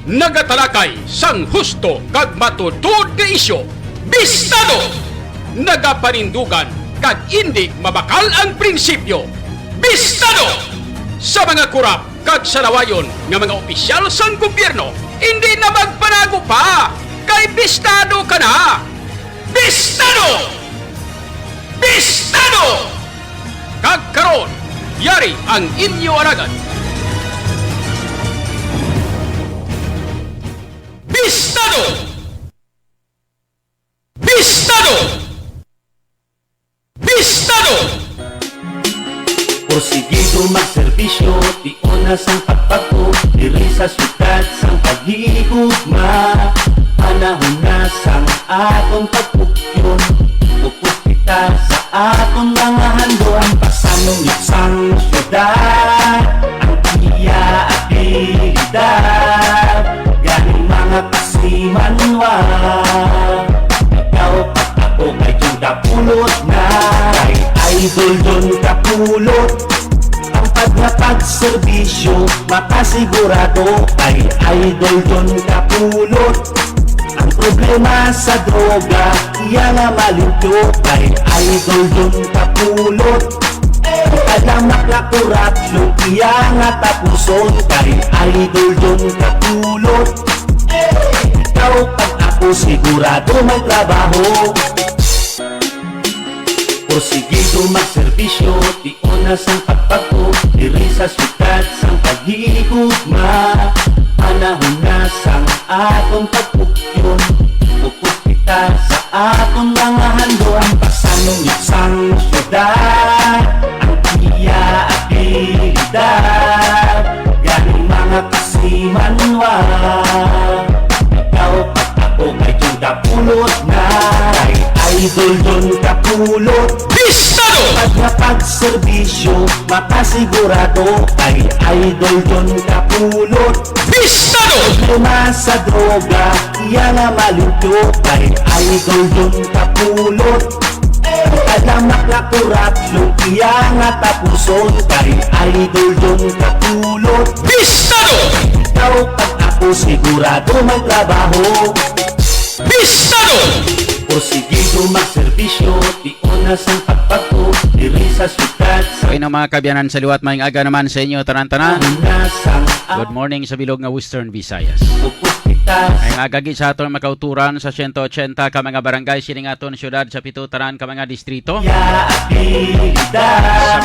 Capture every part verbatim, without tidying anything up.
Nagatalakay sang husto kag matuod nga isyu. Bistado! Nagapanindugan kag indi mabakal ang prinsipyo. Bistado! Sa mga kurap kag salawayon nga mga opisyal sang gobyerno, indi na magpanago pa, kay bistado ka na! Bistado! Bistado! Kag karon, yari ang inyo alagad. Bistado! Bistado! Bistado! Porsigido magserbisyo, tion na sang pagbago, diri sa siyudad sang paghigugma. Panahon na sang aton pagpugyon, upod kita sa aton mga handom. Pasanong sang siyudad ang iya abilidad, gani mga kasimanwa. Ikaw kag ako kay John Kapulot na. Kay Idol John Kapulot, ang pag nga pagserbisyo makasigurado. Kay Idol John Kapulot, ang problema sa droga iya nga malimpyo. Kay Idol John Kapulot, ang kalamak nga korupsyon iya nga tapuson. Kay Idol John Kapulot, ikaw kag ako sigurado may trabaho. Porsigido magserbisyo, tion na sang pagbago, diri sa siyudad sang paghigugma. Panahon na sang aton pagpugyon, upod kita sa aton mga handom. Pasanong sang siyudad ang iya abilidad, gani mga kasimanwa. Ikaw kag ako kay John Kapulot na. Kay Idol John Kapulot, bistado! Pag nga pagserbisyo makasigurado. Kay Idol John Kapulot, bistado! Problema sa droga iya nga malimpyo. Kay Idol John Kapulot, ang kalamak nga korupsyon iya nga tapuson. Kay Idol John Kapulot, bistado! Ikaw kag ako sigurado may trabaho. Bistado! Porsigido magserbisyo, tion na sang pagbago, diri sa siyudad sa Okay na, mga kaabyanan, sa liwat, maayong aga naman sa inyo tanan-tanan. Una sang Good morning sa bilog nga Western Visayas. Upod kita. Maayong aga gid sa aton makauturan sa siyento ochenta ka mga barangay sining aton siyudad, sa pito tanan ka mga distrito. Sa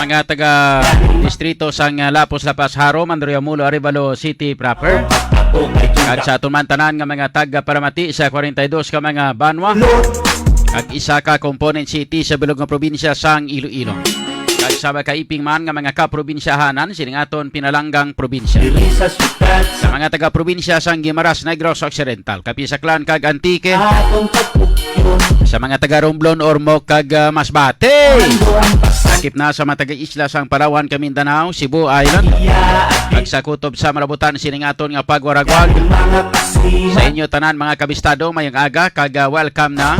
mga taga distrito sang, ah, Lapos, La Paz, Jaro, Mandaluyong, Jumolo, Arevalo City proper, kag sa aton man tanan nga mga taga-paramati sa kwarenta y dos ka mga banwa, kag isa ka component city sa bilog nga probinsya sang Iloilo, kag sa makaiping man nga mga kaprobinsyahanan sining aton pinalanggang probinsya. Diri sa siyudad Sa mga taga-probinsya sang Guimaras, Negros Occidental, Capiz, Aklan, kag Antique, atong pagpugyon. Sa mga taga-Romblon, Ormoc, kag, ah, Masbate. Mando ang pasan- Sakip na sa mga taga-isla sang Palawan, kag Mindanao, Cebu Island, Iya, kag sa kutob sa malabutan sining aton nga pagwaragwag. Mga kasima. Sa inyo tanan, mga kabistado, maayong aga, kag, ah, welcome na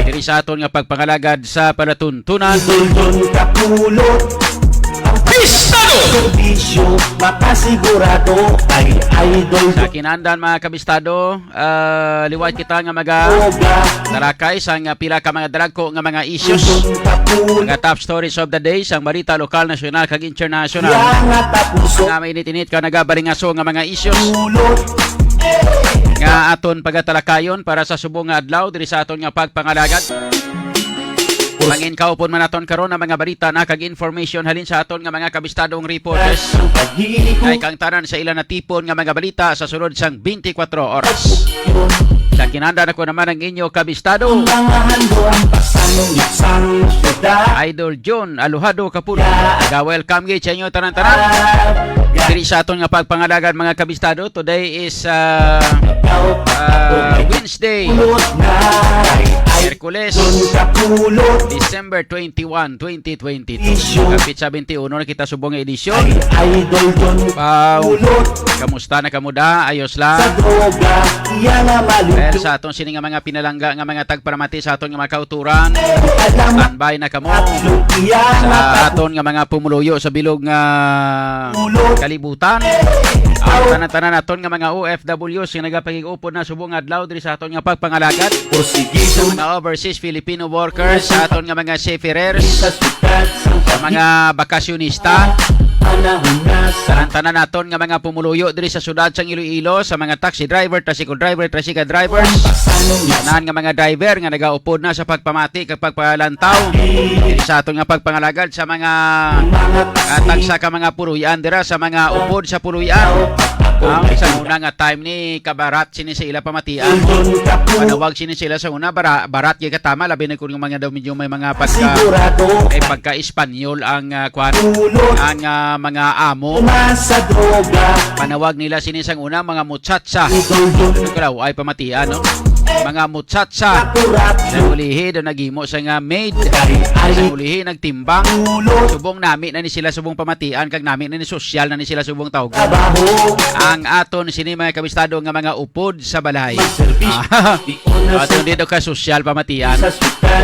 diri sa aton nga pagpangalagad sa palatuntunan. Idol John Kapulot, ang Bistado! Serbisyo makasigurado kay Idol Sa John kinahanglan, mga kabistado, ah, liwat kita nga maga Oga. Talakay sang, ah, pila ka mga dalagko nga mga issues. Idol Kapulot. Mga top stories of the day, sang balita lokal, nasyonal, kag international. Iya nga tapuso. Mga mainit-init ka nagabalingaso nga mga issues. Pulot. Nga aton pagatalakayon para sa subong nga adlaw diri sa aton nga pagpangalagad. Manginkaupon man naton karon ang mga balita na kag information halin sa aton nga mga kabistadong reporters. Kay kang tanan sa ila natipon nga mga balita sa sulod sang twenty-four oras. Sa kinahanglan, ako naman ang inyo kabistado. Ang mga handom, pasanong sang syudad. Idol John Alojado Kapulot. Ga-welcome gid sa inyo tanan-tanan. Diri sa aton nga pagpangalagad, mga kabistado, today is, ah, ah, Wednesday. Pulot na. Miyerkules, December twenty-one, twenty twenty-two. Kapit sa twenty-one na kita subong nga edisyon. Wow. Kamusta na kamo da? Ayos lang? Well, sa aton sini nga mga pinalangga nga mga tagparamati sa aton nga mga kauturan, standby na kamo sa aton nga mga pumuluyo sa bilog nga kalibutan. Ang tanan-tanan naton nga mga O F Ws nga nagapakig-upod na subong adlaw diri sa aton nga pagpangalagad. Mga overseas Filipino workers, sa aton nga mga seafarers, sa mga bakasyonista, ang tanan naton nga mga pumuluyo diri sa siyudad sang Iloilo, sa mga taxi driver, tricycle driver, tricycle drivers, tanan nga mga driver nga nagaupod na sa pagpamati kag pagpalantaw diri sa aton nga pagpangalagad sa mga, ah, tagsa ka mga puloy-an dira sa mga upod sa puloy-an. Ah, sa una nga time ni kabarat sini sa ila pamatian. Panawag sini sila sa una, bara-, barat gyud katama, labi na kun yung mga daw medyo may mga pagka, may pagka-Espanyol ang, ah, kwan, ang, ah, mga amo. Panawag nila sini sang una, mga muchacha. Ano ka daw, ay pamatian, no? Mga muchacha. Sa ulihi, daw naghimo sa nga maid. Sa ulihi, nagtimbang. Subong nami na ni sila, subong pamatian, kag nami na ni sosyal na ni sila, subong tawag. Ang aton sini, mga kabistado, nga mga upod sa balay. Ah, aton dito ka sosyal pamatian.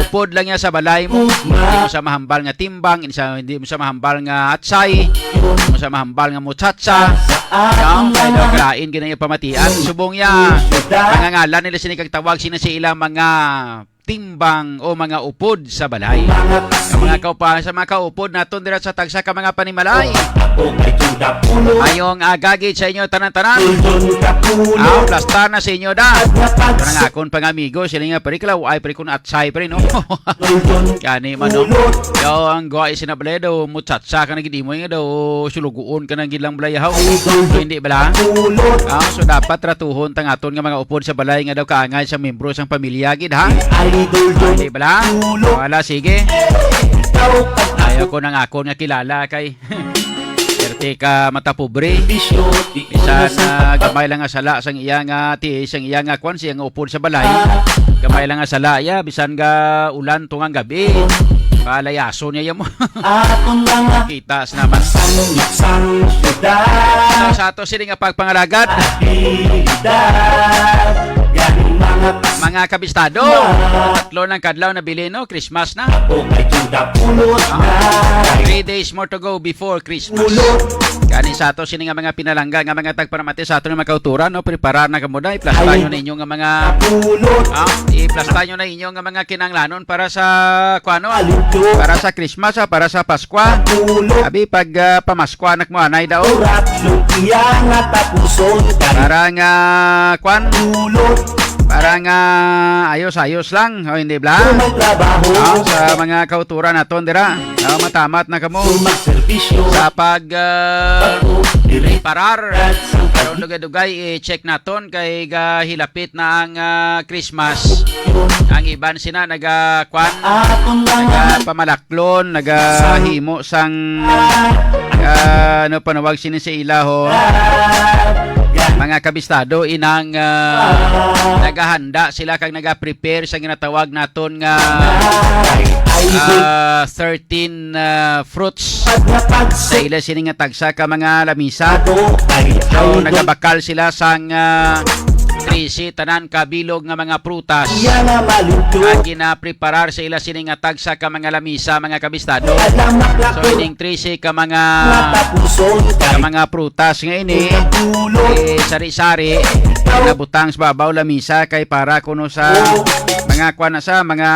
Upod lang niya sa balay mo. Hindi mo sa mahambal nga timbang, hindi sa, hindi mo sa mahambal nga atsay, hindi mo sa mahambal nga muchacha. No? Kaya daw kalain gina yung pamatian. Subong niya, mga ngalan nila sini kag tawag sina sa ila mga timbang o mga upod sa balay. Sa mga kaupa, sa mga kaupod naton dira sa tagsa ka mga panimalay. Ayong agagi sa inyo tanan-tanan. Ah, plasta na sa inyo da. Parang akon pang amigo, sila nga pare kalaw ay pare kun atsay pare no. Kani man no. Yo ang gwa isinablay daw muchacha ka nagidimo nga daw suluguon ka nang gilang balayahaw. Hindi bala? Ah, so dapat tratuhon tang aton nga mga upod sa balay nga daw kaangay sa membro sang pamilya gid ha. Hindi bala? Wala sige. Ayaw ko nang akon nga kilala kay perte ka mata pobre. Bisan, ah, gamay lang nga sala sang iya nga ti, sang iya nga kwan, siya nga upod sa balay. Gamay lang nga sala iya, bisan ga ulan tungang gabi. Palayaso niya mo. Kita sa naman. Sa, sa ato sini nga pagpangalagad. Mga kabistado. Tatlo ng kadlaw na bili, no? Christmas na. Ah, three days more to go before Christmas. Kani sa ato sini nga mga pinalangga nga mga tagparamati sa ato nga mga kauturan, no? Preparar na kamo da, iplasta nyo na inyo nga mga, ah, iplasta nyo na inyo nga mga kinanglanon para sa kuano, para sa Christmas, ah, para sa Paskwa. Abi pag, ah, pamaskwa na mo anay daw. Para nga kwan. Para nga ayos-ayos lang, o hindi bla? Ah, sa mga kauturan naton dira. Ah, matamat na kamo sa pag, ah, parar. Karon dugay-dugay i-check naton kay gahilapit na ang, ah, Christmas. Ang iban sina naga kwan, naga pamalaklon, nagahimo sang, ah, ano panawag sini sa ila ho? Mga kabistado inang, ah, nagahanda sila kag nagaprepare sa ginatawag naton nga, ah, thirteen, ah, fruits. Sa ila sini nga tagsa ka mga lamisa. So, nagabakal sila sang, ah, trese tanan ka bilog nga mga prutas. Ang ginapreparar sa ila sini nga tagsa ka mga lamisa, mga kabistado. So, ining trese ka mga, ka mga prutas nga ini, eh, sari-sari, nabutang sa babaw lamisa kay para kuno sa mga kuan na sa mga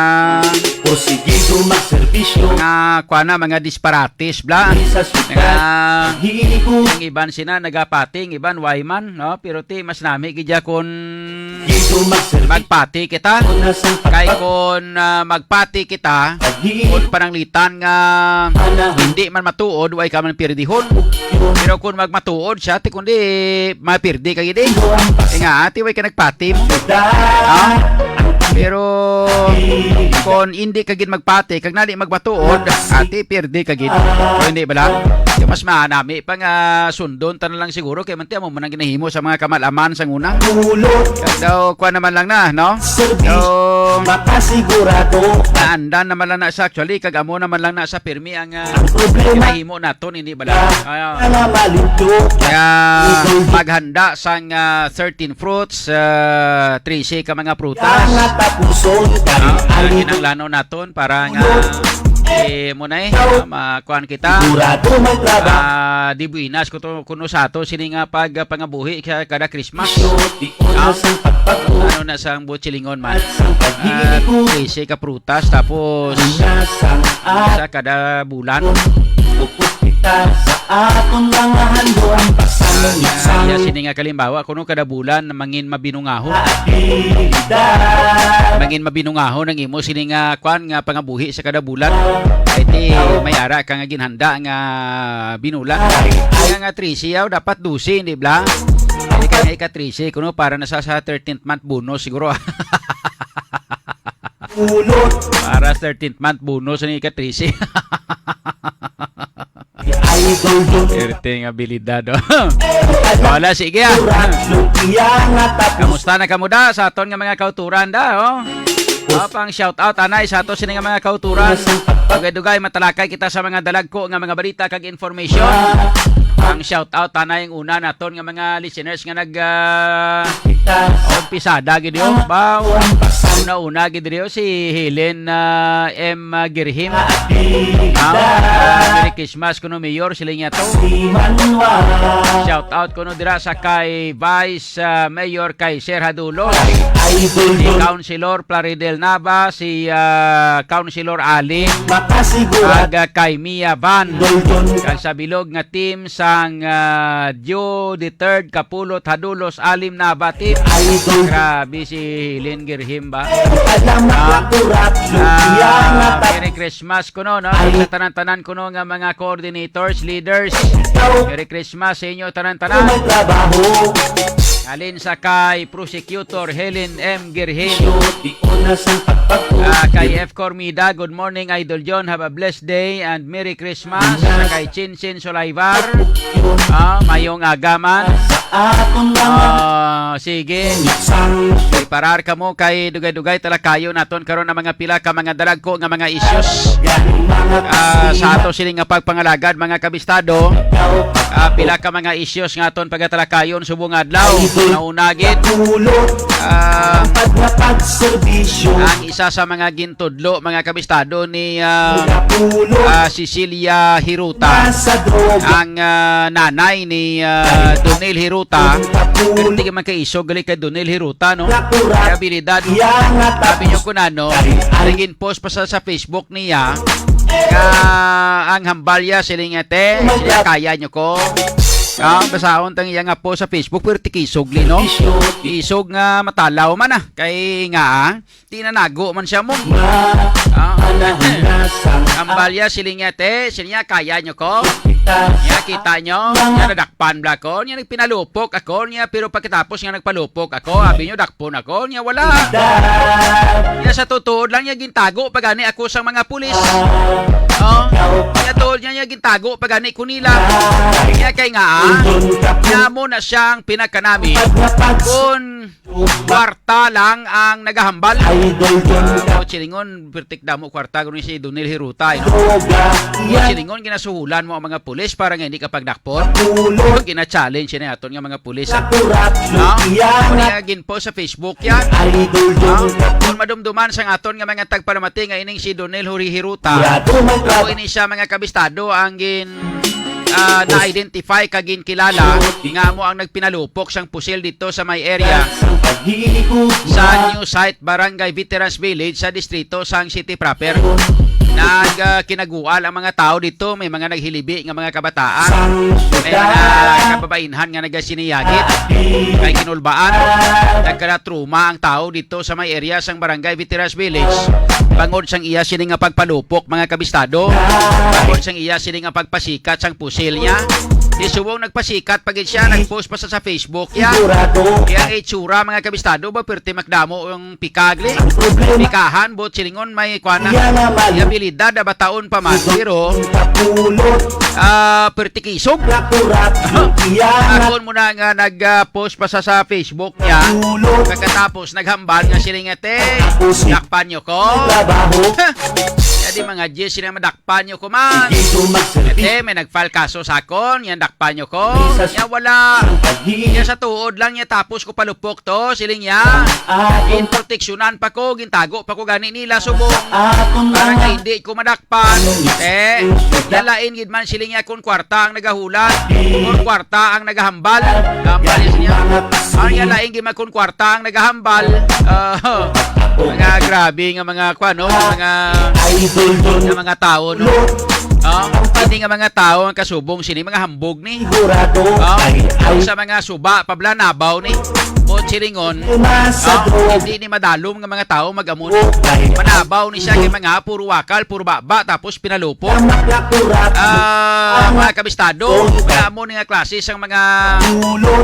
Porsigido magserbisyo. Mga kuan na, mga disparates, bla. Sa syudad, mga ang iban sina nagapati, ang iban way man, no? Pero ti mas nami gid ya kun magpati kita. Kay kun, ah, magpati kita, Kung pananglitan nga hindi man matuod, way ka man pirdihon. Pero kung magmatuod siya, ti kundi mapirdi ka gid eh. Kaya nga, ati way ka nagpati mo. Ha? Pero kung hindi ka gid magpati, kag nali magmatuod, ati pirdi ka gid. O hindi bala? Kaya mas maanami pa nga sundon ta na lang siguro, kay man ti amo man ang ginahimo sa mga kamalaman sa una. Kag daw, kuha naman lang na, no? So, makasigurado. Naandan naman lang na sa, actually, kag amo naman lang na sa pirmi ang, ah, ang problema, ginahimo naton, hindi bala? Ah, nga malimpyo. Kaya, paghanda sang, ah, thirteen fruits, ah, trese ka mga prutas. Nga tapuson, ah, kay nga ani kinahanglanon naton para nga, eh, mo na eh, ah, makuan kita. Sigurado may trabaho. Ah, di buenas ko to, kuno sa ato, sini nga pag, ah, pangabuhi ka-, kada Christmas. Sure, di ko na sang pagbago. Ano na sang buot silingon man? At sang pag-ibig ko. Ah, trese ka prutas, tapos Ang nasa ang sa kada bulan. Upos kita sa aton mga handom. Pasang Ah, iya, sini nga kalimbawa, kuno kada bulan, mangin mabinungahon. Abilidad. Mangin mabinungahon ang imo sini nga, kwan, nga pangabuhi sa kada bulan. Kay ti may ara ka nga ginhanda nga binulan. Kaya nga trese, yaw, dapat dose, di ba? Hindi ka nga ika-trese, kuno para na sa, sa thirteenth month bonus, siguro. Ulot. Para sa thirteenth month bonus, ang ika-trese. Idol Don. Erte nga abilidad, oh. Wala, sige, ah. Surat, lumpia nga tapos. Kamusta na kamo da sa aton nga mga kauturan da, oh? Ah, pang shout out anay sa ato sini nga mga kauturan. Dugay-dugay matalakay kita sa mga dalagko nga mga balita kag information. Ang shout out anay ang una naton nga mga listeners nga nag, ah, umpisada gid yo. Ba, una-una gid yo si Helen, ah, M Girhim. Ah, Merry Christmas kuno, Mayor, sila niya to. Shout out kuno dira sa kay Vice, ah, Mayor kay Sir Hadulo, si Councilor Plaridel Nava, si, ah, Councilor Ali, Makasigurado. Kag, ah, kay Mia Van, kag sa bilog nga team sang, ah, Dio the Third Kapulot Hadulos Alim Nava team. Grabe si Helen Girhim ba? Salamat, ah, Lakurat, ah, Luciana, Merry Christmas kuno, no? Ay. Sa tanan-tanan kuno nga mga coordinators, leaders. Ikaw. Merry Christmas sa inyo tanan-tanan. May trabaho. Halin sa kay Prosecutor Helen M Girhim. Shoot, di ko na sang pagpatuloy. Ah, kay F Cormida, good morning, Idol John. Have a blessed day and Merry Christmas. Sa kay Chinchin Sulaybar. Ah, mayong aga man. Sa aton lang. Ah, sige. Sang. Preparar kamo kay dugay-dugay talakayon naton karon ang mga pila ka mga dalagko nga mga issues. Ah, sa ato sini nga pagpangalagad, mga kabistado, ah, pila ka mga issues nga aton pagatalakayon subong adlaw. Nauna gid, ah, ang isa sa mga gintudlo, mga kabistado, ni, ah, ah, Cecilia Hiruta, ang, ah, nanay ni, ah, Donel Hiruta. Pero di man kaisog gali kay Donel Hiruta, no? Kay abilidad. Sabi niyo kung ano, naging post pa sa, sa Facebook niya nga ang hambalya siling ate, siya kaya niyo ko. Ah, basahon tang iya nga post sa Facebook, pero tikisog li, no? Isog nga matalaw man, ah. Kay nga, ah, tinanago man siya mo. Ah. Hambalya siling niya, te, siling niya, kaya niyo ko? Niya, kita niyo? Niya, nadakpan bala ko? Niya, nagpinalupok ako? Niya, pero pagkatapos nga nagpalupok ako, abi niyo, dakpon ako? Niya, wala. Niya, sa totoo lang, niya, gintago pa gani ako sa mga pulis. Oh, niya, tol niya, niya, gintago pa gani ko nila. Niya, kay nga, ah, niya mo na siyang pinakanami. Kung kwarta lang ang nagahambal. Idol John. Ah, mo silingon, pertik damo kwarta, guni si Donel Hiruta, eh, no? Droga, Mo yan. Silingon, ginasuhulan mo ang mga pulis para nga hindi ka pagdakpon. Ulo. Gina-challenge ni aton nga mga pulis, eh. Nakurat, No? Yan. Kaya ginpo sa Facebook yan. Idol John. No? Kung madumduman sa aton nga mga tagpalamati nga ining si Donel Huri Hiruta. Yado may Ako traba- ini siya mga kabistado ang gin ah, na-identify kag ginkilala nga amo ang nagpinalupok sang pusil dito sa may area sa New Site, Barangay Veterans Village sa distrito sang City Proper. Nag, ah, kinagual ang mga tao dito. May mga naghilibi nga mga kabataan. May mga kababa-, painhan nga nagasiniyagit. Kay kinulbaan, nagkana-trauma ang tawo dito sa may area sang Barangay Veterans Village bangod sang iya sini nga pagpalupok, mga kabistado. Bangod sang iya sini nga pagpasikat sang pusil niya. Di subong nagpasikat pa gid siya, nag-post pa sa, sa Facebook niya. Iya nga itsura, mga kabistado, ba, perti makdamo ang pikagli. Pikahan, buot silingon may kuana. Iya abilidad na bataon pa man, pero, ah, perti kisog. Akon mo na nga nag-post pa sa, sa Facebook niya. Pagkatapos, naghambal nga sila nga, "Te, dakpan niyo ko." Kaya di mga G, sila madakpan niyo ko man. Te, may nag-file kaso sa akon, yan dakpan niyo ko. Niya wala. Niya sa tuod lang niya, tapos ko palupok to, siling niya. Ginproteksyonan pa ko, gintago pa ko gani nila subong. Para nga hindi ko madakpan. Eh, nalain gid man siling niya kung kwarta ang nagahulat, kung kwarta ang nagahambal. Hambal niya. Ang niya lain gid man kung kwarta ang nagahambal. Ah, mga grabe nga mga, kuwan, no? Mga, nga mga tao, no? Ah, hindi nga mga tao ang kasubong sini, mga hambog ni. Ah, sa mga suba, pablanabaw ni. Buot silingon, ah, hindi ni madalom nga mga tao mag-amo ni. Manabaw ni siya kay mga puro wakal, puro baba, tapos pinalupok. Ah, mga kabistado, mga amo ni nga klase sang mga,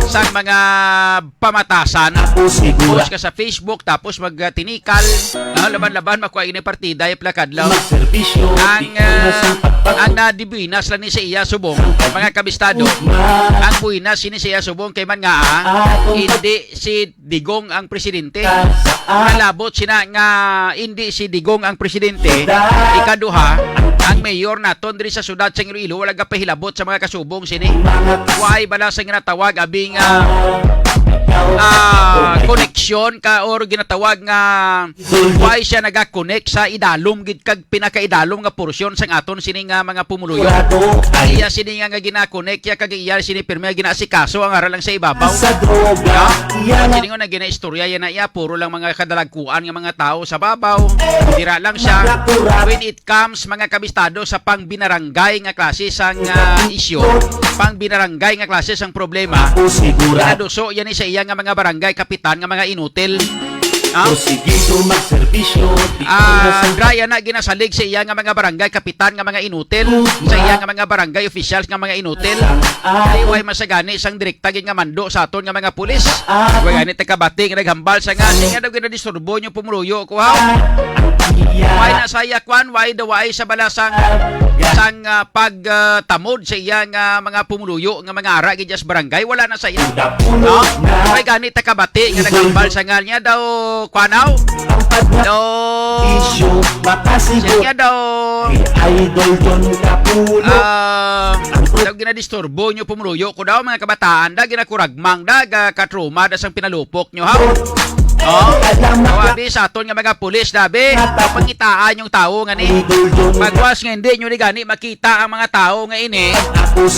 sang mga pamatasan. Post ka sa Facebook, tapos magtinikal. Ah, laban-laban, makuha ini partida, yung plakadlaw. Ang, ah, ang nadibinas lang ni sa iya subong, mga kabistado. Ang buwinas ini sa iya subong kay man nga, ah, hindi si Digong ang presidente. Nalabot sina nga hindi si Digong ang presidente. Ikaduha, ang mayor naton diri sa siyudad sang Iloilo wala gapahilabot sa mga kasubong sini. Way bala sa ginatawag abi nga, ah, koneksyon ka or ginatawag nga way siya nagakonek sa idalom gid kag pinakaidalom nga porsyon sang aton sini nga mga pumuluyo. Iya sini nga, nga ginakonek ya kag iya sini pirmi nga ginaasikaso ang aral lang sa ibabaw. Sa droga. Silingon na ginaistorya yan na iya, puro lang mga kadalagkuan nga mga tao sa babaw. Dira lang siya. When it comes, mga kabistado, sa pangbinaranggay nga klase sang, ah, isyu, pangbinaranggay nga klase sang problema, pinaduso yan ni sa iya nga mga barangay kapitan nga mga inutil. Ah? Sige, magserbisyo. Ah, dra yan na ginasalig sa iya nga mga barangay kapitan nga mga inutil, sa iya nga mga barangay officials nga mga inutil. Ay, way masagani sang direkta gid nga mando sa aton nga mga pulis. Way gani ta kabati nga naghambal sa nga, siya nga daw ginadisturbo niyo pumuluyo ko, ha? Way na saya kwan, way daw way sa balasang sang, ah, pag, ah, tamod sa iya nga mga pumuluyo nga mga ara gid sa barangay, wala na saya. No? Way gani ta kabati nga naghambal sa nga niya daw, kwanaw? Daw, siya niya daw, ah, daw ginadisturbo niyo pumuluyo ko daw, mga kabataan, da ginakuragmang, da ga katruma, da sang pinalupok nyo, ha? Oh, abi sa aton nga mga pulis, dabi, pangitaan yung tao nga ni. Pagwas nga hindi nyo ni gani makita ang mga tao nga ini,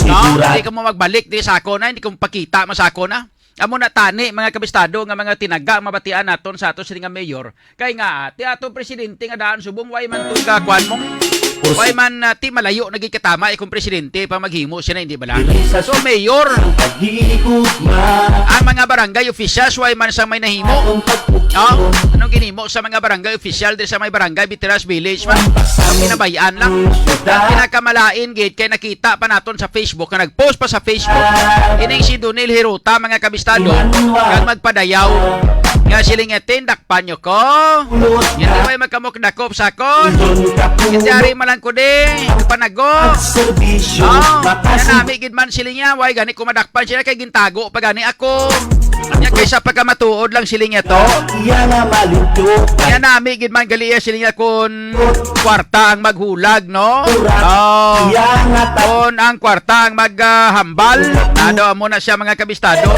no? Hindi ka mo magbalik di sa ako na, hindi ka mo pakita mo sa ako na. Amo na tani, mga kabistado, nga mga tinaga, mabatian naton sa ato sini nga mayor. Kay nga, ti ato presidente nga daan subong, way man to ka, kwan mo? Way man, ah, ti malayo na gid katama, eh, kung presidente pa maghimo siya na, hindi bala? So, mayor, ang mga barangay officials, way man sa may nahimo. Oh, anong ginimo sa mga barangay official diri sa may barangay Veterans Village man? Ang pinabayaan lang. Ang pinakamalain gid kay nakita pa naton sa Facebook, nga nag-post pa sa Facebook, ining si Donel Hiruta, mga kabistado, kag magpadayaw nga siling nga, "Te, dakpan nyo ko. Hindi may magkamukdakop sa akon. Hindi ari malangkudi, panago." Oh, nami gid man siling niya, way gani ko madakpan siya kay gintago pa gani ako. Nya kaysa pagkamatuod lang siling niya to. Iya nga malinto. Nya nami gid man gali iya siling niya kun kwarta ang maghulag, no? Oh. Kun ang kwarta ang maghambal, nado amo na siya, mga kabistado.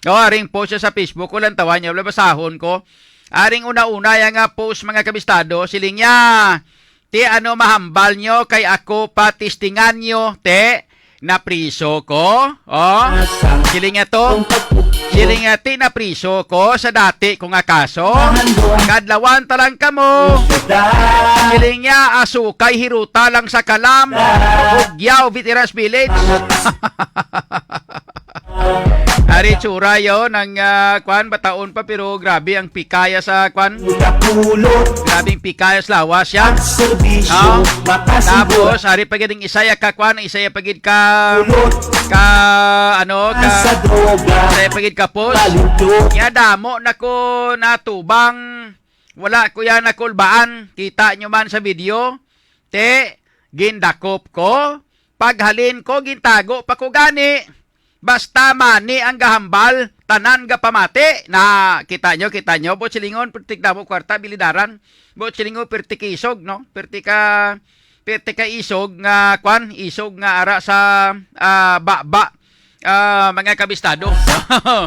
Oh, aring post siya sa Facebook, ko lang tawa niya, wala basahon ko. Aring una-una ya nga post, mga kabistado, siling niya, "Ti ano mahambal nyo kay ako pa testingan nyo, te, napriso ko." Oh, siling niya to. Siling niya, "Ti napriso ko sa dati ko nga kaso. Kadlawan ta lang kamo." Siling niya, "Asukay hiruta lang sa kalam. Ugyaw, Veterans Village." Tura yo nang, ah, kwan, bataon pa, pero grabe ang pikaya sa kwan. Grabe ang pikaya sa lawas siya. Ah, tapos, ari pa gid ang isaya ka kwan, isaya pa gid ka, ka, ano, ka, isaya pa gid ka post. Nga damo na ko natubang. Wala ko yan nakulbaan. Kita nyo man sa video. Te, gindakop ko. Paghalin ko, gintago pa ko gani. Basta mani ang gahambal, tanan gapamati. Na, kita nyo, kita nyo. Buot silingon, perti damo kwarta, bilidaran. Buot silingon, perti ka isog, no? Perti ka, perti ka isog nga, kwan, isog nga ara sa, ah, baba. Ah, mga kabistado. Ah.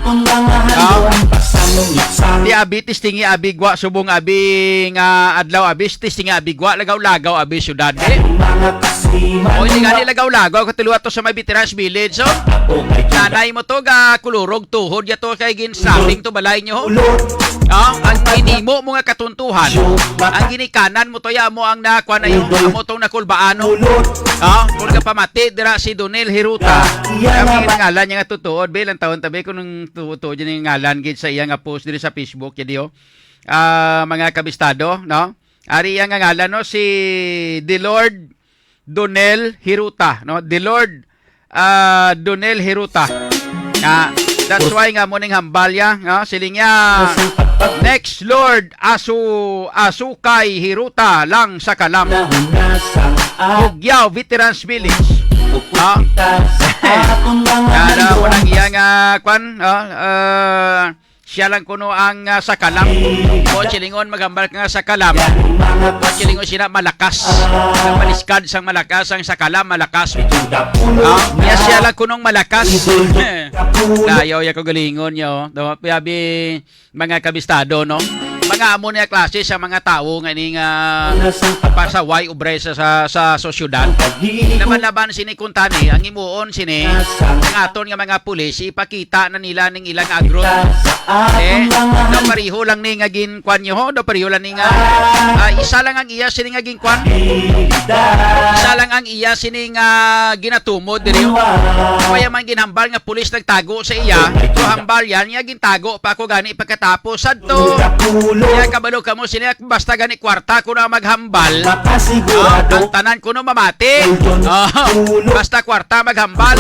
Di abi, testingi abi gwa, subong abi nga adlaw abi, testingi abi gwa, lagaw-lagaw abi syudad, eh. O, hindi gani lagaw-lagaw, katulo ato sa may Veterans Village, so. Nanay mo to, ga kulurog tuhod ya to kay gin-slapping to balay nyo. Ah, ang ginimo mo nga katuntuhan, ang ginikanan mo to ya mo ang nakuha na yung amo tong nakulbaan, no? Ah, kung kapamati dira si Donel Hiruta, kami nangalan niya nga tutuod, Bill, ang taon tabi kung nung tutuod yun yung ngalan gid sa iya nga post diri sa Facebook, yun, oh. Ah, mga kabistado, no? Ari ang ngalan, no, si The Lord Donel Hiruta, no? The Lord, ah, Donel Hiruta. Ah, that's why nga mo ning hambal ya, no? Siling niya, "Next Lord, asu, asukay Hiruta lang sa kalam." Ugyao Veterans Village. Ah. Kada mo nang iya nga, kwan, ah, ah, siya lang kuno ang, ah, sa kalam. Buot silingon, maghambal ka nga sa kalam. Buot silingon sina malakas. Ang maliskad sang malakas, ang sa kalam, malakas. Ah, niya siya lang kunong malakas. Layaw ya ko galingon niyo. Do, piyabi, mga kabistado, no? Mga amo niya klase sa mga tawo nga ini nga pasaway ubray sa, sa, sa sosyudad. Laban-laban sini kuntani, ang imuon sini, ang aton nga mga pulis, ipakita na nila ning ilang agrot. Eh, daw pareho lang ni nga gin, kwan nyo, ho? Daw pareho lang ni nga, ah, isa lang ang iya sini nga gin, kwan. Isa lang ang iya sini nga ginatumod diri, oh. Kaya man ginhambal nga pulis nagtago sa iya, so hambal yan, nga gintago pa ako gani pagkatapos sadto. Kaya kabalo kamo sini, basta gani kwarta ko na maghambal. Ah, ang tanan ko no mamati. Ah, basta kwarta maghambal.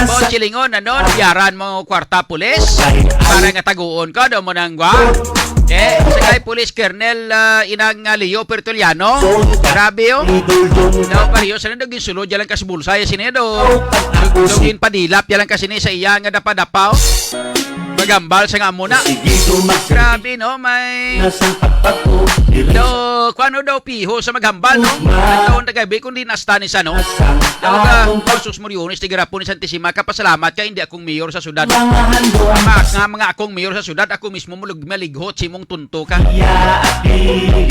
Buot silingon, ano, biyaran mo kwarta pulis. Para nga taguon ka, do mo nang gwa. Eh, sa kay Police Colonel, ah, Inang, ah, Leo Pertuliano. Grabe, oh. Daw pareho sa nandog yung sulod, yalang kas bulsa, ya sini, do. Dugin padilap, yalang kas ini sa iya nga dapa-dapa, oh. Maghambal sa nga amo na. Grabe, no? May daw, kung ano daw, piho sa maghambal, no? Ang taon tagabi, kung di nasta ni sa, no? Daw ka, Sus Moriones, tigarapon ni Santissima, kapasalamat ka, hindi akong mayor sa syudad. Ama, nga mga akong mayor sa syudad, ako mismo mo lag-, malighot, simong tunto ka.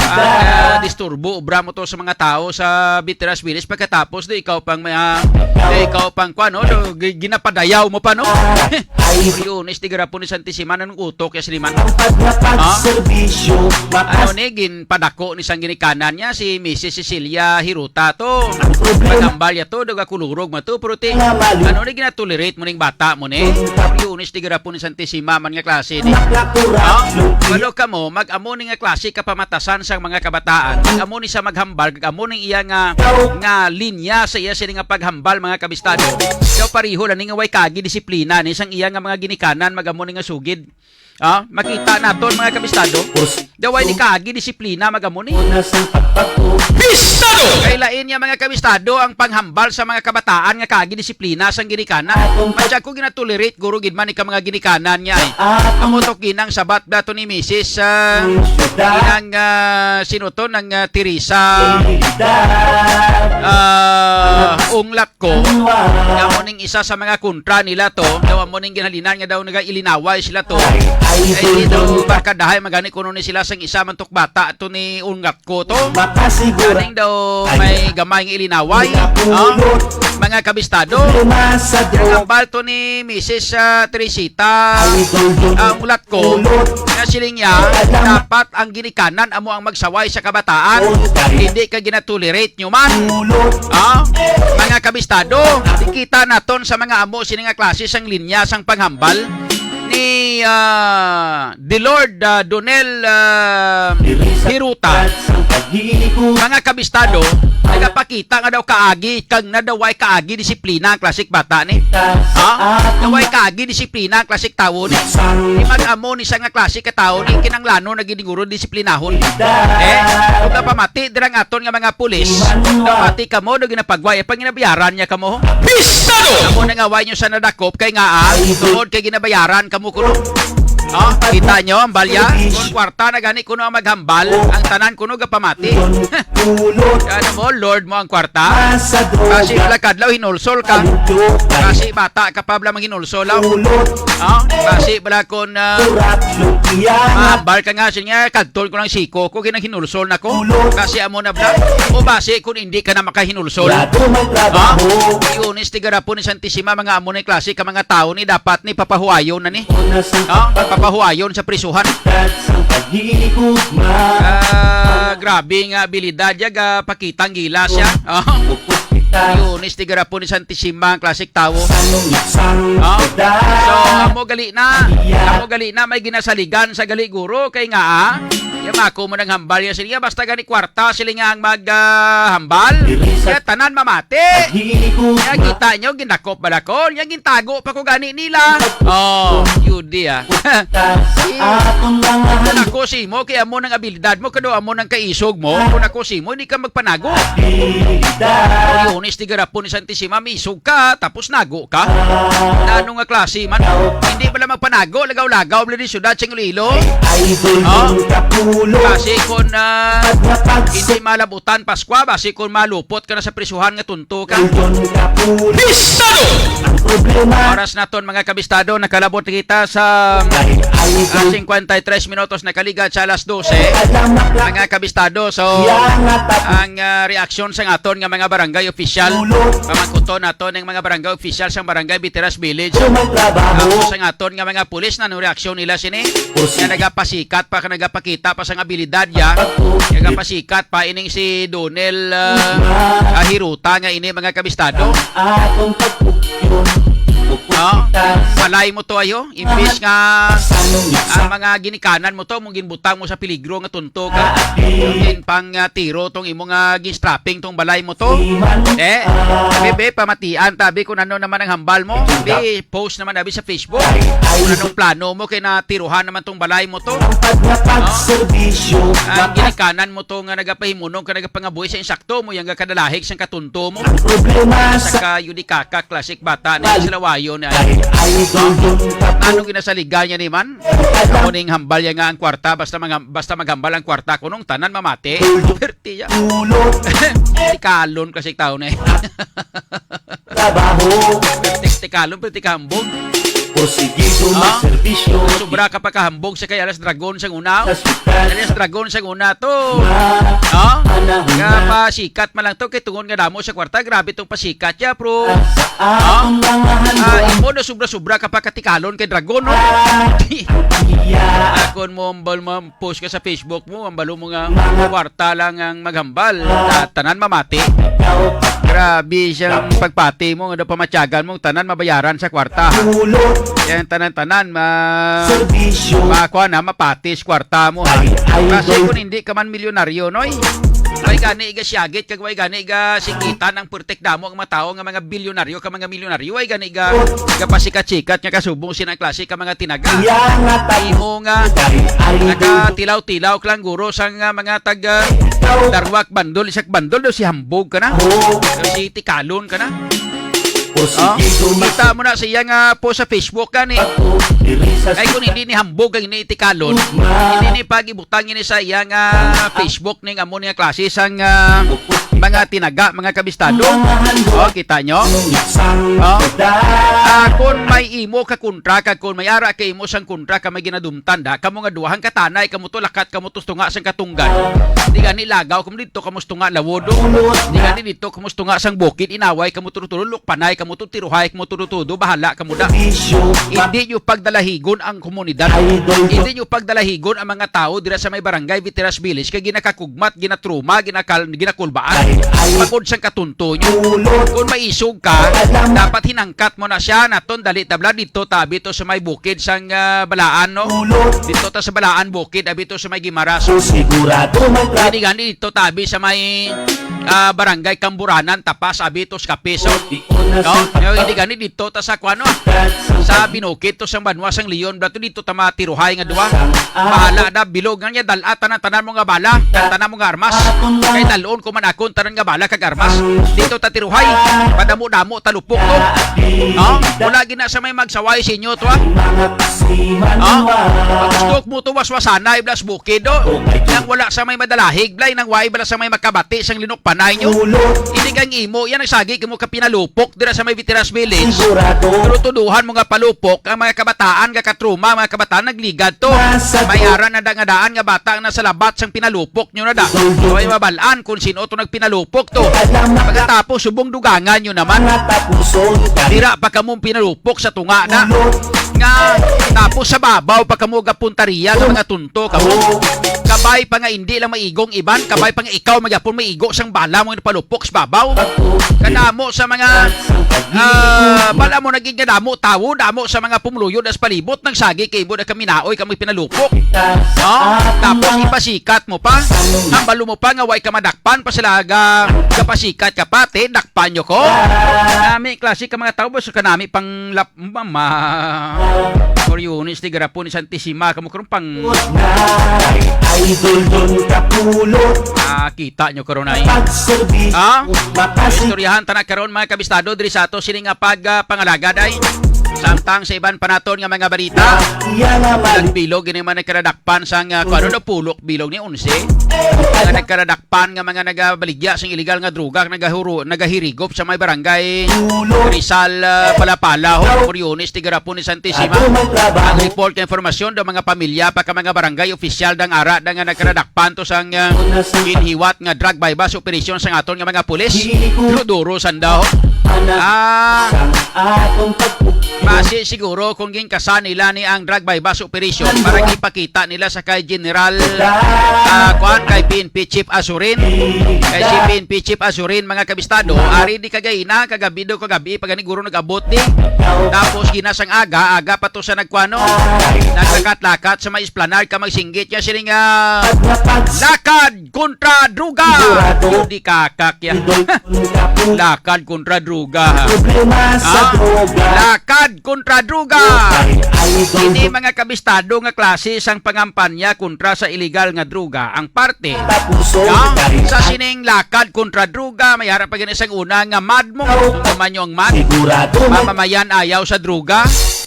Ah, disturbo, obra mo to sa mga tao sa Veterans Village, pagkatapos, do ikaw pang, ah, do ikaw pang, kwan, no? Do, gi-, ginapadayaw mo pa, no? Moriones, tigarapon ni Santissima, anong utok ya sini man? Ha? Ano ni, ginpadako ni sang ginikanan niya, si Missus Cecilia Hiruta to. Pagambal ya to, daw gakulurog mo to, pero ti, ano ni, ginatolerate mo ning bata mo ni? Moriones, tigarapon ni Santissima man nga klase ni. Ha? Walo ka mo, mag-amo ni nga klase ka pamatasan sang mga kabataan. Mag-amo ni sa maghambal, mag-amo ning iya nga, nga linya sa iya sini nga paghambal, mga kabistado. Daw pareho lang ni nga way kagi disiplina ni sang iya nga mga ginikanan, mag-amo ni nga sugid. Ah, makita naton, mga kabistado. Daw way ni kagi disiplina, mag-amo ni. Bistado! Kay lain niya, mga kabistado, ang panghambal sa mga kabataan nga kagi disiplina sang ginikanan. Masya ko ginatolerate, guro gid man ika mga ginikanan niya, eh. Amo to kinang sabat dato ni Misis, ah, kinang, ah, sino to, nang, ah, Teresa, ah, Unglat ko, nga amo ning isa sa mga kontra nila to, daw amo ning ginhalinan nga daw nagailinaway sila to. Ay, di daw barkadahay, magani kuno ni sila sang isa man tok bata to ni Unglat ko to. Kaning daw may gamay nga ilinaway, ah, mga kabistado. Ang hambal to ni Misis, ah, Teresita, ah, Unglat ko, nga siling niya, dapat ang ginikanan amo ang magsaway sa kabataan, hindi ka ginatolerate nyo man. Ah, mga kabistado, kita naton sa mga amo sini nga klase sang linya sang panghambal. ni, ah, the Lord, ah, Donel, ah, Hiruta, mga kabistado, nagapakita nga daw kaagi kag nadaway kaagi disiplina ang klasik bata ni. Ha? Daway kaagi disiplina ang klasik tawo ni. Di mag-amo ni siya nga klasik ka tawo ni, kinanglano na gid siguro disiplinahon. Eh, kung napamati dirang aton nga mga pulis, napati kamo do ginapagway, pag ginabayaran niya kamo. Pistado! Amo na nga way nyo sa nadakop kay nga, ah, tungod kay ginabayaran kamo kuno. Oh, kita nyo ang balya? Kung kwarta na gani kuno ang maghambal, ang tanan kuno gapamati. Ano mo, Lord mo ang kwarta? Kasi pala kadlaw hinulsol ka. Kasi bata ka pa bala manghinulsol, ah. Oh, kasi bala kun, ah, mahambal ka nga, siya nga, kadtol ko lang siko ko ginang hinulsol na ko. Kasi amo na bala. O basi kun hindi ka na makahinulsol. Ha? Iunis ti garapon ni Santisima, mga amo ni klase ka mga tao ni dapat ni papahuayon na ni. Ha? Papahuayon sa prisuhan. Ah, grabe nga abilidad ya, ga pakitang gilas ya. Oh. Iunis ti garapon ni Santisima ang klasik tawo. Oh. So, amo gali na. Amo gali na may ginasaligan sa gali guro kay nga, ah, ya mako mo nang hambal ya sila basta gani kwarta sila nga ang mag, ah, hambal. Ya tanan mamati. Ya kita nyo gindakop balakon, ya gintago pa ko gani nila. Oh, yun di ah. Kung ako simo, kay amo nang abilidad mo, kado amo nang kaisog mo, kung ako simo, hindi ka magpanago. Iunis ti garapon ni Santisima, misog ka, tapos nago ka. Na ano nga klase man? Hindi pala magpanago, lagaw-lagaw bala ni syudad sa Iloilo. Oh? Kasi kung, ah, hindi malabutan Paskwa, basi kung malupot ka na sa prisuhan nga tunto ka. Pistado! Oras naton, mga kabistado, nakalabot na kita sa, ah, singkwenta y tres minutos na kaligad sa alas dose. Mga kabistado, so, ang, ah, reaksyon sa aton nga mga barangay official, pamangkuton naton ang mga barangay official sa barangay Viteras Village. Tapos ang aton nga mga pulis na, anong reaksyon nila sini? Nga nagapasikat pa, ka nagapakita pa sa abilidad ya, nagapasikat pa ining si Donel, ah, Ahiruta nga ini, mga kabistado. Atong pagpukyon, oh, balay mo to ayo, imbis nga ang mga ginikanan mo to, mong ginbutang mo sa peligro nga tunto ka. Yung pang, ah, tiro tong imo nga gin-strapping tong balay mo to. Eh, bebe, pamatian tabi kung ano naman ang hambal mo. Be, post naman abi sa Facebook. Kung anong plano mo kay natiruhan naman tong balay mo to. Ang ginikanan mo to nga nagapahimunog ka, nagapangabuhi sa insakto mo, yang kadalahig sang katunto mo. Ang problema sa ka yudikaka, classic bata na yung silawayo na. Ano ginasaligan niya ni man? Amo ning hambal ya nga ang kwarta, basta mga, basta maghambal ang kwarta, kunong tanan mamati. Perti ya. Tikalon kasi tao na eh. Trabaho. Perti tikalon, perti kahambog. Porsigido magserbisyo. Sobra ka pa kahambog sa kay alas dragon sa una. Alas dragon sa una to. Ha? Nga pasikat man lang to kay tungod nga damo sa kwarta, grabe tong pasikat ya, bro. Ah, imo na sobra-sobra ka pa katikalon kay dragon, no? Akon mo, hambal mo, post ka sa Facebook mo, ang balo mo nga kwarta lang ang maghambal. Ah, tanan mamati. Grabe siyang pagpati mo, nga daw pamatyagan mo, tanan mabayaran sa kwarta. Yan tanan-tanan, ma-, makuha na, mapatis kwarta mo, ha? Kasi kung hindi ka man milyonaryo, noy, way gani iga siyagit, kag way gani iga sikitan ang purtik damo ang mga tao nga mga bilyonaryo, ka mga milyonaryo, way gani iga, iga pasikat-sikat nga kasubong sina ang klase ka mga tinaga. Imo nga nakatilaw-tilaw ka lang guro sa nga mga taga Darwak Bandol, Isak Bandol, daw si Hambog ka na. Daw si Tikalon ka na. Oh, kita mo na sa iya nga post sa Facebook gani. Ay, kung hindi ni hambog ang ini tikalon, hindi ni pagibutang ini sa iya nga Facebook ning amo niya klase sang, ah, mga tinaga, mga kabistado. Oh, kita nyo? Oh. Ah, kung may imo ka kontra, kag kung may ara ka imo sang kontra ka may ginadumtan, da, kamo nga duha, hangkatanay kamo to, lakat kamo to tunga sang katunggan. Di gani lagaw kamo dito, kamo tunga lawod. Di gani dito, kamo tunga sang bukid, inaway kamo tulo-tulo, lukpanay kamo to, tiruhay kamo tulo-tulo, bahala kamo da. Hindi nyo pagdalahigon ang komunidad. Hindi nyo pagdalahigon ang mga tao dira sa may barangay Viteras Village kay ginakakugmat, ginatruma, ginakal-, ginakulbaan. Bangod sang katunto nyo. Kung maisog ka, dapat hinangkat mo na siya. Naton, dali tabla dito, tabi to sa may bukid sang, ah, Balaan, no? Dito ta sa Balaan, bukid, abi to sa may Guimaras. Sigurado may tra- Hindi gani dito, tabi sa may, ah, Barangay Kamburanan, tapas, abi to sa Kapis, oh. No? Hindi gani dito ta sa kuan, no? Sa binukid to, sa banwa sang Leon, bla to dito ta matiruhay nga duwa. Bahala na, bilog nga niya, dal-a tanan-tanan mo nga bala, tanan mo nga armas. Kay dalon ko man akon tanan nga bala kag armas. Dito ta tiruhay, padamo-damo talupok to. No? Wala gina sa may magsaway sa inyo to, ah. No? Pag gusto mo to, waswasanay, blas bukid, oh. Nang wala sa may madalahig, blay, nang wala sa may makabati sang linukpanay nyo. Hindi kang imo, yan ang sagi kamo ka pinalupok dira sa may Veterans Village. Pero tuduhan mo nga palupok ang mga kabataan nga katruma, mga kabataan nagligad to. May ara na da nga daan nga bata nga nasa labat sang pinalupok nyo na da. So, ay mabalaan kung sino to nagpinalupok to. Pagkatapos, subong dugangan nyo naman. Dira pa kamo pinalupok sa tunga na. Nga, tapos sa babaw pa kamo gapuntariya nga mga tunto kamo. Kabay pa nga hindi lang maigong iban, kabay pa nga ikaw magyapon maigo sang bala mo nga palupok sa babaw. Kadamo sa mga, ah, bala mo naging kadamo tawo, damo sa mga pumuluyo das palibot, nagsagi kay mo na kaminaoy kamo pinalupok. No? Tapos ipasikat mo pa. Hambalo mo pa nga way ka madakpan pa sila ga, gapasikat ka pati, dakpan nyo ko. Nami klase ka mga tao, basta kanami pang lap-, mama. Coriones, Tigarapon, ni Santisima, kamo karon pang Ay, idol Don Kapulot. Ah, kita nyo karon ay. Pagserbi, ah? Mapasi- Istoryahan ta na karon, mga kabistado, diri sa ato sini nga pag, ah, pangalagad ay. Samtang sa iban pa naton nga mga balita. Iya naman. Nagbilog, gini man nagkaradakpan sang, ah, kung ano, no, pulok bilog ni onse. Nga nagkaradakpan nga mga nagabaligya sang illegal nga droga, nagahuro-, nagahirigop sa may barangay Rizal, ah, Palapala, ho, Coriones, Tigarapon ni Santisima. Ang report nga informasyon do mga pamilya pa ka mga barangay opisyal dang ara da nga nagkaradakpan to sang, ah, ginhiwat nga drug buy-bust operasyon sang aton nga mga pulis. Duro-duro sanda, ho. Ah, basi siguro kung ginkasan nila ni ang drug buy-bust operation para ipakita nila sa kay General, ah, kuan, kay P N P Chief Azurin. Kay si P N P Chief Azurin, mga kabistado, ari di kagay na, kagabi do, kagabi, pag gani guro nag-abot di. Tapos ginasang aga, aga pa to sa nagkuano, naglakat-lakat sa may esplanade ka magsinggit niya, siling, ah, lakad kontra droga. Sigurado. Di kakak ya. Idol Don Kapulot. Lakad kontra droga, ha? Problema sa droga. Lakad kontra droga. Ay, ay, Ini mga kabistado nga klase sang pangampanya kontra sa iligal nga droga ang parte, no, sa sining lakad kontra droga. May harap pa gani sang una nga MAD mo. Tama nyo ang MAD? Sigurado. Mamamayan ayaw sa droga.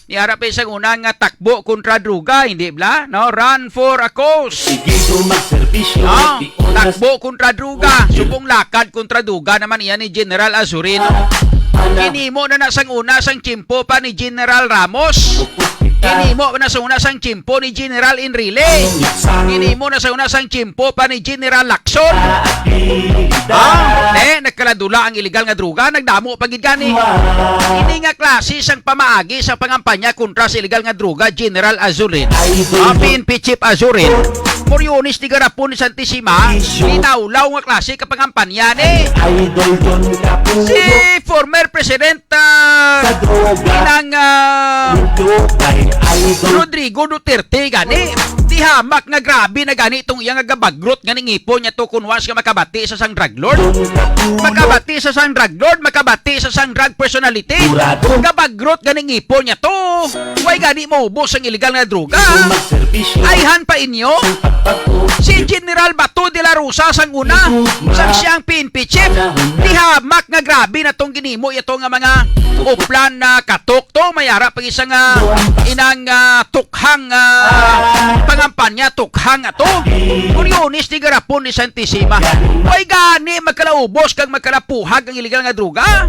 Ni harap pa sang una nga takbo kontra droga, hindi bla? No? Run for a cause. Sige, do magserbisyo. No? Takbo kontra droga. Subong lakad kontra droga naman iyan ni General Azurin. Ginimo na na sang una sang tiyempo pa ni General Ramos. Ginimo na sa una sang tiyempo ni General Enrile. Ginimo na sa una sang tiyempo pa ni General Lacson. Ah, eh, nagkaladula ang iligal nga droga, nagdamo pa gid gani. Ini nga klase sang pamaagi sa pangampanya kontra sa iligal nga droga, General Azurin. Ah, P N P Chief Azurin. Coriones, Tigarapon ni Santisima, linawlaw nga klase ka pangampanya ni. Idol Don Kapulot. Si former President, ah, Inang, ah, Rodrigo Duterte gani. Di hamak nga grabe na gani itong iya nga gabagrot nga ningipon niya to kun was nga makabati sa sang drug lord. Makabati sa sang drug lord, makabati sa sang drug personality. Gabagrot gani ngipon niya to. Way gani maubos ang iligal nga droga. Ayhan pa inyo. Si General Bato de la Rosa sang una, sang siyang P N P chief. Di hamak nga grabe na tong ginimo ito nga mga uplan na katok to. May ara pag isang, ah, inang, ah, tukhang, ah, pangampanya, tukhang ato. Coriones, Tigarapon ni Santisima. Way gani magkalaubos kag magkalapuhag ang iligal nga droga.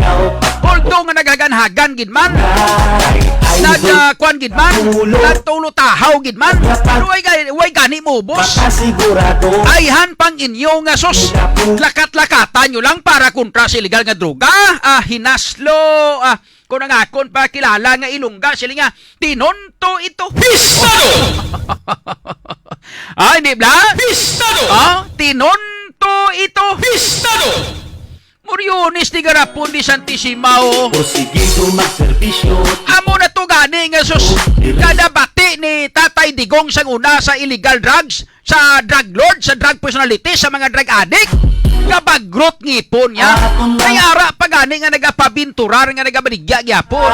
Although nga naghaganhagan gid man, nag, ah, kuan gid man, nagtulutahaw gid man. Pero way gani, way gani mubos. Ayhan pang inyo nga sus, lakat-lakatan nyo lang para kontra sa iligal nga droga. Ah, hinaslo, ah, kung ang akon pa kilala nga Ilongga, sila nga, tinonto ito. Pistado! Ah, hindi bla? Pistado! Ah, tinonto ito. Pistado! Coriones de Garapon de Santisimaw. Porsigido magserbisyo. Amo na to gani nga sus, kada bati ni Tatay Digong sang una sa illegal drugs, sa drug lord, sa drug personality, sa mga drug addict, gabagrot ngipon niya. Kay ara pa gani nga nagapabinturar, nga nagabaligya gyapon.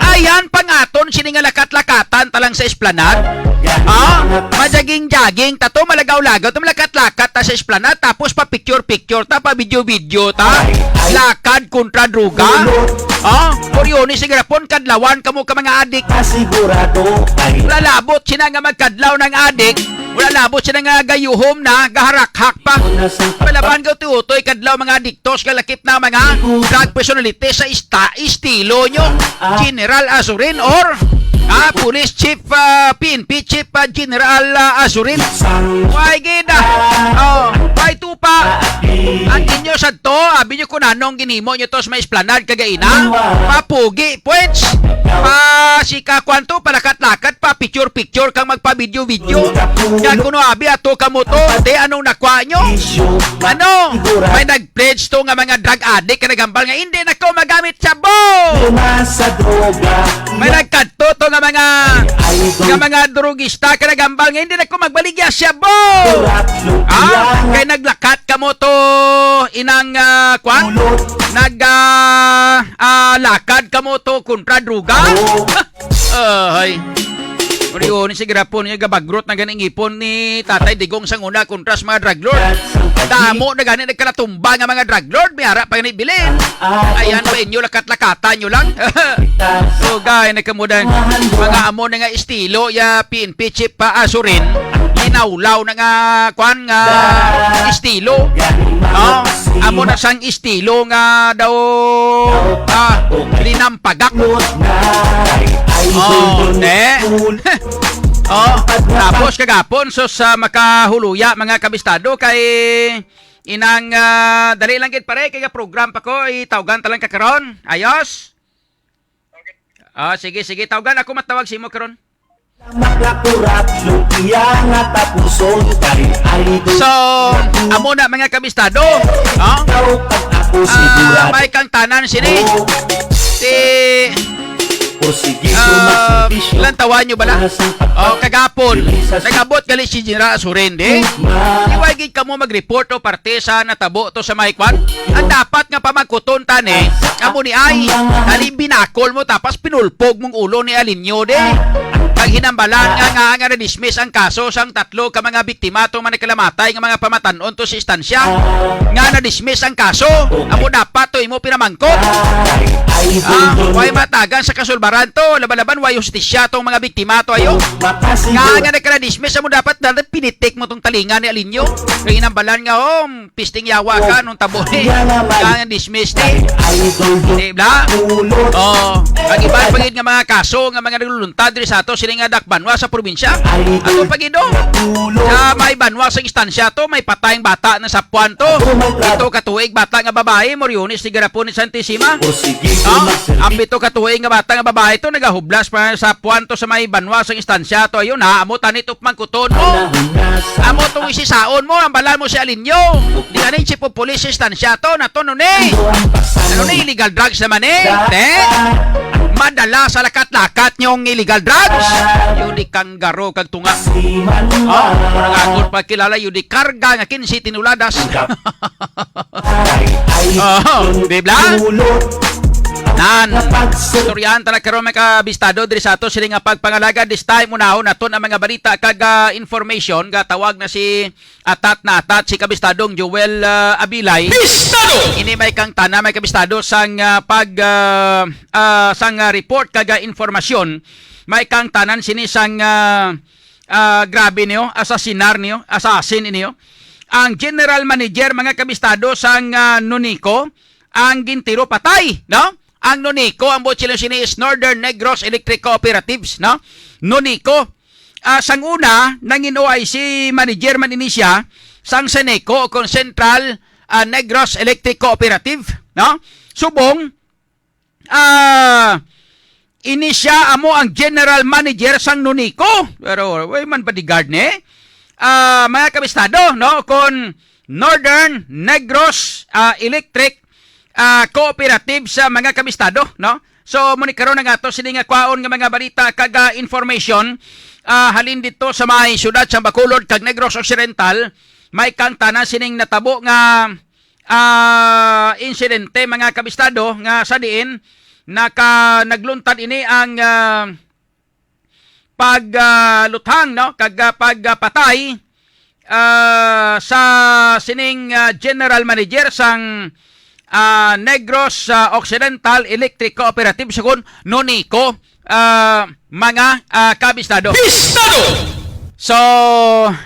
Ayan pang aton sini nga lakat-lakatan ta lang sa esplanade. Ha? Majaging-jaging ta to, malagaw-lagaw to, malakat-lakat ta sa esplanade, tapos pa picture-picture ta, pa video-video ta. Lakad kontra droga. Ha? Coriones de Garapon, kadlawan kamo ka mga adik. Sigurado ay wala labot sina nga magkadlaw ng adik. Wala labot sina nga gayuhom na, gaharakhak pa. Malaban ka utoy-utoy kadlaw mga adiktos, kalakip na mga drug personality sa ista-, estilo nyo. General Azurin or, ah, Police Chief, ah, P N P Chief, ah, General, ah, Azurin. Why gid, ah? Oh, why tupa? Ang inyo sa to, abi nyo kung anong ginhimo nyo to sa may esplanade kagaina. Papugi, pwets. Pa si ka kwanto, palakat-lakat, pa picture-picture kang magpa-video-video. Kaya kuno abi ato kamo to, te, anong nakwa nyo? Ano? May nag-pledge to nga mga drug addict nga naghambal nga hindi na ko magamit shabu. Luma sa droga. May nagkadto to nga mga, nga mga drugista nga naghambal nga hindi na ko magbaligya shabu. Ah, kay naglakat kamo to inang, ah, kwan? Nag, ah, ah, lakad kamo to kontra droga? Ahay. Urion, si Grapon, yung gabagrot na ganing ipon ni Tatay Digong sang una kontra sa mga drug lord. Damo na gani nagkalatumba nga mga drug lord, may ara pa gani bilin. Ayan ba inyo, lakat-lakatan nyo lang? Sugay na kamo dan. Mga amo na nga estilo, ya P N P Chief pa Azurin. Linawlaw na nga, kwan nga, estilo. Oh, amo na sang estilo nga daw, ah, linampagak. Oh, ne? Oh, tapos kagapon, so sa makahuluya, mga kabistado, kay inang, ah, dali lang gid pare, kay program pa ko, itawgan ta lang ka karon. Ayos? Ah, sige, sige, tawgan ako matawag si mo karon. Makakurap yung iya nga tapuson kay idol. So, amo na, mga kabistado, no? Ikaw pag ako Ah, sigurado. May kang tanan sini. Si Porsigido Ah, magserbisyo. Lantawan nyo ba na? Para sa Oh, kagapon. Dili sa Nagabot gali si General Azurin, di? Ma- Iway gid kamo mag-report o parte sa natabo to sa may kwan. Ang dapat nga pamangkuton tani, amo ni ay, dali binakol mo tapos pinulpog mong ulo ni Alinyo, di? Paghinambalan nga, nga, nga na-dismiss ang kaso sang tatlo ka mga biktima tong mga nagkalamatay nga mga pamatan-on to sa istansya. Nga na-dismiss ang kaso, amo dapat to imo pinamangkot. Ah, way matagan sa kasulbaran to, laban-laban way hustisya tong mga biktima to ayo. Nga, nga nagkala-dismiss, amo dapat, dapat pinitik mo tong talinga ni Alinyo. Kay inambalan nga, oh, pisting yawa ka nung tabo ni. Nga, nga dismiss ni. Di ba? Oh, ang iban pa gid nga mga kaso nga mga nagluluntad diri sa ato sini nga dakbanwa sa probinsya. Ato pa gid, oh. Sa may banwa sa istansya to, may patayng bata na sa puwan to. Ito katuig bata nga babae, Moriones, ni Garapon ni Santissima. Oh, ang pito katuig nga bata nga babae to, nagahublas pa sa puwan to sa may banwa sa istansya to. Ayun, ha, amo tani to pamangkuton mo. Amo tong isisaon mo, ang bala mo si Alinyo. Di na ning chief of police sa istansya to, na to, no ni? Ano ni, illegal drugs naman eh? Te? Madala sa lakat-lakat niyong illegal drugs. Yun di kanggaro kag tunga. Oh, parang akon pagkilala, yun di karga nga kinse tinuladas. Oh, di ba? Nan, istoryahan ta na karon, mga kabistado, diri sa ato sini nga pagpangalaga. This time, unahon naton ang mga balita kag, ah, information nga tawag na si atat na atat si kabistadong Joel, ah, Abilay. Bistado! Ini may kang tana, may kabistado sang, ah, pag, ah, ah, sang, ah, report kag, ah, informasyon. May kang tanan sini sang, ah, ah, grabe niyo, asasinar niyo, assassin niyo. Ang general manager, mga kabistado sang, ah, Nonico, ang gintiro patay, no? Ang Nonico, ang buot sila sini is Northern Negros Electric Cooperatives, no? Nonico. Ah, sang una, nangin O I C manager man ini siya, sang Seneco o kon Central, ah, Negros Electric Cooperative, no? Subong, ah, ini siya amo ang general manager sang Nonico. Pero, way man bodyguard ni? Ah, mga kabistado, no? Kon Northern Negros, ah, Electric ah, cooperative sa mga kabistado, no? So, mao ni karon ang ato sini nga kwaon nga mga balita kag, ah, information, ah, halin dito sa may siyudad sa Bacolod kag Negros Occidental. May kantana sining natabo nga, ah, insidente, mga kabistado, nga sa diin naka-, nagluntad ini ang, ah, pag, ah, luthang, no, kag, ah, pagpatay, ah, sa sining, ah, general manager sang, ah, Negros, ah, Occidental Electric Cooperative, sukon Nonico, ah, mga, ah, kabistado. Bistado! So,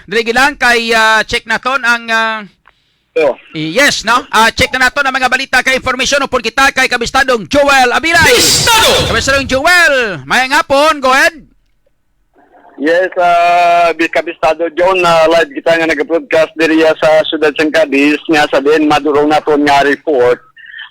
diri lang kay, ah, check naton ang, ah, So, yes, no? Ah, check na nato ang mga balita kay information upod kita kay Kabistadong Joel Abilay. Bistado! Kabistadong Joel, mayang hapon, go ahead. Yes, ah, bi-, Kabistado John, na live kita nga nag-broadcast diriya sa siyudad sang Cadiz, nga sa diin madulong naton nga report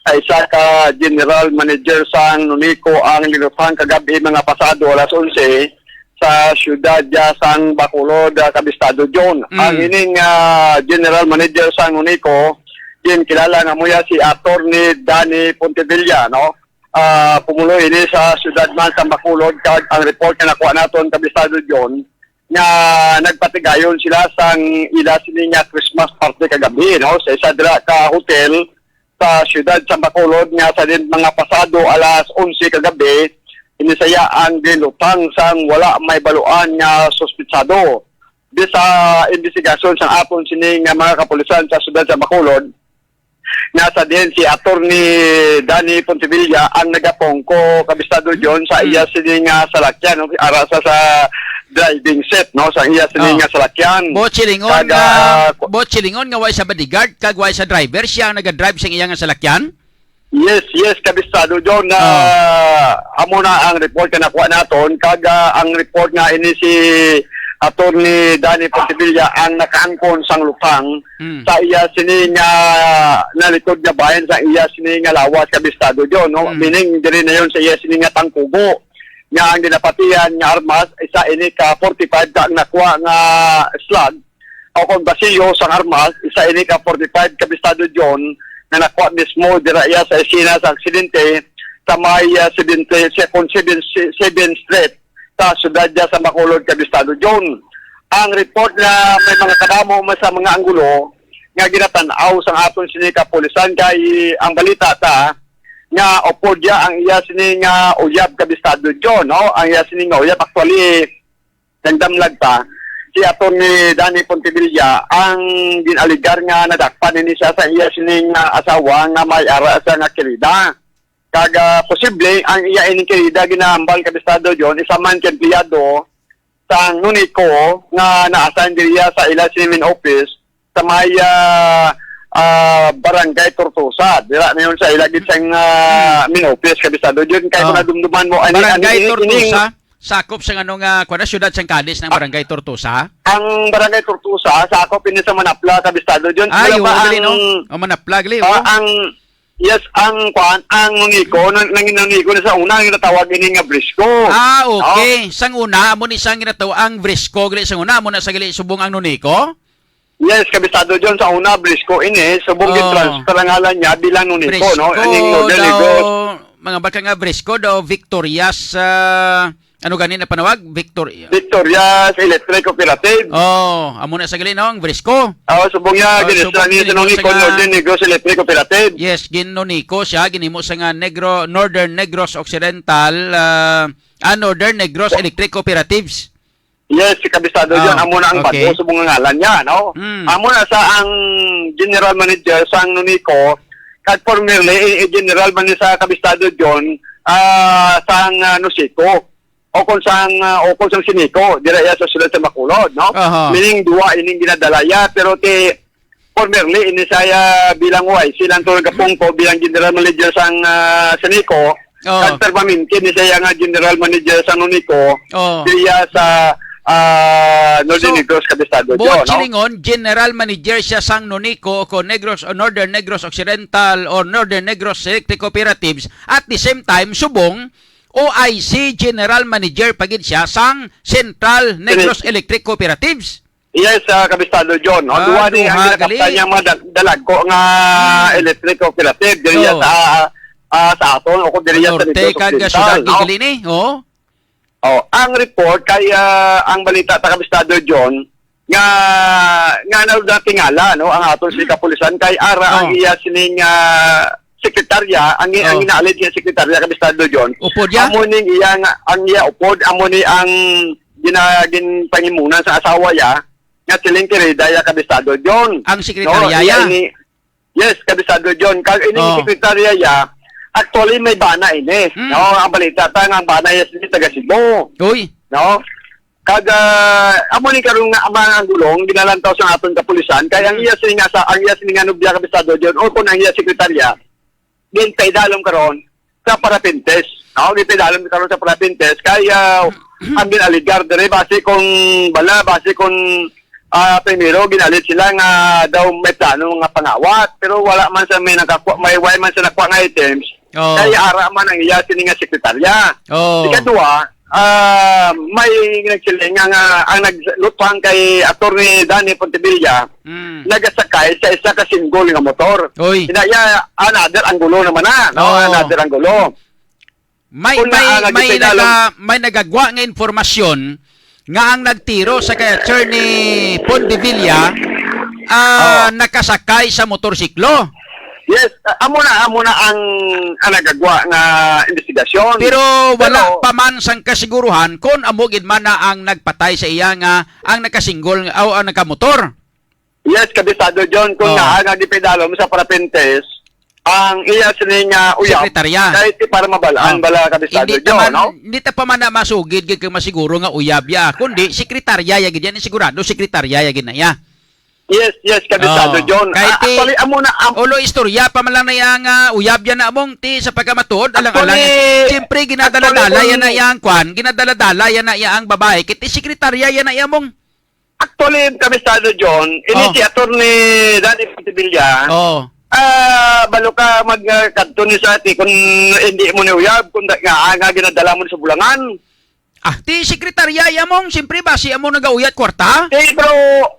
ay isa ka general manager sang Nonico ang linuthang kagabi mga pasado alas onse sa siyudad, ah, sang Bacolod, ah, Kabistado John. Mm. Ang ining, ah, general manager sang Nonico, gin kilala nga muya si Attorney Danny Pontevilla, no? Ah, pumulo ini sa siyudad man sa Bacolod, kag ang report nga nakuha naton, Kabistado John, nga nagpatigayon sila sang ila sini nga Christmas party kagabi, no? Sa isa dira ka hotel sa siyudad sa Bacolod nga sa din mga pasado alas onse kagabi, inisaya ang ginlutang sang wala may baluan nga suspitsado. Di sa investigasyon sang aton sini nga mga kapulisan sa siyudad sa Bacolod, nga sa diin si Attorney Danny Pontevilla ang nagapungko, Kabistado John, sa iya sini nga salakyan, no? Ara sa, sa driving seat, no, sa iya sini Oh. nga salakyan. Buot silingon Kag, nga, ah, ku- buot silingon nga way sa bodyguard kag way sa driver, siya ang nagadrive sa iya nga salakyan? Yes, yes, Kabistado John, na Oh. amo na ang report nga nakuha naton, kag, ah, ang report nga ini si Attorney Danny Pontevilla ang nakaangkon sang lutang Mm. sa iya sini nga nalikod nga bahin sa iya sini nga lawas, Kabistado John, no? Mm. Meaning, diri na yon sa iya sini nga tangkugo. Nga ang ginapatihan nga armas, isa ini ka forty-five ka ang nakuha nga slug, o kung basiyo sang armas, isa ini ka forty-five, Kabistado John, nga nakuha mismo dira iya sa esena sa aksidente sa may, ah, seventy, second seven, seven Street sa siyudad niya sa Bacolod, Kabistado John. Ang report nga may mga kadamo man sa mga anggulo nga ginatan-aw sang aton sini kapulisan, kay ang balita ta nga upod ya ang iya sini nga uyab, Kabistado John, no? Ang iya sini nga uyab, actually, nagdamlag pa si Attorney Danny Pontevilla ang gin-alegar nga nadakpan ini siya sa iya sini nga asawa nga may ara sa nga kirida. Kag, ah, posible ang iya ining kirida ginahambal, Kabistado John, isa man ka empleyado sang Nonico nga na-assign diriya sa ila sini main office sa may, ah, ah, Barangay Tortosa. Dira na yun sa ila gid sang, ah, Hmm. main office, Kabistado John. Kay kung Oh. nadumduman mo, ani, Barangay ani, ini, Tortosa, sakop sa ano nga, kuwan na, siyudad sang Cadiz ng Ah. Barangay Tortosa? Ang Barangay Tortosa, sakop ini sa Manapla, Kabistado John. Ay, Pero oo, ba gali, ang, no? Oh, Manapla, gali, ah, oo. ang, yes, ang, kuan, ang Nonico, nang, nang Nonico na sa una, ang ginatawag ini nga Brisco. Ah, okay. Oh. Sang una, amo ni sang ginataw-, ang Brisco, gali, sang una, amo na sa gali subong ang Nonico? Yes, Kabistado John, sa una, Brisco ini, subong Oh. gin-transfer ang ngalan niya bilang Nonico, no? Brisco Aning Northern daw, Negros. Mga baka nga Brisco daw, Victorias, ah, ano gani na panawag? Victor-, Victorias Electric Cooperative. Oh, amo na sa gali, no? Ang Brisco. Oh, subong niya, Oh, ginistra subong niya sa ginistra Nonico, nga Northern Negros Electric Cooperative. Yes, gin-Nonico siya, ginhimo sa nga Negro, Northern Negros Occidental, ah, ah, Northern Negros Oh. Electric Cooperatives. Yes, si Kabistado Oh, John, amo na ang okay. bago sa mga ngalan niya, no? Mm. Amo na sa ang general manager sang Nonico, kag formerly, eh, eh, general man ni sa Kabistado John, ah, sang, ah, Nosico. O kung sang, ah, o kung sang Sinico, dira iya sa sulod sa Bacolod, no? Aha. Meaning, duwa ining ginadala iya, pero ti, formerly, ini siya bilang Y C lang to nagapungko bilang general manager sang, ah, Sinico. Oh. Kag permanente ni siya nga general manager sang Nonico, Oh. diya sa, ah, Northern So, Negros, Kabistado John, no? Silingon, general manager siya sang Nonico o Negros o Northern Negros Occidental or Northern Negros Electric Cooperatives. At the same time, subong, O I C general manager pa gid siya sang Central Negros Sini- Electric Cooperatives. Yes, ah, Kabistado John. O, Ah, duha ni ang duha, ginakaptan gali. niya mga dag-, dalagko nga Hmm. electric cooperative diri Oh. sa, ah, sa aton o kung diri sa Norte Negros kag Occidental, syudad, no? Gali ni, oh. Oh, ang report kay, ah, ang balita ta, Kabistado John, nga, nga na-, natingala, no, ang aton sa kapulisan kay ara ang Oh. iya sining, ah, sekretarya, ang, ang Oh. ginaalid nga sekretarya, Kabistado John. Upod ya? Amo ning iya nga, ang iya upod, amo ni ang gina-, ginpangimunan sa asawa ya, nga siling Querida ya, Kabistado John. Ang sekretarya No, iya ya? ini, yes, Kabistado John. Kag ining Oh. sekretarya ya, actually may bana ini. Hmm. No, ang balita ta nga ang bana ya sini taga Cebu. Uy. No? Kag, ah, amo ni karon nga ang mga anggulong ginalantaw sa aton kapulisan kay ang Hmm. iya sini nga sa, ang iya sini nga nobya, Kabistado John, o kung ang iya sekretarya, ginpaidalom karon sa parapintes. No, ginpaidalom karon sa parapintes kay, ah, ang ginaligar diri base kung bala, base kung, ah, primero ginalit sila nga daw may plano nga pangawat, pero wala man sa may nakakuha, may, wala man sa nakuha nga items. Oh. Kay ara man ang iya sini nga sekretarya. Oh. Ikadua, ah, may nagsiling nga, nga ang naglutang kay Attorney Danny Pontevilla, Mm. nagasakay sa isa ka single nga motor. Oy. Ina iya, another anggulo naman na, no? Oh. Another anggulo. May, Una, may, ang may nagpedalong naga-, may nagagwa nga impormasyon nga ang nagtiro sa kay Attorney Pontevilla, ah, Oh. nakasakay sa motorsiklo. Yes, ah, amo na, amo na ang, ang nagagwa nga investigasyon. Pero wala Pero pa man sang kasiguruhan kung amo gid man na ang nagpatay sa iya nga ang nakasingle o ang nakamotor. Yes, Kabisado John, kung Oh. naa nga gipedalom sa parapentes, ang iya sini nga uyab, Sekretarya. kahit di para mabalaan Oh. bala, Kabisado Hindi John, naman, no? hindi ta pa man na masugid gid kay masiguro nga uyab ya, kundi sekretarya ya gid yan, sigurado sekretarya ya gid na ya. Yes, yes, Kabisado Oh. John. Kay Ah, ti, actually, amo na, am- ulo istorya pa man lang na iya nga uyab ya na among ti sa pagkamatuod, alang-alang. Actually, Siyempre, ginadala-dala actually, yan na kung iya ang kwan, ginadala-dala yan na iya ang babae. Kay ti sekretarya yan na iya mong Actually, Kabisado John, ini Oh. si Attorney Danny Pontevilla, Oh. ah, balo ka mag, ah, kadto ni sa ati kung hindi mo ni uyab, kung da-, nga, nga ginadala mo ni sa Bulangan. Ah, ti sekretarya ya mong, siyempre ba, si amo nagauyat kwarta? Eh, pero,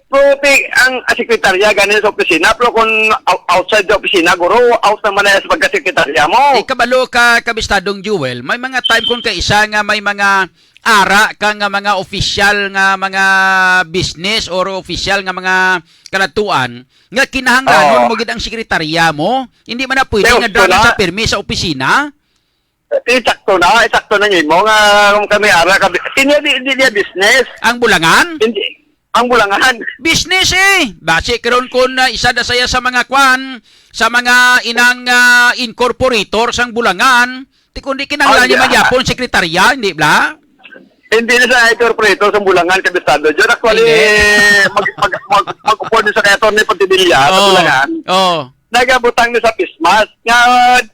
pero ti, ang, ah, sekretarya gani sa opisina, pero kung ou-, outside the opisina, guro, out naman na sa pagkasekretarya mo. Di kabalo ka, Kabistadong Jewel, may mga time kung kaisa nga may mga ara ka nga mga opisyal nga mga business or opisyal nga mga kaladtuan nga kinahanglanon Oh. mo gid ang sekretarya mo. Hindi man na pwede Pero nga wala. Dala sa pirmi sa opisina. Eh, sakto na, eh, sakto na nimo nga kung kami ara ka, hindi, hindi, hindi niya business. Ang Bulangan? Hindi, ang Bulangan. Business eh. Basi karon kun, ah, isa na saya sa mga kwan, sa mga inang, ah, incorporator sang Bulangan, ti kundi kinahanglan Ay, niya ah. magyapon sekretarya, hindi bla? Hindi na sa incorporator sang Bulangan, Kabisado. Diyan actually, Hindi. mag, mag, mag, mag-upod sa kay Attorney Pontevilla sa Oh. Bulangan. Oh. Nagabutang ni sa face mask nga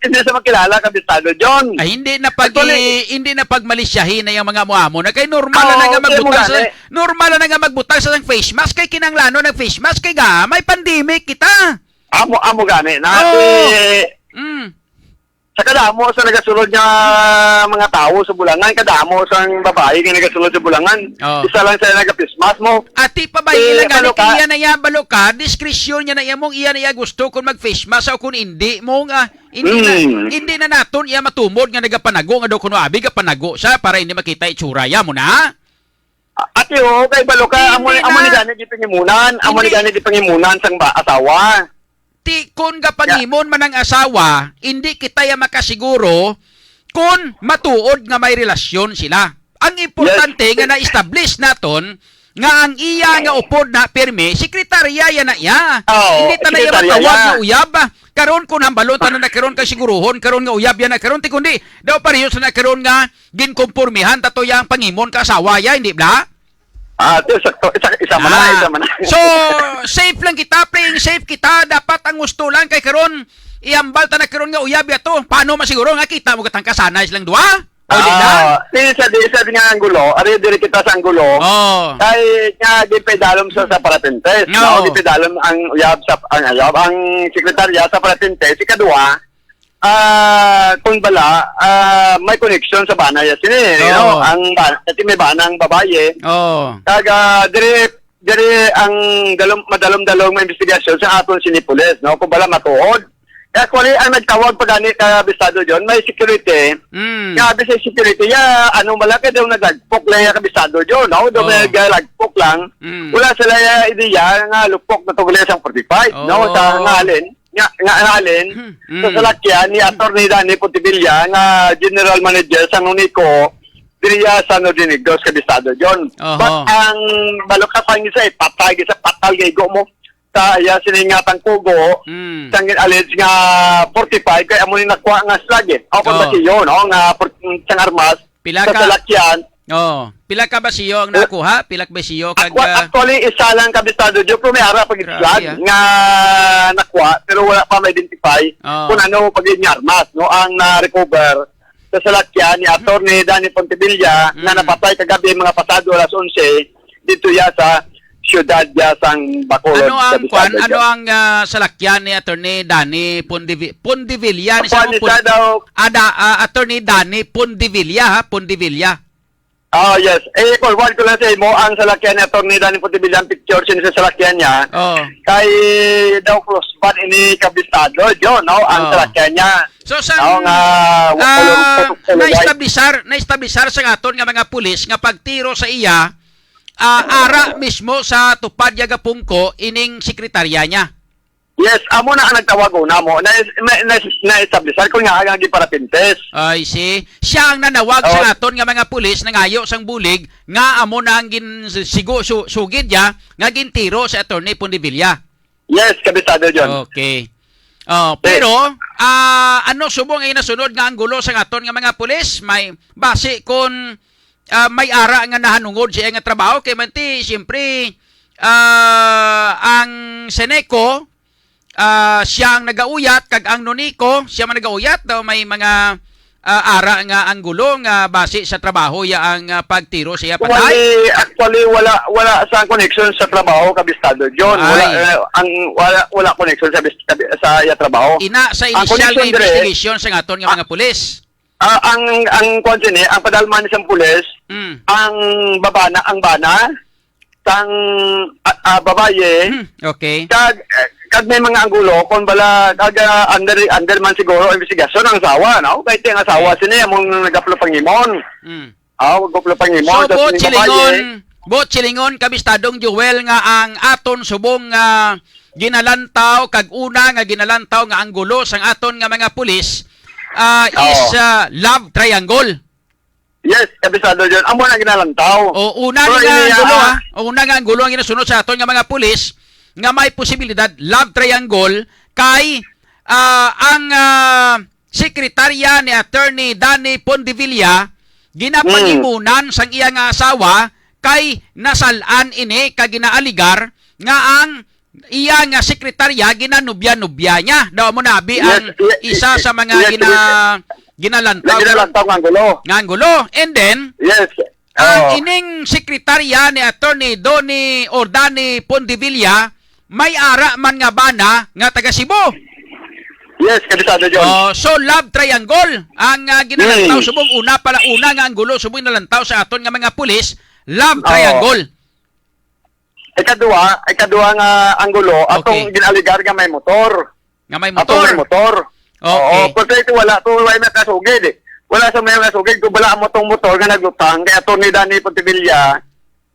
hindi sa makilala, Kabisado John. Ay, hindi na pag-, Actually, hindi na pagmalisyahin na yung mga amo-amo na kay normal na Oo, nga hindi mo magbutang sa, gani. normal na nga magbutang sa face mask kay kinanglano ng face mask kay ga, may pandemic kita. Amo, amo gani na. Oo. Ti, Mm. sa kadamo sa nagasulod nga mga tawo sa Bulangan, kadamo sang babae nga nagasulod sa Bulangan. Oo. Isa lang sa naga-face mask mo. Ati pa ba Eh, ila nga ano ni ka? Iya na iya balo ka, diskresyon niya na iya mong iya na iya gusto kung mag-face mask o kung hindi mo nga, hindi na, Hmm. hindi na naton iya matumod nga nagapanago nga daw kuno abi gapanago siya para hindi makita itsura ya mo na. Ati, oo, kay balo ka, amo, Hindi amo ni na. gani gipangimunan, amo ni Hindi. gani gipangimunan sang ba, asawa. Ti, kung gapangimon man ang asawa, hindi kita ya makasiguro kung matuod nga may relasyon sila. Ang importante Yes. nga na-establish naton nga ang iya nga upod na pirmi, sekretarya ya na iya. Oo, Hindi ta na iya sekretarya matawag ya. nga uyab. Karon kung hambalon ta na na karon kay siguruhon karon nga uyab ya na karon, ti kundi daw pareho sa na karon nga ginkompormihan ta to ya ang pangimon ka asawa ya, hindi bla? Ah, ti, sakto. Isa, isa man na, Ah. isa man na. So, safe lang kita, playing safe kita. Dapat ang gusto lang kay karon, ihambal ta na karon nga uyab ya to. Paano masiguro nga kita mo gatang kasanay silang duha? O, di na? Ah, ti, sa, di, sa nga anggulo, ari diri kita sa anggulo. Oh. Kay nga, di pedalom sa, sa parapentes, No. no? Di pedalom ang uyab sa, ang uyab, ang sekretarya sa parapentes. Ikaduha, ah, kung bala, ah, may connection sa bana ya sini, Oo. no? Ang ba-, kasi may bana ang babae. Oo. Kag, ah, diri, diri ang dalom-, madalom-dalom nga investigasyon sa aton sini pulis, no? Kung bala matuod. Kaya actually, ang nagtawag pa gani ka Bistado John, may security. Mm. Nga, abi sa security, ya, ano, malaki daw naglagpok lang yung kabisado John, no? Daw may Oh. naglagpok lang. Mm. Wala sila ya idea nga lupok na to sa forty-five, no? Sa Oh. nga alin, nga, nga alin, Mm. sa salakyan ni Attorney Danny Pontevilla nga General Manager sa Nunico, diriya sa Northern Negros, kabisado John. Oho. But ang balukat ang isa, eh, patay, isa patay, gaigo mo. Sa iya sini nga tangkugo, Mm. sang gin-allege nga forty-five, kay amo ni nakuha nga slug, eh. Ako Oh. ba siyo, no? Nga for-, sang armas, Pila sa ka? salakyan. Oh, pila ka ba siyo ang Eh, nakuha? Pila ka ba siyo kag, Actu-, ah, actually, isa lang kabisado, John, pero may ara pag Grabe, slug ah. nga nakuha, pero wala pa ma-identify Oh. kung ano pag nga armas, no? Ang na-recover sa salakyan ni Attorney Danny Pontevilla nga Mm. napatay kagabi mga pasado alas onse dito ya sa siyudad ya sang Bacolod, Ano ang kabisado kwan? Ano John. ang, ah, salakyan ni Attorney Danny Pondivi-, Pondevilla? Ni Ang sa kwan, isa Pon-, daw Ada, ah, Attorney Danny Pondevilla, ha? Pondevilla. Oh, yes. Eh, forward ko lang sa imo ang salakyan ni Attorney Danny Pontevilla, ang picture siya sa salakyan niya. Oh. Kay daw cross ban ini kabisado, John, no? Ang Oh. salakyan niya. So, sang, No, nga, ah, kulong, kulong, kulong, na-establisar, na-establisar sa aton nga mga pulis nga pagtiro sa iya, ah, ara mismo sa tupad ya gapungko ining sekretarya niya. Yes, amo na ang nagtawag una mo. Na, na, na, na-establish ko nga ang giparapintes. I see. Siya ang nanawag sa Oh. aton nga mga pulis, nangayo sang bulig nga amo na ang gin-, sigo-, su-, sugid niya nga gintiro si Attorney Pondevilla. Yes, kabisado, John. Okay. Oh, Yes. pero, ah, ano subong ang nasunod nga anggulo sa aton nga mga pulis? May basi kon, ah, may ara nga nahanungod siya nga trabaho kay manti siyempre, ah, ang Seneco, ah, siya ang nagauyat kag ang Nonico, siya man nagauyat daw may mga, ah, ara nga anggulo nga basi sa trabaho ya ang, ah, pagtiro sa iya patay. Actually, actually, wala, wala sa connection sa trabaho, kabisado, John. Wala, Ay. eh, ang, wala, wala connection sa bis-, sa, sa iya trabaho. Ina sa Ang initial nga connection dire, investigation sa aton nga ah, mga pulis. Ah, ang, ang kwan sini, ang padalman sang pulis, Mm. ang babana, ang bana, sang, ah, ah, babaye, Mm, okay. kag, eh, kag may mga anggulo, kung bala, kag, ah, under, under man siguro investigasyon ang asawa, no? Kahit ang asawa Okay. sini, among nagapulapangimon. Mm. Ah, wag ko pulapangimon. So, Tas buot sining babaye, silingon, buot silingon, kabistadong Joel, nga ang aton subong nga ginalantaw, kag una nga ginalantaw nga anggulo sang aton nga mga pulis, ah, is, Oo. ah, love triangle. Yes, kabisado, John. Amo na ginalantaw. O, una Pero nga ini, anggulo, ah, ha? O, una nga anggulo ang ginasunod sa aton nga mga pulis nga may posibilidad love triangle kay, ah, ang, ah, sekretarya ni Attorney Danny Pondevilla ginapangimunan Hmm. sang iya nga asawa kay nasal-an ini kag ginaaligar nga ang iya nga sekretarya ginanubya-nubya niya. Daw mo nabi Yes, ang ye-, isa ye-, sa mga yes, gina-, yes. ginalantaw Nga ginalantaw nga anggulo. nga anggulo. And then, Yes. ang Oo. ining sekretarya ni Attorney Donnie or Danny Pondevilla, may ara man nga bana nga taga Cebu. Yes, kabisado, John. Oh, so love triangle ang, ah, ginalantaw Hmm. subong una pala, una nga anggulo subong nalantaw sa aton nga mga pulis, love Oo. triangle. Ikaduha, ikaduha nga anggulo, atong Okay. ginaaligar nga may motor. Nga may Atong motor. may motor. Okay. Oo, pero ito wala, to wala may kasugid eh. Wala sa may kasugid, kung wala mo tong motor nga naglutang kay Attorney Danny Pontevilla,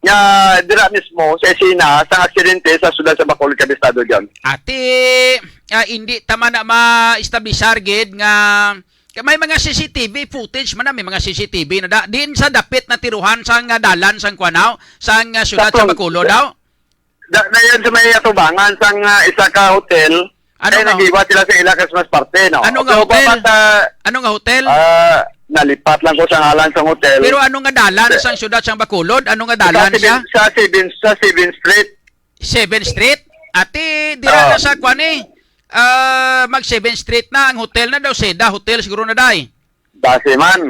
nga dira mismo sa esena sang aksidente sa siyudad sa Bacolod, Kabistado, John. Ati, ah, hindi ta man na ma-establisar gid nga Kay may mga C C T V footage man na, may mga C C T V na da, diin sa dapit na tiruhan sang, ah, dalan sang kuan, sang, ah, siyudad sa Bacolod daw? Da, na yan sa may atubangan sang, ah, isa ka hotel. Ano Ay, nga? Nag-iwa sila sa ila Christmas party, no? Ano nga So, hotel? Papat, ah, Ano nga hotel? ah, nalipat lang ko sa ngalan sang hotel. Pero ano nga dalan Sa sang siyudad sang Bacolod? Ano nga dalan sa siya? Seven, sa Seven, sa Seven Street. Seven Street? Ati, dira Ah. na sa kwan eh. Ah, mag Seven Street na ang hotel na daw, Seda Hotel siguro na day. Base man.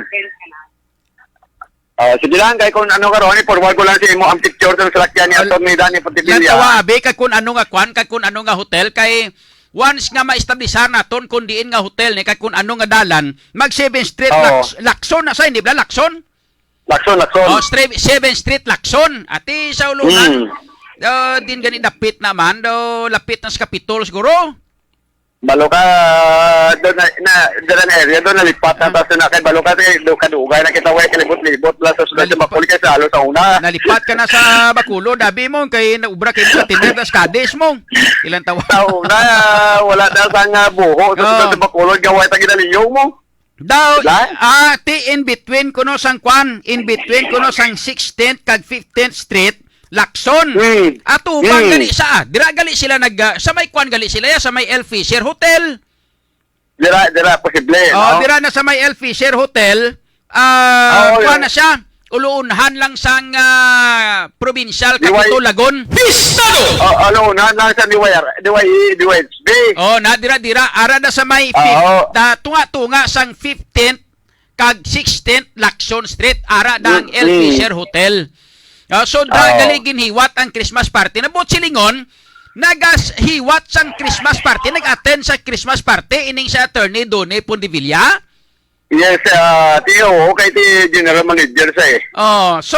Ah, sige lang, kay kung ano karon, i-forward ko lang sa imo ang picture sa salakyan ni Al-, Attorney Danny Pontevilla. Natawa, abi, kay kung ano nga kwan, kay kung ano nga hotel, kay once nga ma-establishar naton kung diin nga hotel ni, kay kung ano nga dalan, mag Seven Street, Oo. Lax-, Lacson na sa, hindi ba? Lacson? Lacson, Lacson. Oh, stre-, Seven Street, Lacson. Ati sa ulunan. Mm. Ah, din gani dapit naman, do lapit na sa Kapitol siguro. Balo ka, doon na, na, doon na area, doon nalipat na, hmm, tapos na kay balo ka, kay do kadugay na kita, way kalibot-libot, la sa sulod sa Nalipat. Bacolod kay sa alo sa una. Nalipat ka na sa Bacolod, dabi mo, kay naubra kay sa Tinder, tas Cadiz mo. Ilang tawa? Sa una, wala na sang, ah, buho, sa sulod sa Bacolod, gaway ta ginaliyo mo. Daw, ah, ti in between kuno sang kwan, in between kuno sang sixteenth kag fifteenth Street, Lacson. Hmm. Atubang gali sa, ah, dira gali sila nag, ah, sa may kwan gali sila, ya, sa may El Fisher Hotel. Dira, dira, posible, oh, no? Dira na sa may El Fisher Hotel, ah, kuwan na siya. Uluunhan lang sang, ah, provincial capital, Lagon. Pistado! Oh, uluunhan lang sa D Y R, D Y E, D Y H B. Oh, na dira, dira, ara na sa may fif-, ah, tunga-tunga sang fifteenth kag sixteenth Lacson Street, ara na ang El Fisher Hotel. Ah, so, dra gali ginhiwat ang Christmas party. Nabuot silingon, nagahiwat sang Christmas party, nag-attend sa Christmas party, ining si Attorney Donnie Pondevilla. Yes, ah, ti, oo, kay ti general manager sa eh. Oh, so,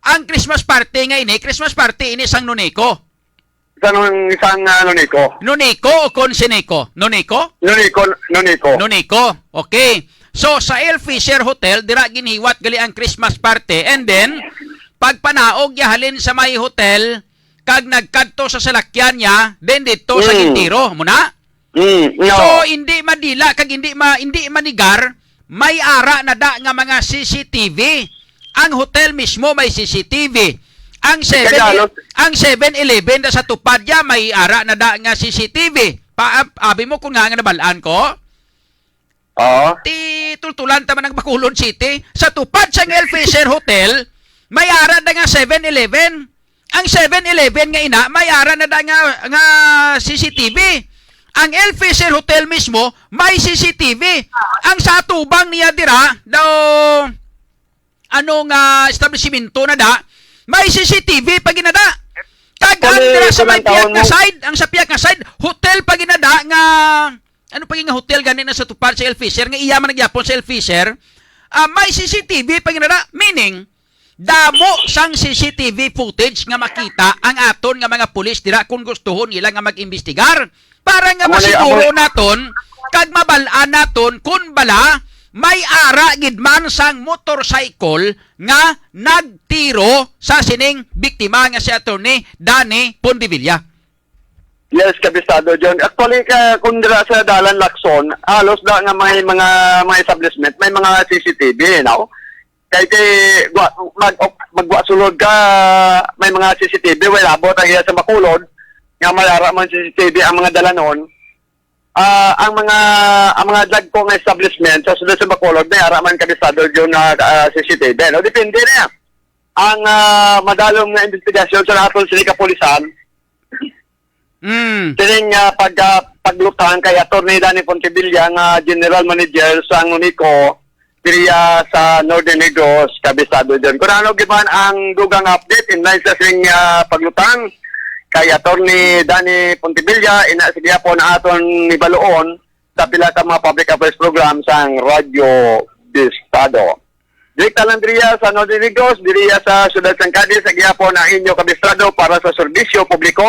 ang Christmas party nga ini, Christmas party ini sang Nonico. Sang, sang, ah, Nonico. Nonico o kon Sineco? Nonico? Nonico, Nonico. Nonico. Okay. So, sa El Fisher Hotel, dira ginhiwat gali ang Christmas party. And then, pagpanaog ya halin sa may hotel, kag nagkadto sa salakyan niya, then dito sa Quintero, mo na? Mm, no. So, hindi madila kag hindi ma-, hindi manigar, may ara na da nga mga C C T V. Ang hotel mismo may C C T V. Ang seven, ang Seven Eleven da sa tupad ya may ara na da nga C C T V. Pa, ab-, abi mo kung nga, nga nabal-an ko? Oo. Ti tultulan ta man ang Bacolod City. Sa tupad sang El Fisher Hotel, may ara na nga Seven Eleven. Ang Seven Eleven nga ina, may ara na da nga, nga C C T V. Ang El Fisher Hotel mismo, may C C T V. Ang sa atubang niya dira, daw, ano nga establishmento na da, may C C T V pa ginada. Kag ang dira sa may pihak nga side, ang sa pihak nga side, hotel pa ginada nga, ano pa nga hotel gani na sa tupad sa El Fisher, nga iya man nagyapon sa El Fisher, ah, may C C T V pa ginada. Meaning, damo sang C C T V footage nga makita ang aton nga mga pulis dira kung gustuhon nila nga mag-imbestigar para nga masiguro naton kag mabal-an naton kun bala may ara gid man sang motorcycle nga nagtiro sa sining biktima nga si Attorney Danny Pondevilla. Yes, Kabistado John. Actually, ka, kung dira sa Dalan Lacson, halos da nga may mga, mga establishment, may mga C C T V, no? Kay, kay gwa-, mag-, magwa sulod ka, may mga C C T V, way labot ang iya sa Bacolod, nga may ara man C C T V ang mga dalanon. Ah, ang mga, ang mga dagko nga establishment sa sulod sa Bacolod, may ara man, Kabistado John, na, ah, C C T V, no? Depende na. Ang, ah, madalom nga investigasyon sa aton sini kapulisan, Mm. Sining, ah, pag, ah, paglutang kay Attorney Danny Pontevilla nga General Manager sa Nonico, diriya sa Northern Negros, Kabistado John. Kung ano gid man ang dugang update in line sa sining, ah, paglutang kay Attorney Danny Pontevilla, ina sa gihapon na aton nibaluon sa pila ka mga public affairs program sang Radyo Bistado. Direkta lang diriya sa Northern Negros, diriya sa siyudad sang Cadiz, sa gihapon ang inyo kabistado para sa serbisyo publiko.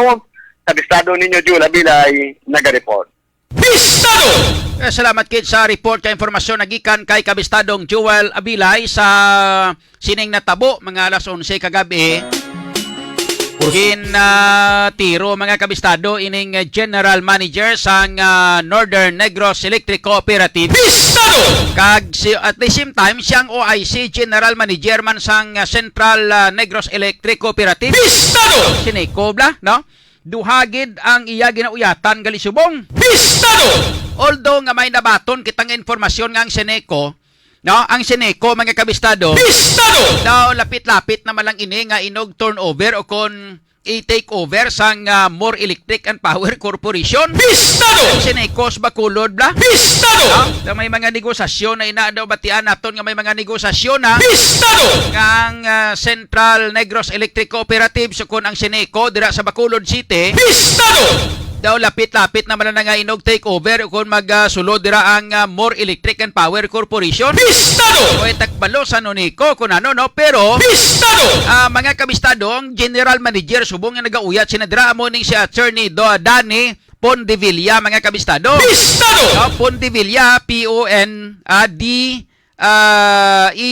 Kabistado ninyo, Jewel Abilay, nagareport. Bistado! Eh, salamat kid sa report ka impormasyon nagikan kay Kabistadong Jewel Abilay sa sining natabo mga alas onse kagabi. Gin, ah, tiro, mga kabistado, ining, ah, general manager sang, ah, Northern Negros Electric Cooperative. Bistado! Kag si, at the same time, siyang O I C general manager man sang, ah, Central, ah, Negros Electric Cooperative. Bistado! Sineco bala, no? Duha gid ang iya ginauyatan gali subong. Bistado! Although nga may nabaton kitang informasyon nga ang Sineco, no, ang Sineco, mga kabistado, Bistado! Daw lapit-lapit naman lang ini nga inog turnover o kon i-take over sang, ah, More Electric and Power Corporation. Bistado! Ang Sineco sa Bacolod bala. Bistado! No? Daw may mga negosasyon na ina daw batian naton nga may mga negosasyon na. Bistado! Nga ang, ah, Central Negros Electric Cooperative, sukon ang Sineco dira sa Bacolod City. Bistado! daw lapit-lapit naman na nga inog take over kung magsulod dira ang, ah, More Electric and Power Corporation. Pistado! O, eh, takbalo sa Nonico kung ano, no? Pero, Pistado! Ah, mga kabistado, ang general manager subong nga nagauyat sina dira amo ning si Attorney Do-, Danny Pondevilla, mga kabistado. Pistado! Ah, Pondevilla, P O N, ah, D, ah, E,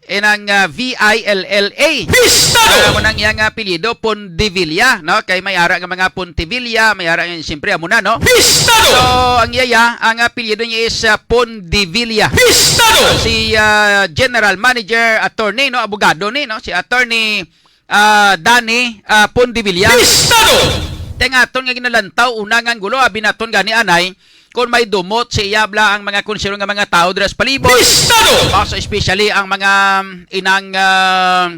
inang, ah, V I L L A. Pistado! Ah, mo nang iyang apelyido, Pondevilla, no? Kay may ara nga mga Pontivilla, may ara nga, siyempre, amo na, no? Pistado! So, ang iya, ang apelyido niya is, ah, Pondevilla. Pistado! Si, ah, General Manager, attorney, no? Abogado ni, no? Si Attorney, ah, Danny, ah, Pondevilla. Pistado! Kay ang aton nga ginalantaw, una nga anggulo, abi naton gani anay, kung may dumot sa iya bala ang mga konsernong nga mga tawo dira sa palibot. Pistado! Mas especially ang mga, um, inang, ah,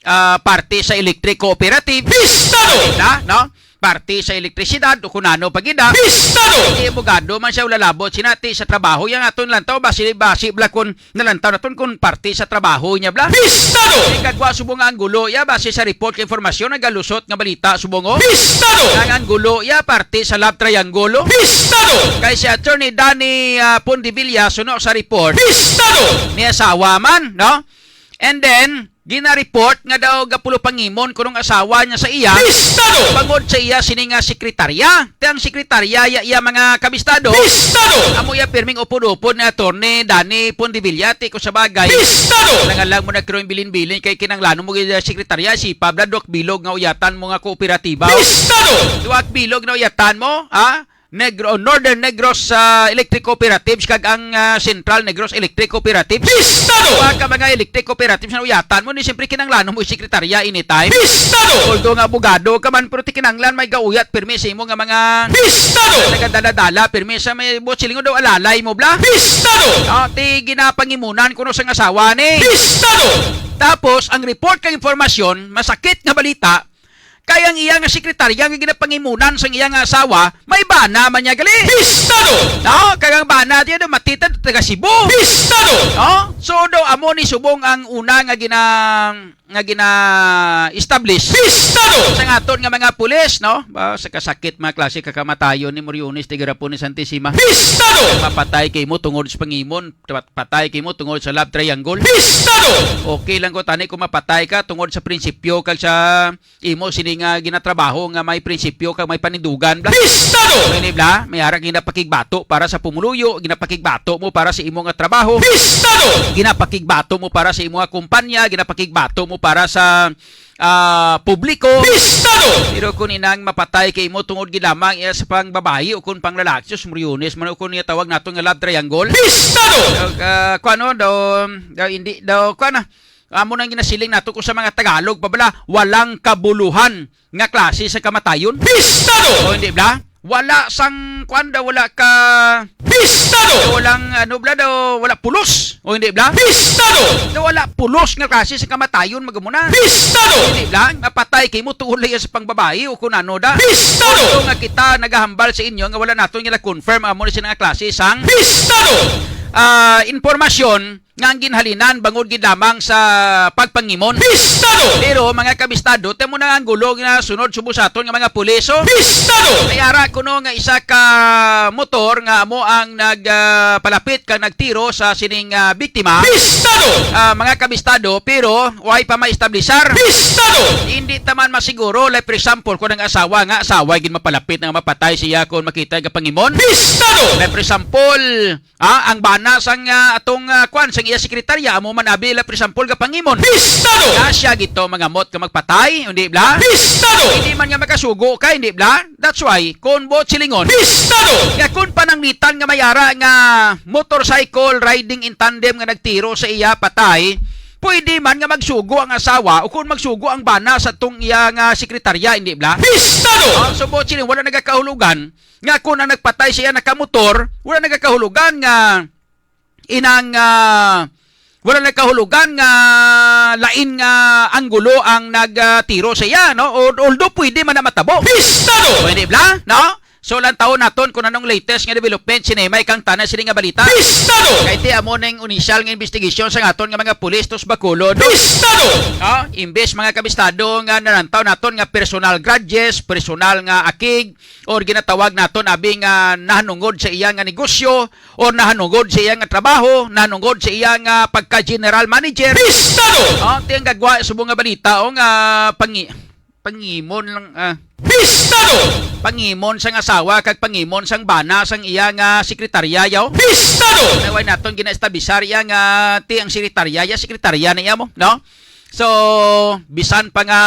ah, parte sa electric cooperative. Pistado! Na, no? Parte sa elektrisidad o kung ano pa gid, ah. Pistado! Di abogado man siya, wala labot sinati sa trabaho. Yang aton lantaw, basi, basi bala kung nalantaw naton kung parte sa trabaho niya bala. Pistado! Ikagwa subong nga anggulo iya, base sa report kay informasyon, nagalusot nga balita subong, oh. Pistado! Ang anggulo iya, parte sa love triangle, oh. Pistado! Kay si Attorney Danny, ah, Pondevilla, suno sa report, Pistado! May asawa man, no? And then, gina-report nga daw gapulo pangimon kunong asawa niya sa iya. Pistado! Bangod sa iya sini nga sekretarya. Ti ang sekretarya, iya, iya mga kabistado. Pistado! Amo iya pirming upod-upod ni Attorney Danny Pondevilla, ti kung sa bagay. Pistado! Nangalang mo na kiro yung bilin-bilin kay kinanglanon mo gid sekretarya, si Pabla, duwak bilog nga uyatan mo nga kooperatiba. Pistado! Duwak bilog na uyatan mo, ha? Negro, Northern Negros, ah, Electric Cooperatives kag ang, ah, Central Negros Electric Cooperatives. Pistado! Wa ka mga electric cooperatives na uyatan mo, ni siyempre kinanglanon mo sekretarya anytime. Pistado! Although nga abogado ka man, pero ti kinanglan may gauyat pirmi sa imo nga mga Pistado! Nagadala-dala pirmi sa may buot silingon daw alalay mo bala. Pistado! Ah, ti ginapangimunan kuno sang asawa ni. Pistado! Tapos, ang report kag impormasyon, masakit nga balita, kay ang iya nga sekretarya nga ginapangimunan sang iya nga asawa, may bana man niya gali. Pistado! No? Kag ang bana diya do, matitad taga Cebu. Pistado! No? So, do, amo ni subong ang una nga gina-, nga gina-establish. Pistado! Sa aton nga mga pulis, no? Ba, sa kasakit, mga klase, kakamatayon ni Moriones, tigarapon ni Santissima. Pistado! Mapatay kay mo tungod sa pangimon, pat-, patay kay mo tungod sa love triangle. Pistado! Okay lang ko tani kung mapatay ka tungod sa prinsipyo kag sa imo sini nga ginatrabaho nga may prinsipyo kag may panindugan, bla. Pistado! May ni, bla, may ara ginapakigbato para sa pumuluyo, ginapakigbato mo para sa imo nga trabaho. Pistado! Ginapakigbato mo para sa imo nga kumpanya, ginapakigbato mo para sa, ah, publiko. Pistado! Pero kung inang mapatay kay imo tungod gid lamang iya sa pangbabayi o kung panglalaki, sus, Moriones man o kung iya tawag nato nga love triangle. Pistado! Daw, ah, kuwan, no? Daw, daw, hindi, daw, kuwan na. Amo nang ginasiling nato ko sa mga Tagalog pa bala, walang kabuluhan nga klase sa kamatayon. Pistado! O, hindi bala? Wala sang, kwan daw, wala ka Pistado! Walang, ano bala daw, wala pulos. O, hindi bala? Pistado! Daw wala pulos nga klase sa kamatayon, magamuna. Pistado! Hindi bala? Napatay kay mo, tuol lang sa pangbabayi o kung ano da. Pistado! Although nga kita nagahambal sa inyo nga wala nato nila confirm amo ni sila nga klase sang Pistado! Ah, impormasyon, nga ang ginhalinan bangod gid lamang sa pagpangimon. Pistado! Pero, mga kabistado, tamo na ang gulo nga sunod subo sa aton nga mga pulis, oh. Pistado! May ara kuno nga isa ka motor nga amo ang nag, ah, palapit kag nagtiro sa sining, ah, biktima. Pistado! Ah, mga kabistado, pero way pa maestablisar. Pistado! Hindi ta man masiguro, like for example, kung ang asawa nga, asawa gid mapalapit nga mapatay siya kung makita nga pangimon. Pistado! Like for example, Ah, ang bana sang, ah, atong, ah, kwan, sang iya sekretarya, amo man abi la, for example, gapangimon. Pistado! Na siya gito mangamot nga magpatay, hindi bala? Pistado! Hindi man nga makasugo ka, hindi bala? That's why, kung buot silingon, Pistado! Nga kung pananglitan nga may ara nga motorcycle riding in tandem nga nagtiro sa iya patay, pwede man nga magsugo ang asawa o kung magsugo ang bana sa tong iya nga sekretarya, hindi bala? Pistado! Ah, so, buot silingon, wala nagakahulugan nga kung ang nagpatay siya nakamotor, wala nagakahulugan nga inang, ah, wala nagkahulugan nga lain nga anggulo ang nagtiro sa iya, no? O, although pwede man na matabo. Pistado! Pwede bala, no? So, lantawon naton kung anong latest nga development sini, may kang tanan sini nga balita. Pistado! Kay ti amo ning initial nga investigasyon sa aton nga mga pulis tus Bacolod. Pistado! Ah, imbes, mga kabistado, nga nalantaw naton nga personal grudges, personal nga akig, or ginatawag naton abi nga nahanungod sa iya nga negosyo, or nahanungod sa iya nga trabaho, nahanungod sa iya nga pagka-general manager. Pistado! Ah, ti ang gagwa subong nga balita, o nga pangi-, pangimon lang, ah, Pistado! Pangimon sang asawa kag pangimon sang bana sang iya nga sekretarya, yaw. Pistado! Naway naton ginaestablisar iya nga ti ang sekretarya, ya sekretarya na iya mo, no? So, bisan pa nga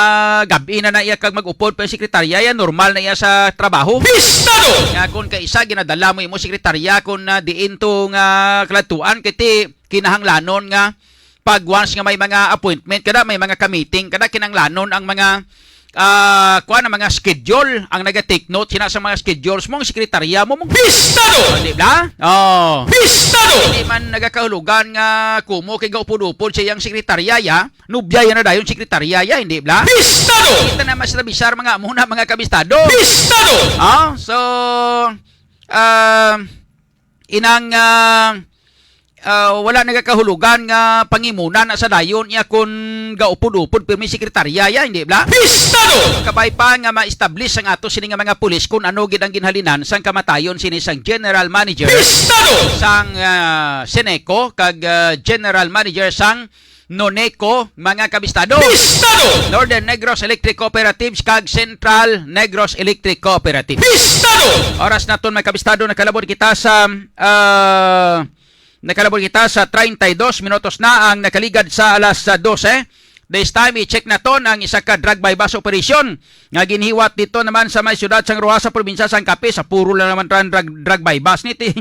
gab-i na na iya kag mag-upod pa ang sekretarya, ya normal na iya sa trabaho. Pistado! Nga kung kaisa ginadala mo imo sekretarya kung, ah, diin to nga kaladtuan, kay ti kinahanglanon nga pag once nga may mga appointment kada, may mga ka-meeting kada, kinahanglanon ang mga, ah, kuan, ang mga schedule, ang naga-take note sina sa mga schedules mo, ang sekretarya mo, mo. Pistado! Di ba? Oh. Pistado! Hindi man nagakahulugan nga kumo kay gaupod-upod sa iyang sekretarya, ya. Nubya yan na dayon sekretarya, ya, hindi ba? Pistado! Kita na mas labisar mga amo na, mga kabistado. Pistado! Ah, so, ah, inang, ah, ah, wala nagakahulugan nga pangimuna na sa dayon iya kon gaupod-upod pirmi sekretarya, ya, hindi bla? Pistado! Kabay pa nga ma-establish ang ato sini nga mga pulis kung ano gid ang ginhalinan sang kamatayon sini sang general manager Pistado! sang, ah, Seneco kag, ah, general manager sang Noneco, mga kabistado. Pistado! Northern Negros Electric Cooperatives kag Central Negros Electric Cooperatives. Pistado! Oras naton, mga kabistado, nakalabot kita sa, ah, nakalabot kita sa treinta y dos minutos na ang nakaligad sa alas, ah, dose. This time, i-check naton ang isa ka drug buy-bust operation nga ginhiwat dito naman sa may siyudad sang Roxas sa probinsya sang Capiz. Sa puro lang naman tan drug, drug buy-bust ni ti.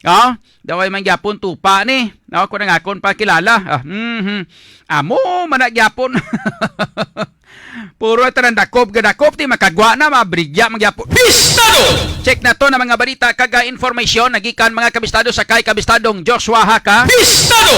Oh, daway man gyapon tupa ni. No, kung ang akon pa kilala. Ah, mhm. Amo man na gyapon. Puro tanan dakop, gadakop, ti makagwa na, mabrigya, magyapon. Pistado! Check naton ang mga balita kag, ah, informasyon nagikan, mga kabistado, sa kay Kabistadong Joshua Haka. Pistado!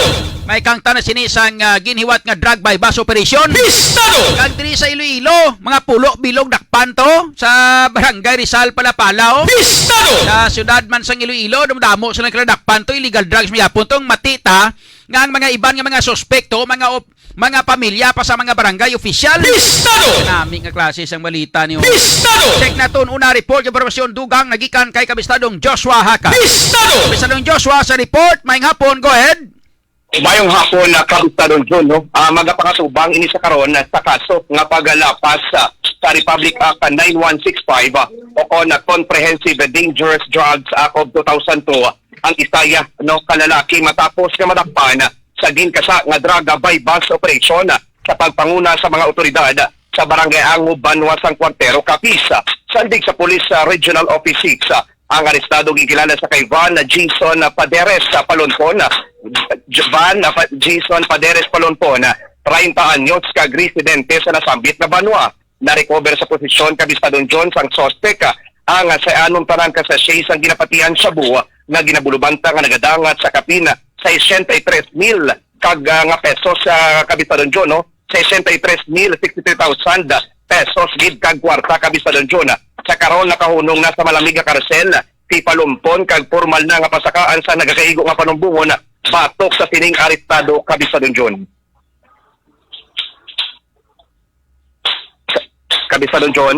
May kang tanan sini sang, ah, ginhiwat nga drug buy-bust operation. Pistado! Kag diri sa Iloilo, mga pulo bilog dakpan to sa Barangay Rizal, Palapala, oh. Pistado! Sa siyudad man sang Iloilo, dumdamo sila kadakpan to, illegal drugs, magyapon tong matita nga ang mga iban nga mga suspekto, mga op-, mga pamilya pa sa mga barangay official. Pistado! Nami nga klase sang balita ni, oh. Pistado! Check naton una report, impormasyon dugang nagikan kay Kabistadong Joshua Haka. Pistado! Kabistadong Joshua sa report, maayong hapon, go ahead. Mayong hapon, ah, Kabistadong Jun, no? Ah, magapakatubang ini sa karon, ah, sa kaso nga paglapas, ah, sa Republic Act, ah, nine one six five, ah, o kon, ah, Comprehensive Dangerous Drugs Act of two thousand two, ang isa, no, ka lalaki matapos nga madakpan, ah, sa ginkasa nga drug, ah, buy-bust operation, ah, sa pagpanguna sa mga awtoridad, ah, sa Barangay Angob, Banwa sang Cuartero, Capiz. Sandig sa Police, ah, Regional Office six, ah, ang arestado ginkilala sa kay Van Jason Paderes sa Palonpon, ah, J-, Van, ah, Pa-, Jason Paderes Palonpon, ah, treinta anyos, kag residente sa nasambit nga banwa. Na-recover sa posesyon, Kabistadong Jun, sang suspek, ah, ang, ah, sayanon tanan ka sachet sang ginapatihan shabu, ah, nga ginabulubanta nga nagadangat sa kapin, ah, sesenta y tres mil kag, ah, nga pesos, ah, Kabistadong Jun, no? Sesenta y tres mil, sixty-three thousand pesos gid kag kwarta, Kabistadong Jun. Sa karon, nakahunong na sa malamig nga karsel si Palonpon kag pormal na nga pasakaan sa nagakaigo nga panumbongon batok sa sining arestado, Kabistadong Jun. Kabistadong Jun.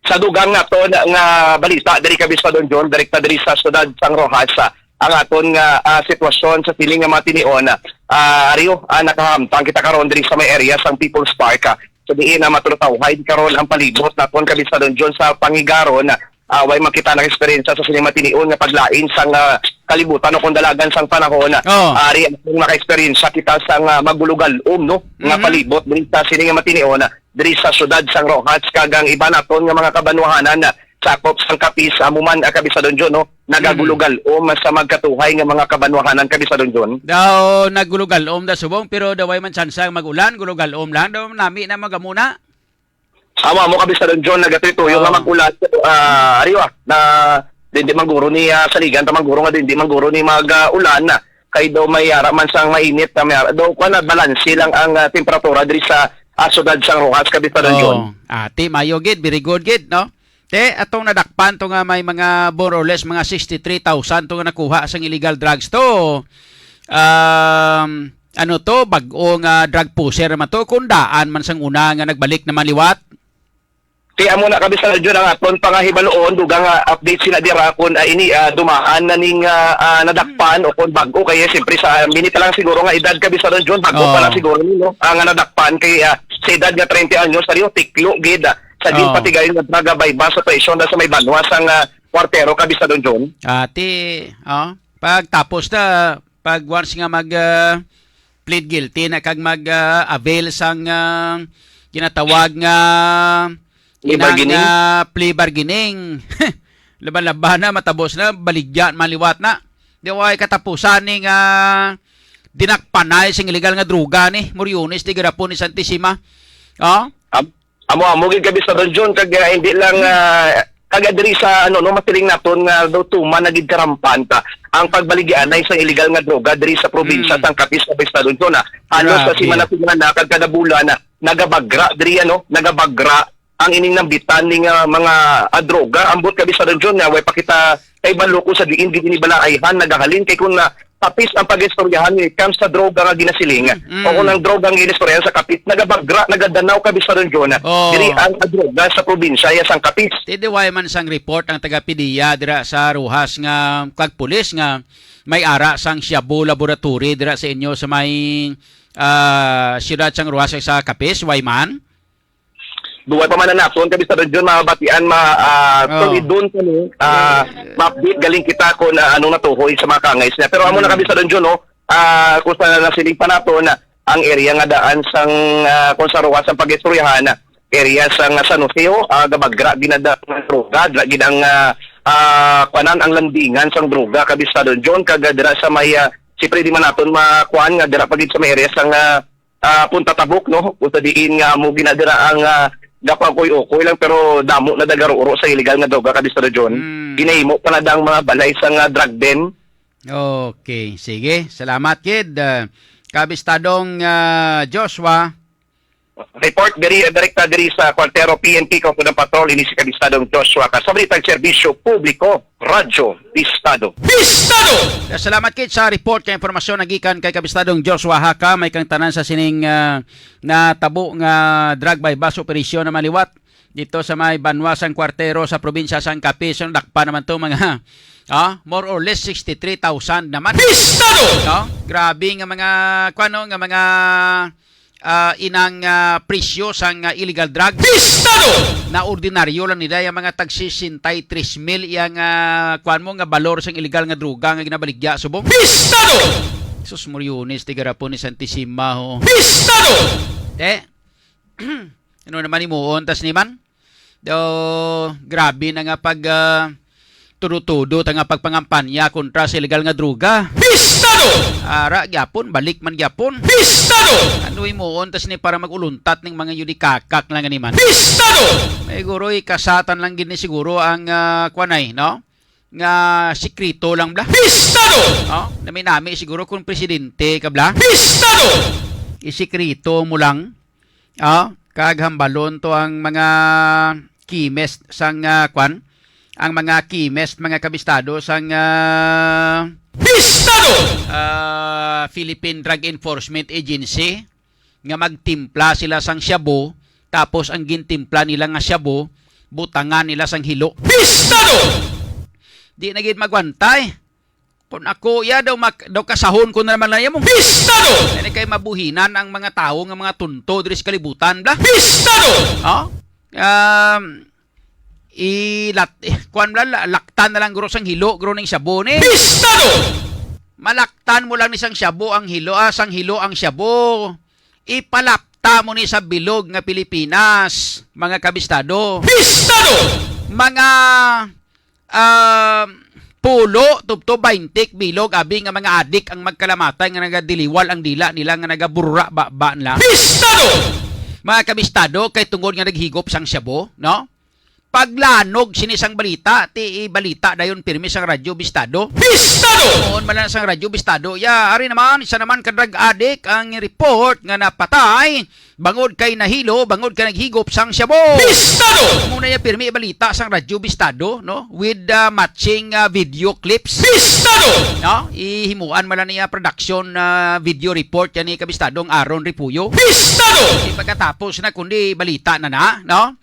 Sa dugang naton nga balita diri, Kabistadong Jun, direkta diri sa siyudad sang Roxas, ah, ang aton nga, ah, sitwasyon sa sining nga mga tinion, ah, Rio, ah, nakahamtang kita karon diri sa may area sang People's Park, ah. So, diin na maturutawhay karon ang palibot naton, Kabistadong Jun, sa pangigaron, ah, way makita nag-eksperyensya sa sining matinion nga paglain sang, ah, kalibutan o kung dalagan sang panahon. Oh. Ah, ari ang maka-eksperyensya kita sang, ah, magulugal-om, no? Nga Mhm. palibot diri sa sining matinion, ah, diri sa siyudad sang Roxas, kag ang iban naton nga mga kabanwahanan, ah, sakop sang Capiz, amo man, ah, Kabistadong Jun, no? Nagagulugal-om sa magkatuhay nga mga kabanwahanan, Kabistadong Jun. Daw nagulugal-om da subong, pero daw way man tsansa ang mag-ulan, gulugal-om lang. Daw nami na magamuna. Amo, amo, Kabistadong Jun, nagatuyo-tuyo nga Oh. mag-ulan, ah, ari, ah, na dindi man guro ni, ah, saligan ta man guro nga dindi man guro ni mag, ah, ulan, ah, kay daw may ara man sang mainit, ah, may ara, daw kuwan na, balanse lang ang, ah, temperatura diri sa, ah, siyudad sang Roxas, Kabistadong Jun. Oh, ati, mayo gid, very good gid, no? Te, atong nadakpan to nga may mga more or less mga sixty-three thousand to nga nakuha sang illegal drugs to. Um, ano to, bag-o nga drug pusher naman to, kung daan man sang una nga nagbalik naman liwat? Ti amo na, Kabistadong Jun, ang aton pangahibaloon, dugang nga update sila dira kung, ah, ini, ah, dumaan na ning, ah, ah, nadakpan o kung bag-o kay siyempre sa minute lang siguro nga edad, Kabistadong Jun, bag-o pa lang Oh. siguro ni, no? Ang nadakpan kay, ah, sa edad nga treinta anyos, ari, tiklo gid, ah, sa Oh. ginpatigayon nga drug buy-bust operation na sa may banwa sang, ah, Cuartero, Kabistadong Jun. Ati, oh, pagtapos na, pag once nga mag, ah, plead guilty na kag mag, ah, avail sang, ah, ginatawag nga Plea inang, bargaining? ah, plea bargaining. Laban-laban na, matabos na, baligya man liwat na. Di way katapusan ni nga dinakpanay sing illegal nga droga ni Moriones, di garapon ni Santissima. Oh? Am-, amo-amo gid, Kabistadong Jun, kag, ah, hindi lang, ah, kag diri sa, ano, no, masiling naton nga daw tuman na gid karampanta ang pagbaligyaanay sa illegal nga droga diri sa probinsya Mm. sang Capiz, Kabistadong Jun, ah. Halos sa Grabe. semana-semana kag kada bulan na nagabagra diri, ano, nagabagra ang ining nambitan ni nga mga, ah, droga. Ambot, Kabistadong Jun, nga way pa kita kay balo kung sa diin gid ini balaayhan nagahalin, kay kung na Capiz ang pag-istoryahan when it comes sa droga nga ginasiling, Mm. o kung ang droga nga ginistoryahan sa Capiz, nagabagra, nagadanaw, Kabistadong Jun, Oh. diri ang droga sa probinsya ya sang Capiz. Ti di way man sang report ang taga-PDEA dira sa Roxas nga kag pulis nga may ara sang shabu laboratory dira sa inyo sa may, ah, siyudad sang Roxas sa Capiz, way man? Duway pa man na naton, Kabistadong Jun, mabatian, ma-, ah, Oh. tulidon kami, ah, Eh. ma-update galing kita kung, ah, anong natuhoy sa mga kangais niya. Pero amo na, Hmm. Kabistadong Jun, no? Ah, kung sa nasiling pa naton, na ang area nga daan sang, ah, kung sa Roxas ang pag-istoryahan, area sang San Jose, oh, ah, gabagra ginada ang droga, dira gid ang, ah, ah, kuanan, ang landingan sang droga, Kabistadong Jun, kag dira sa may, ah, siyempre di man naton makuan nga dira pa gid sa may area sang, ah, ah, Punta Tabuk, no? Kung sa diin nga mo ginadira ang, ah, gapakoy-okoy lang, pero damo na nagaruuro sa illegal nga droga, Kabistadong Jun. Mm. Ginahimo pa na dang mga balay sa nga drug den. Okay, sige. Salamat, kid. Ah, Kabistadong, ah, Joshua. Report diri, direkta diri sa Cuartero P N P, Kautodan Patrol, ini si Kabistadong Joshua Casabritag, Serbisyo Publiko, Radyo Bistado. Bistado! Salamat, kid, sa report kay impormasyon nagikan kay Kabistadong Joshua Haka. May kang tanan sa sining, ah, natabo nga drug buy-bust operasyon na maliwat dito sa may banwa sang Cuartero sa probinsya sang Capiz. So, nadakpan naman to mga, ah, more or less sixty-three thousand naman. Bistado! No? Grabe nga mga, kuano, nga mga, ah, inang, ah, presyo sang, ah, illegal drug. Bistado! Na ordinaryo lang nila yung mga tag sesenta y tres mil yang, ah, kuan mo, nga balor sang illegal nga droga nga ginabaligya subong. Bistado! Sus, Moriones, tigarapon ni Santissima, ho. Bistado! Eh, ano naman imuon, tas ni man? Do, grabe na nga pag, ah, tudo-tudo ta nga pagpangampanya kontra sa illegal nga droga. Bistado! Ara gyapon, balik man gyapon. Bistado! Ano imuon tas ni para mag-uluntat ning mga yudikakak lang ni man? Bistado! May guroy kasatan lang gid ni siguro ang, ah, kuanay, no? Nga sikreto lang bla. Bistado! No? Nami-nami siguro kung presidente ka bla. Bistado! Isikreto mo lang. Ah, kag hambalon to ang mga chemist sang, ah, kwan, ang mga chemist, mga kabistado sang, ah, Bistado! ah, Philippine Drug Enforcement Agency nga magtimpla sila sang shabu, tapos ang gintimpla nila nga shabu, butangan nila sang hilo. Bistado! Di na gid magwantay. Kung ako, ya daw mak-, daw kasahon ko na naman lang mo. Bistado! Kani kay mabuhinan ang mga tawo nga mga tunto diri sa kalibutan, bla. Bistado! Oh? Um, ilat-, eh, kuwan bla, la-, laktan na lang guro sang hilo, guro ning shabu ni. Bistado! Malaktan mo lang ni sang shabu ang hilo, ah, sang hilo ang shabu. Ipalapta mo ni sa bilog nga Pilipinas, mga kabistado. Bistado! Mga ah, pulo tubtob baynte ka bilog, abi nga mga adik ang magkalamatay nga nagadiliwal ang dila nila nga nagaburura baba nila. Bistado! Mga kabistado, kay tungod nga naghigop sang shabu, no? paglanog sini sang balita, ti ibalita dayon pirmi sang Radyo Bistado. Bistado! Noon man lang sang Radyo Bistado. Ya, ari naman, isa naman ka drug addict ang report nga napatay bangod kay nahilo, bangod kay naghigop sang shabu. Bistado! Muna niya pirmi ibalita sang Radyo Bistado, no? With, ah, matching, ah, video clips. Bistado! No? Ihimuan man lang niya production, ah, video report yan ni Kabistadong Aaron Repuyo. Bistado! Di pagkatapos na, kundi balita na na, no?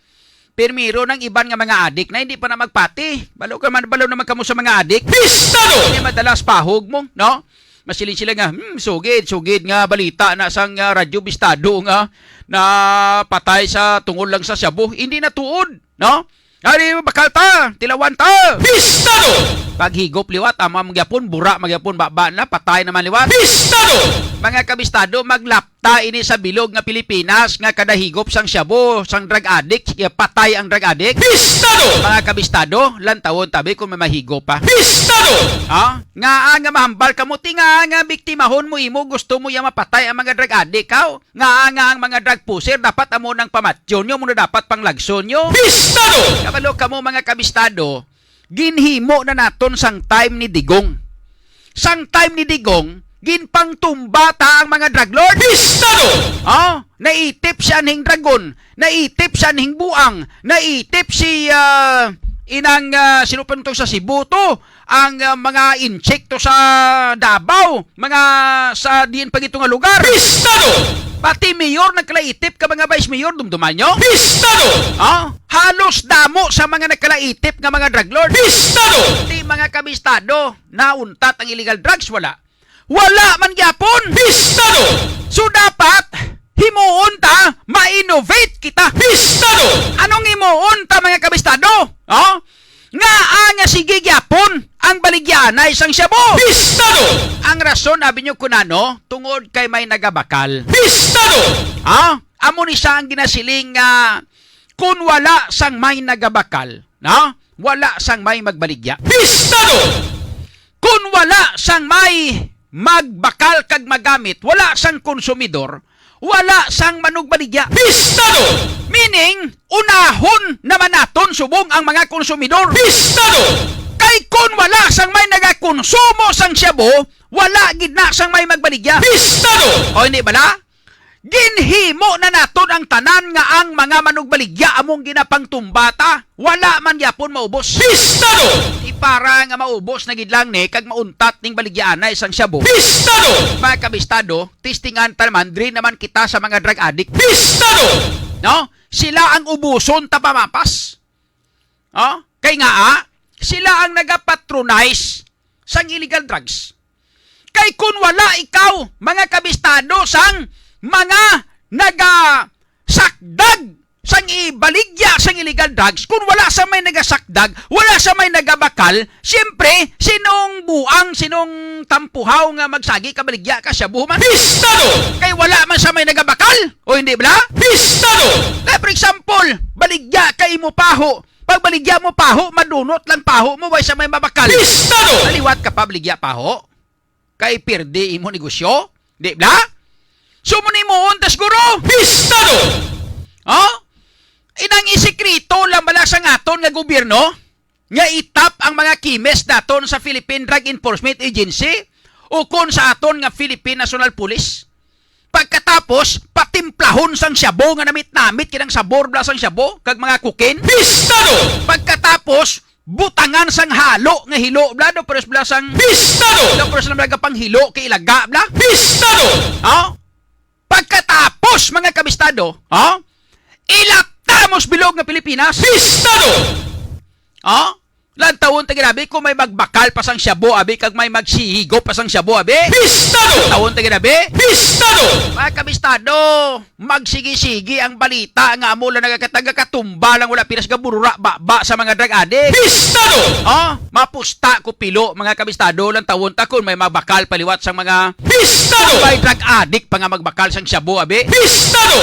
Pirmiro nang iban nga mga adik na hindi pa na magpati. Balo ka man, balo naman kamo sa mga adik. Bistado! Hindi madalas pahog mo, no? Masiling sila nga, "Hmm, sugid, sugid nga balita na sang, ah, Radyo Bistado nga napatay sa tungod lang sa shabu." Hindi na tuod, no? Ari, bakal ta, tilawan ta. Bistado! Paghigop liwat, amo magyapon, bura magyapon, baba na, patay naman liwat. Bistado! Mga kabistado, maglap ta ini sa bilog nga Pilipinas nga kada higop sang shabu, sang drug addict, iya patay ang drug addict. Bistado! Mga kabistado, lantawon tabi kung may mahigop pa. Bistado! Ha? Nga, ah, nga mahambal kamo, ti nga, nga biktimahon mo imo, gusto mo iya mapatay ang mga drug addict, haw? Nga, ah, nga ang mga drug pusher, dapat amo nang pamatyon nyo, muna dapat panglagson nyo. Bistado! Kabalo kamo, mga kabistado, ginhimo na naton sang time ni Digong. Sang time ni Digong, ginpangtumba ta ang mga drug lord. Bistado! Oh, naitip siya ning dragon, naitip siya ning buang, naitip si, ah, inang, ah, sino pa to sa Cebu to? Ang, ah, mga insekto sa Davao, mga sa diin pa gito nga lugar. Bistado! Pati mayor nagkalaitip ka mga vice mayor, dumduman nyo? Bistado! Ah, halos damo sa mga nagkalaitip nga mga drug lord. Bistado! Ti mga kabistado, nauntat ang illegal drugs, wala. Wala man gyapon. Bistado! So dapat, himuon ta, ma-innovate kita. Bistado! Anong himuon ta, mga kabistado? Oh? Nga, ah, nga sige gyapon ang baligyaanay sang shabu. Bistado! Ang rason, abi nyo kunano, tungod kay may nagabakal. Bistado! Ah? Amo ni siya ang ginasiling nga kun wala sang may nagabakal, no? Wala sang may magbaligya. Bistado! Kun wala sang may magbakal kag magamit, wala sang konsumidor, wala sang manugbaligya. Bistado! Meaning, unahon naman naton subong ang mga konsumidor. Bistado! Kay kun wala sang may nagakonsumo sang shabu, wala gid na sang may magbaligya. Bistado! O hindi bala? Ginhimo na naton ang tanan nga ang mga manugbaligya among ginapangtumba ta. Wala man gyapon maubos. Bistado! Di para nga maubos na gid lang ni kag mauntat ning baligyaanay sang shabu. Bistado! Mga kabistado, testingan ta naman, diri naman kita sa mga drug addict. Bistado! No? Sila ang ubuson ta pamapas. Oh? Kay nga, ah, sila ang nagapatronize sang illegal drugs. Kay kun wala ikaw, mga kabistado, sang mga nagasakdag sang ibaligya sang illegal drugs, kun wala sa may nagasakdag, wala sa may nagabakal, siyempre, sinong buang, sinong tampuhaw nga magsagi ka baligya ka shabu man? Bistado! Kay wala man sa may nagabakal, o hindi bala? Bistado! Like, for example, baligya ka imo paho, pagbaligya mo paho, madunot lang paho mo, way sa may mabakal. Bistado! Naliwat ka pa, baligya paho. Kay pirdi imo negosyo. Di bala? So, mo ni muon, tas guro. Bistado! Oh? Inang isikreto lang bala sang aton nga gobyerno nga itap ang mga kimes daton sa Philippine Drug Enforcement Agency o kon sa aton nga Philippine National Police? Pagkatapos, patimplahon sang shabu nga namit-namit kinang sabor bala sang shabu kag mga cocaine. Bistado! Pagkatapos, butangan sang halo nga hilo bala, do pares bala sang Bistado! Do pares lang bala panghilo kay ilaga bala. Bistado! Ha? Pagkatapos, mga kabistado, ha? Ilata mo sa bilog nga Pilipinas. Bistado! Ha? Lantawon ta gid abi kung may magbakal pa sang shabu, abi, kag may magsihigop pa sang shabu, abi. Bistado! Lantawon ta gid abi. Bistado! Mga kabistado, magsigi-sigi ang balita nga amo lang nagakataga katumba lang, wala pinas gaburura baba sa mga drug addict. Bistado! Oh, mapusta ko pilo, mga kabistado, lantawon ta kung may magbakal paliwat sang mga Bistado! May drug addict pa nga magbakal sang shabu, abi. Bistado!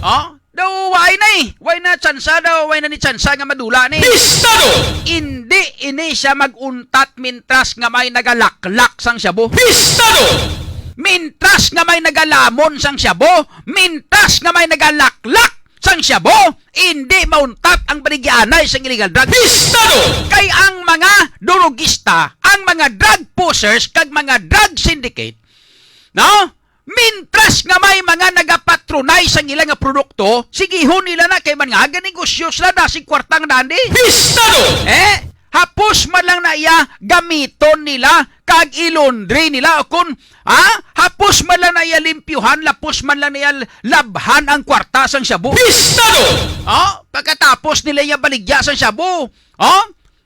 Oh? Daw, way na eh. Way na tsansa daw, way na ni tsansa nga madula ni. Bistado! Indi ini siya mag-untat mintras nga may nagalaklak sang shabu. Bistado! Mintras nga may nagalamon sang shabu, mintras nga may nagalaklak sang shabu, hindi mauntat ang baligyaanay sang illegal drug. Pistado! Kay ang mga durugista, ang mga drug pushers, kag mga drug syndicate, no? Mintras nga may mga nagapatronay sang ila nga produkto, sigihon nila na kay man nga ganegosyo sila, dasig kwarta ang dandi. Pistado! Eh, hapos man lang na iya gamiton nila kag ilundri nila, o kun, ha? Hapos man lang na iya limpyuhan, lapos man lang na iya labhan ang kwarta sang shabu. Pistado! Oh, pagkatapos nila iya baligya sang shabu, oh,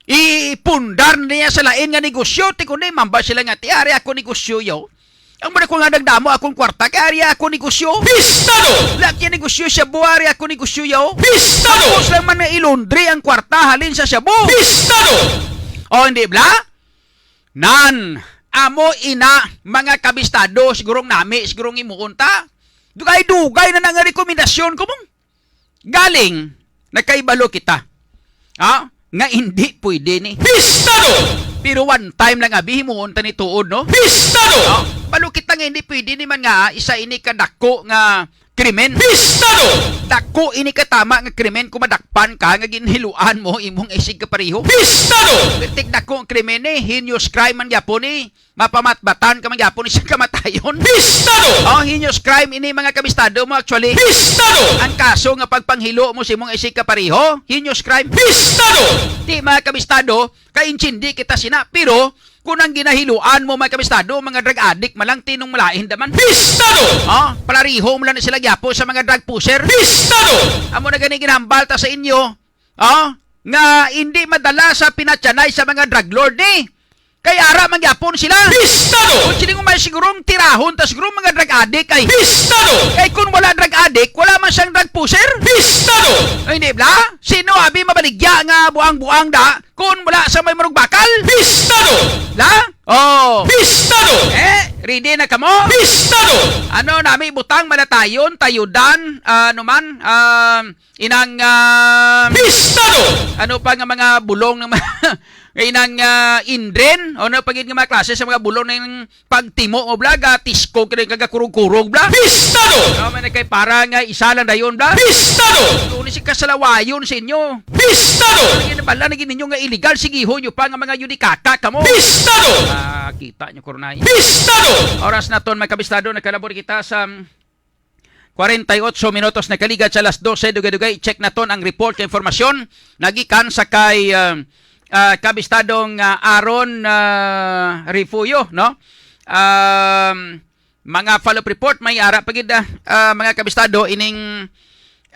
ipundar niya sa lain nga negosyo, ti kundi mamba sila nga, "Ti ari ako negosyo, yo." Ang muna ko nga nagdamo akong kwarta, kay ari ako negosyo. Pistado! Laki negosyo shabu, ari ako negosyo, yo. Pistado! Tapos lang man na ilundri ang kwarta halin sa shabu. Pistado! O, hindi bla? Nan, amo ina, mga kabistado, sigurong nami, sigurong imuon ta. Dugay-dugay na na nga rekomendasyon ko mong. Galing, nakaibalo kita. Ha? Nga hindi pwede ni. Pistado! Pero one time lang, abi, himuon ta ni tuod, no? Pistado! Ha? Balo kita nga hindi pwede ni man nga isa ini ka dako nga krimen. Pistado! Dako ini ka tama nga krimen kung madakpan ka nga ginhiluan mo imong isig kapareho. Pistado! Pertik dako ang krimen ni, heinous crime man gyapon ni. Mapamatbatan ka man gyapon ni sa kamatayon. Pistado! Oh, heinous crime ini, mga kabistado mo, actually. Pistado! Ang kaso nga pagpanghilo mo sa imong isig kapareho, heinous crime. Pistado! Ti, mga kabistado, kaintindi kita sina, pero kung ang ginahiluan mo, mga kabistado, mga drug addict man lang, tinong malain daman. Pistado! Oh, palariho mo lang na sila gyapo sa mga drug pusher. Pistado! Amo na gani ginhambal ta sa inyo, oh, nga hindi madala sa pinatyanay sa mga drug lord ni. Kay ara man gyapon sila. Pistado! Kung sila may sigurong tirahon, tas sigurong mga drug addict ay. Pistado! Kay kung wala drug addict, wala man siyang drug pusher. Pistado! Ay, hindi bla? Sino abi mabaligya nga buang-buang da kung wala sa may murag bakal? Pistado! La? Oh. Pistado! Eh, ready na kamo? Pistado! Ano nami butang malatayon, tayudan, ah, ano man, um, inang, um, Pistado! Ano pa nga mga bulong ng mga, nga inang, ah, indren? O ano pa gid nga mga klase sa mga bulong ng pagtimo mo, bla? Ga tiskog ka rin, kagakurog-kurog, bla? Pistado! Ano man kay para nga isa lang dayon, bla? Pistado! Kung si kasalawayon sa inyo. Pistado! Ang ginabala na gid ninyo nga illegal, sige ho nyo pa nga mga yudikaka kamo. Pistado! Ah, kita nyo, Coronay. Pistado! Oras naton, mga kabistado, nakalabor kita sa kwarenta y ocho minutos na kaligad sa alas dose. Dugay-dugay, check naton ang report kay informasyon nagikan sa kay, ah, ah, kabistadong, ah, Aaron, ah, Refugio, no? Um, mga follow-up report, may ara pa gid, ah, ah, mga kabistado, ining,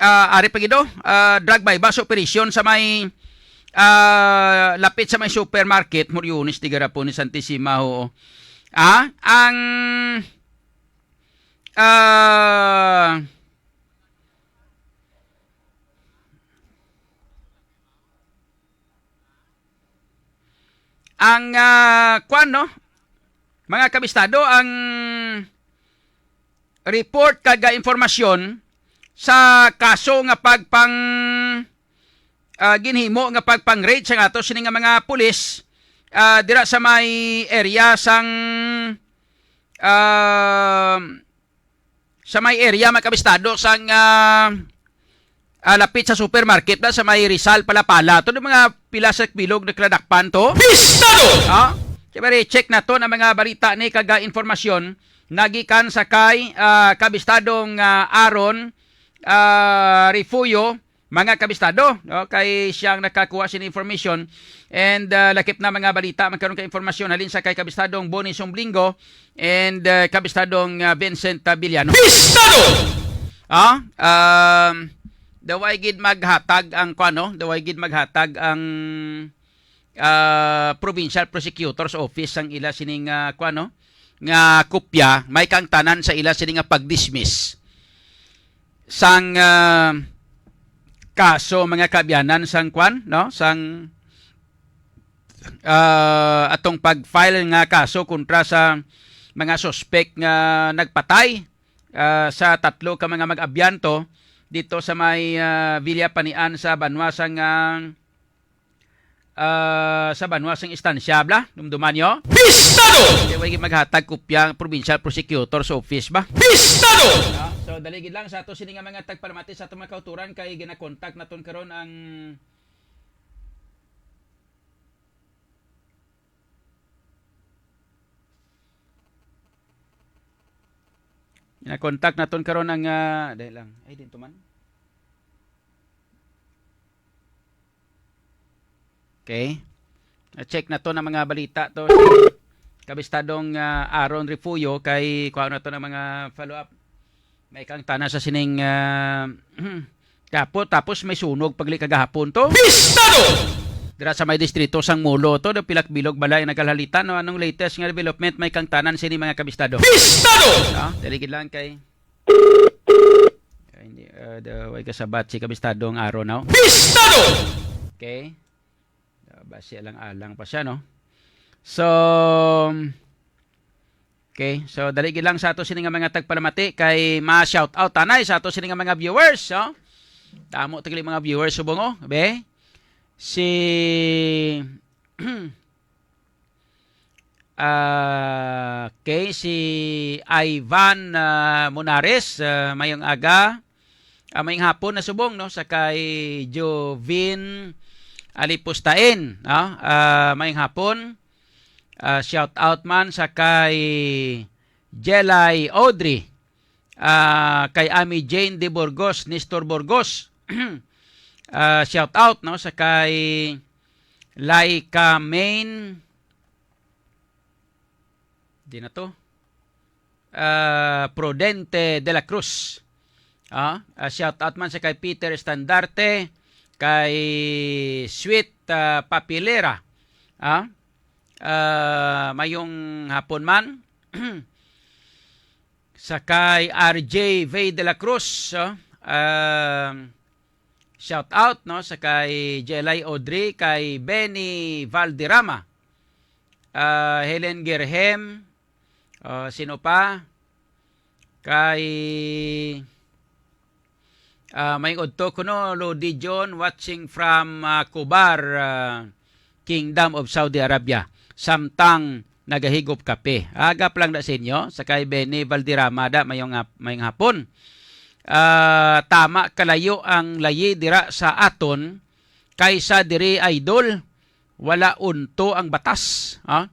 ah, ari pa gid, oh, ah, drug buy-bust operation sa may, ah, lapit sa may supermarket, Moriones, Tigarapon ni Santissima, oo. Ah, ang, ah, ang, ah, kwan, no? Mga kabistado, ang report kag, ah, impormasyon sa kaso nga pagpang, ah, ginhimo nga pagpang-raid sa ato sini nga mga pulis, ah, dira sa may area sang, ah, sa may area, mga kabistado, sang, ah, ah, lapit sa supermarket na sa may Rizal, Palapala. Ito yung mga pila sa bilog na kinadakpan to. Pistado! Ah, kaya bali, check naton ang mga balita ni kag, ah, informasyon nagikan sa kay, ah, kabistadong, ah, Aaron, ah, Refugio, mga kabistado, no? Kay siyang nakakuha sin information. And, ah, lakip na mga balita, magkaroon ka informasyon halin sa kay kabistadong Bonnie Sumblingo and, ah, kabistadong, ah, Vincent, ah, Villano. Pistado! Ah, um, daway gid maghatag ang kuan, no? Daway gid maghatag ang, ah, Provincial Prosecutor's Office sang ila sining, ah, kuan, no? Nga kopya, may kang tanan sa ila sining nga pag-dismiss sang, ah, kaso, mga kaabyanan, sang kwan, no? Sang, ah, atong pag-file nga kaso kontra sa mga suspek nga nagpatay, ah, sa tatlo ka mga mag-abyanto dito sa may, ah, Villa Panian sa banwa sang, ah, ah, sa banwa sang Estancia, bla? Dumduman nyo? Pistado! Di ba yung maghatag kopya ang provincial prosecutor's office ba? Pistado! Ah, so, So, dali gid lang sa ato sini nga mga tagpalamati sa atong mga kauturan kay ginakontak naton karon ang ginakontak naton karon ang ah, dali lang. Ay, din to man. Okay. Na-check na to ng mga balita to. Si Kabistadong ah, Aaron Refugio kay kuha na to ng mga follow-up. May kang tana sa sining ah, kapo, tapos may sunog pagli kagahapon to. Bistado! Dira sa may distrito sang Mulo to, do pilak bilog balay naghalhalita no anong latest nga development may kang tanan sini mga kabistado. Bistado! Ah, dali gid lang kay Ay, hindi, uh, the, way kasabat si Kabistadong Aaron, no? Bistado! Okay. Ah, basi alang-alang pa siya, no? So, okay. So, dali gid lang sa ato sini nga mga tagpalamati kay ma-shout out tanay sa ato sini nga mga viewers, no? Damo tigli mga viewers subong, oh, be. Si Ah, okay, si Ivan ah, Monares, ah, mayong aga. Ah, mayong hapon na subong, no, sa kay Jovin Alipustain, no? Ah, mayong hapon. Ah, shout out man sa kay Jelay Audrey. Ah, kay Ami Jane de Burgos, Nestor Burgos. Ah, shout out, no, sa kay Laika Main. Di na to. Ah, Prudente de la Cruz. Ah, ah, shout out man sa kay Peter Estandarte, kay Sweet ah, Papilera. Ah, ah, mayong hapon man. Sa kay R J V de la Cruz, ah, ah, shout out, no, sa kay Jelay Audrey, kay Benny Valderrama, ah, Helen Gerhem, ah, sino pa? Kay ah, may udto kuno, Lodi John, watching from ah, Kubar, ah, Kingdom of Saudi Arabia. Samtang nagahigop kape. Agap lang na sa inyo, sa kay Benny Valderrama da, mayong, hap- mayong hapon. Ah, tama kalayo ang layi dira sa aton kaysa diri, idol. Wala unto ang batas, ha?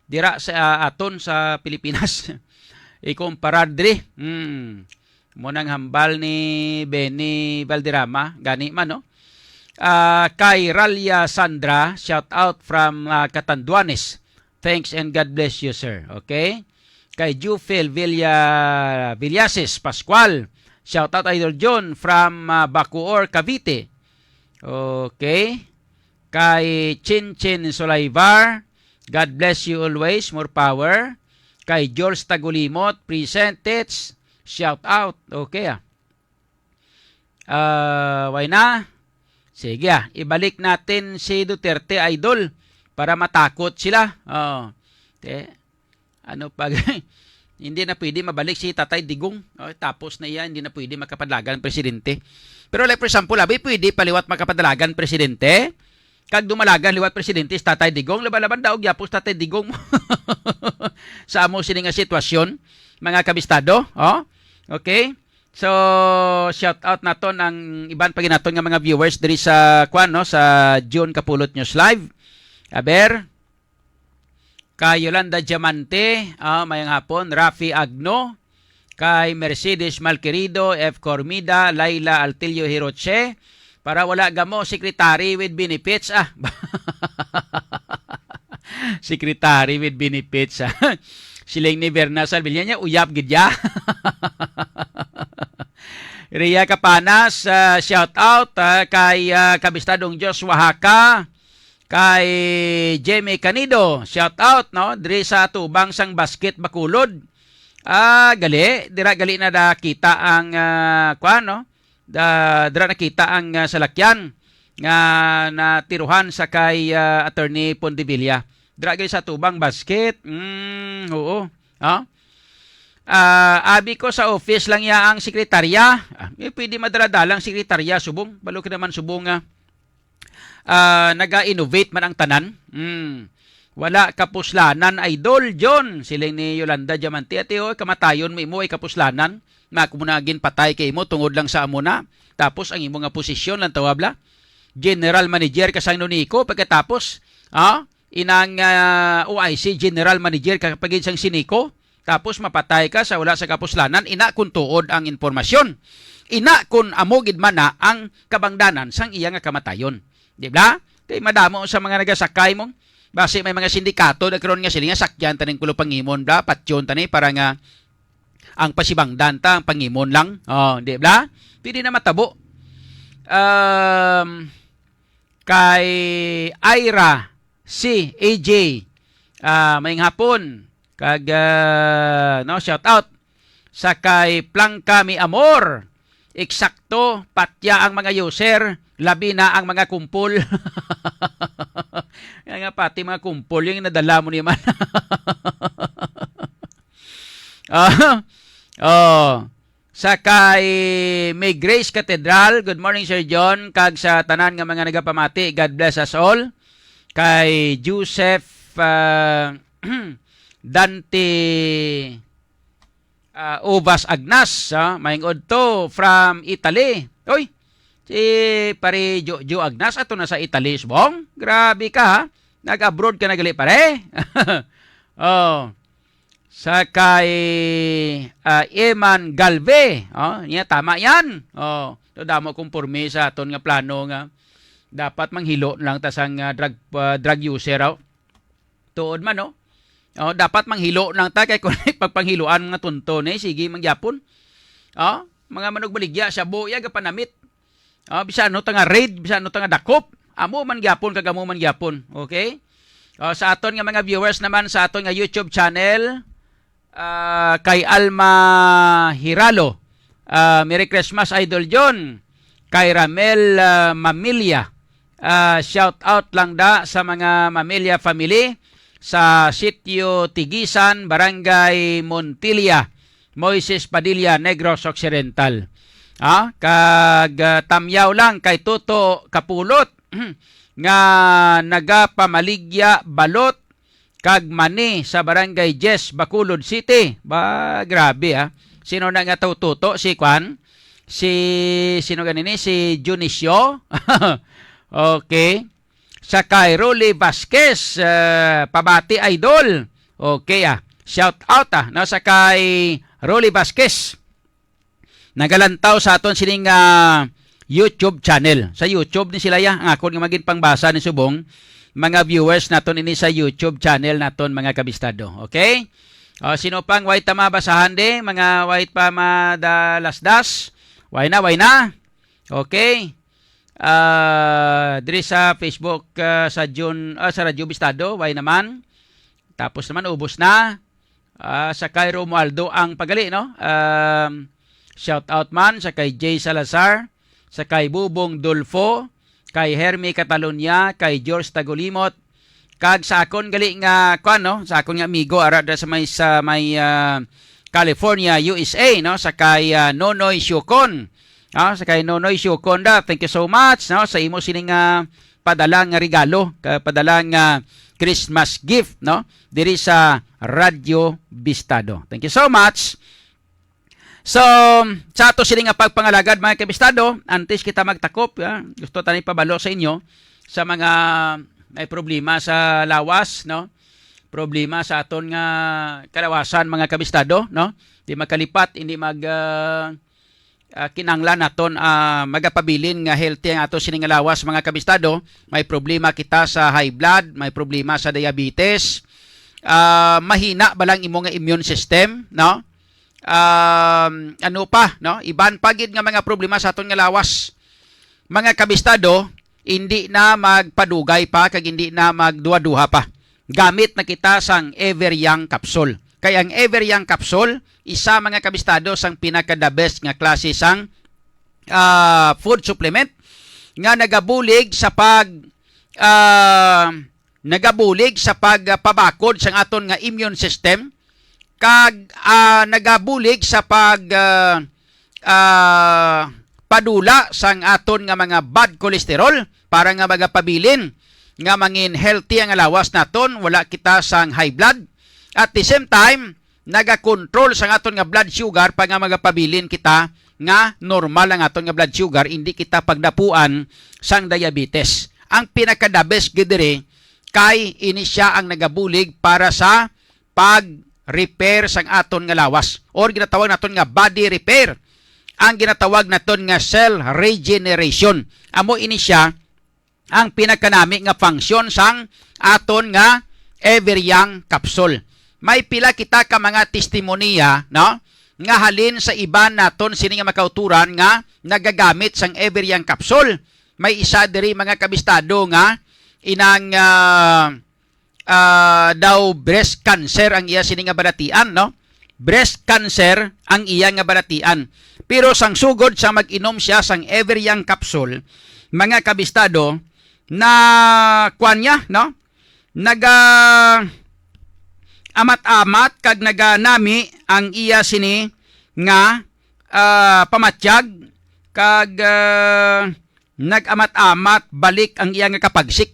Dira sa ah, aton sa Pilipinas. Ikumparar diri. Hmm. Mo nang hambal ni Benny Valderrama, gani man, no? Ah, kay Ralia Sandra, shout out from ah, Catanduanes. Thanks and God bless you, sir. Okay? Kay Jufil Villa Villasis Pascual, shout out Idol John from ah, Bacoor, Cavite. Okay? Kay Chin Chin Sulaybar, God bless you always, more power. Kay George Tagulimot, present it, shout out. Okay ah. Ah, why na? Sige ah, ibalik natin si Duterte, idol, para matakot sila. Oh. Te, ano pag hindi na pwede mabalik si Tatay Digong. Oh, tapos na iya, hindi na pwede makapadalagan presidente. Pero like for example, abi pwede paliwat makapadalagan presidente. Kag dumalagan liwat presidente si Tatay Digong, laban-laban daog yapos Tatay Digong sa amo sini nga sitwasyon, mga kabistado. Oh? Okay? So, shout out naton ang iban pa ginaton nga mga viewers diri sa kwan, no, sa June Kapulot News Live. Aber, kay Yolanda Diamante, ah, mayang hapon, Rafi Agno, kay Mercedes Malquerido, F Cormida, Laila Altillo Hiroche, para wala gamo secretary with benefits, ah. Secretary with benefits, ah. Siling ni Berna Salvillana, uyab gid ya. Ria Capanas, ah, shout out ah, kay ah, Kabistadong Joshua Haka, kay Jemmy Canido, shout out, no, diri sa tubang sang Basket, Bacolod. Ah, gali, dira gali na nakita ang ah, kuan, no? Da, dira nakita ang ah, salakyan nga natiruhan sa kay ah, Attorney Pondevilla. Dira gali sa tubang Basket. Mm, oo. Ha? Ah, abi ko sa office lang ya ang sekretarya. Ah, eh, pwede madala-dala ang sekretarya subong. Balo ka naman subong nga ah, naga-innovate man ang tanan. Mm. Wala kapuslanan, Idol John, siling ni Yolanda Diamante. Ati, oh, kamatayon mo imo ay kapuslanan. Nga ako mo na ginpatay kay imo tungod lang sa amo na. Tapos ang imo nga posisyon lang tawabla. General Manager ka sang Nonico, pagkatapos, ah, inang ah, O I C General Manager ka pagin sang Sinico. Tapos mapatay ka sa wala sa kapuslanan, ina kun tuod ang impormasyon. Ina kun amo gid man na ang kabangdanan sang iya nga kamatayon. Di ba? Kay madamo sa mga nagasakay mo, basi may mga sindikato na karon nga sila nga sakyan taning kulo pangimon, bla, patyon tani para nga ang pasibangdan ta ang pangimon lang. Oh, di ba? Pwede na matabo. Um, kay Ira C A J, ah, maayong hapon. Kag, ah, no, shout out sa kay Plangka Mi Amor. Eksakto, patya ang mga user, labi na ang mga kumpol. Nga, nga pati mga kumpol yung nadala mo naman. Ah, oh. Sa kay May Grace Cathedral, good morning, Sir John, kag sa tanan nga mga nagapamati, God bless us all. Kay Joseph, ah, Dante, ah, Uvas Agnas, ah, maayong udto from Italy. Oy, si Pare Jojo Agnas, ato na sa Italy, subong. Grabe ka, ha? Nag-abroad ka na gali, pare. Oh. Sa kay, ah, Eman Galve. Oh, niya, tama yan. Oh, to damo kong pormi sa aton nga plano nga dapat manghilo lang ta sang, ah, drug, ah, drug user, oh. Tuod man, no? Oh, dapat manghilo lang ta kay kung pagpanghiloan mga tonto ni, sige man gyapon. Oh, mga manugbaligya, shabu ya gapanamit. Oh, bisan ano ta nga raid, bisan ano ta nga dakop, amo man gyapon kag amo man gyapon. Okay? Oh, sa aton nga mga viewers naman sa aton nga YouTube channel, ah, kay Alma Hiralo, ah, Merry Christmas, Idol John. Kay Ramel, ah, Mamilya, ah, shout out lang da sa mga Mamilya family sa Sitio Tigisan, Barangay Montilla, Moises Padilla, Negros Occidental. Ah, kag, ah, tamyaw lang kay Toto Kapulot nga nagapamaligya balot kag mani sa Barangay Diez, Bacolod City. Ba, grabe, ah. Sino na nga tawtuto? Si Kwan? Si, sino ganini? Si Dionisio? Okay. Sa kay Rolly Vasquez, eh, pabati, idol. Okay, ah. Shout out, ah, no, sa kay Rolly Vasquez. Nagalantaw sa aton sining, ah, YouTube channel. Sa YouTube ni sila ya, ang akon nga magin pangbasa ni subong, mga viewers naton ini sa YouTube channel naton, mga kabistado. Okay? O, sino pang way ta mabasahan di? Mga way pa madalasdas? Way na, way na. Okay. Ah, diri sa Facebook, ah, sa June, ah, sa Radyo Bistado, way naman. Tapos naman, ubos na. Ah, sa kay Romualdo ang pagali, no? Um, shout out man sa kay Jay Salazar, sa kay Bubong Dulfo, kay Hermie Catalonia, kay George Tagulimot, kag sa akon gali nga, kuan, no? Sa akon nga amigo, ara da sa may, sa may, ah, California, U S A, no? Sa kay, ah, Nonoy Siocon. Ah, sa kay Nonoy Siocon da. Thank you so much, no? Sa imo sining, ah, padala nga regalo, ka-, padala nga Christmas gift, no? Diri sa Radyo Bistado. Thank you so much. So, sa ato sini nga pagpangalagad, mga kabistado, antes kita magtakop, ah, gusto tani pabalo sa inyo sa mga may problema sa lawas, no? Problema sa aton nga kalawasan, mga kabistado, no? Di makalipat, hindi mag, ah, ah, kinahanglan naton, ah, magapabilin nga healthy ang ato sini nga lawas, mga kabistado. May problema kita sa high blood, may problema sa diabetes. Ah, mahina ba lang imo nga immune system, no? Um, ano pa, no? Iban pa gid nga mga problema sa aton nga lawas. Mga kabistado, hindi na magpadugay pa kag hindi na magduha-duha pa gamit na kita sang Ever Young Capsule. Kay ang Ever Young Capsule, isa, mga kabistado, sang pinaka the best nga klase sang, ah, food supplement nga nagabulig sa pag, ah, nagabulig sa pagpabakod sang aton nga immune system kag, ah, nagabulig sa pag, ah, ah, padula sang aton nga mga bad cholesterol para nga magapabilin nga mangin healthy ang lawas naton, wala kita sang high blood. At the same time, nagakontrol sang aton nga blood sugar pa nga magapabilin kita nga normal ang aton nga blood sugar, hindi kita pagdapuan sang diabetes. Ang pinaka-the best gid diri kay ini sia ang nagabulig para sa pag-repair sang aton nga lawas, or ginatawag naton nga body repair, ang ginatawag naton nga cell regeneration. Amo ini sia ang pinakanami nga function sang aton nga Everyang capsule. May pila kita ka mga testimonya, no, nga halin sa iban naton sini nga makauturan nga nagagamit sang Everyang capsule. May isa diri, mga kabistado, nga inang, ah, ah, daw breast cancer ang iya sini nga balatian, no? Breast cancer ang iya nga balatian. Pero sang sugod sa mag-inom siya sang Everyang capsule, mga kabistado, na kuan niya, no? Naga amat-amat kag naganami ang iya sini nga, ah, pamatyag, kag, ah, nag-amat-amat balik ang iya nga kapagsik.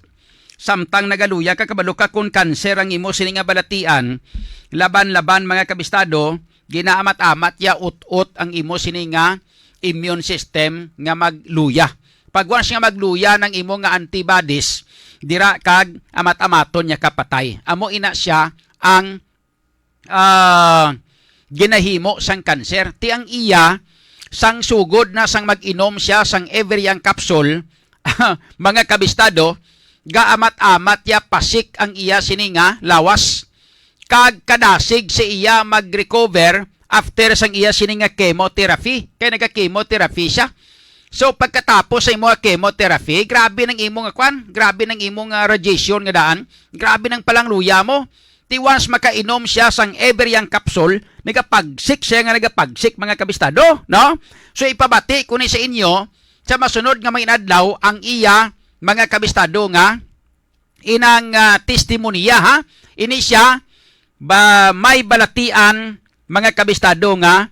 Samtang nagaluya ka, kabalo ka, kon kanser ang imo sini nga balatian, laban-laban, mga kabistado, ginaamat-amat ya ut-ot ang imo sini nga immune system nga magluya. Pag once nga magluya ng imo nga antibodies, dira kag amat-amaton niya kapatay. Amo ina siya ang, ah, ginahimo sang kanser. Ti ang iya, sang sugod na sang mag-inom siya sang Everyang capsule, mga kabistado, gaamat-amat ya pasik ang iya sini nga lawas. Kag kadasig sa iya mag-recover after sang iya sini nga chemotherapy. Kay naga-chemotherapy siya. So, pagkatapos sa imo nga chemotherapy, grabe nang imo nga kwan, grabe nang imo nga radiation nga daan, grabe nang palangluya mo. Ti once makainom siya sang Everyang capsule, nagapagsik siya nga nagapagsik, mga kabistado, no? So, ipabati ko ni sa inyo, sa masunod nga mga inadlaw, ang iya, mga kabistado, nga inang, ah, testimonya, ha? Ini siya, ba, may balatian, mga kabistado, nga,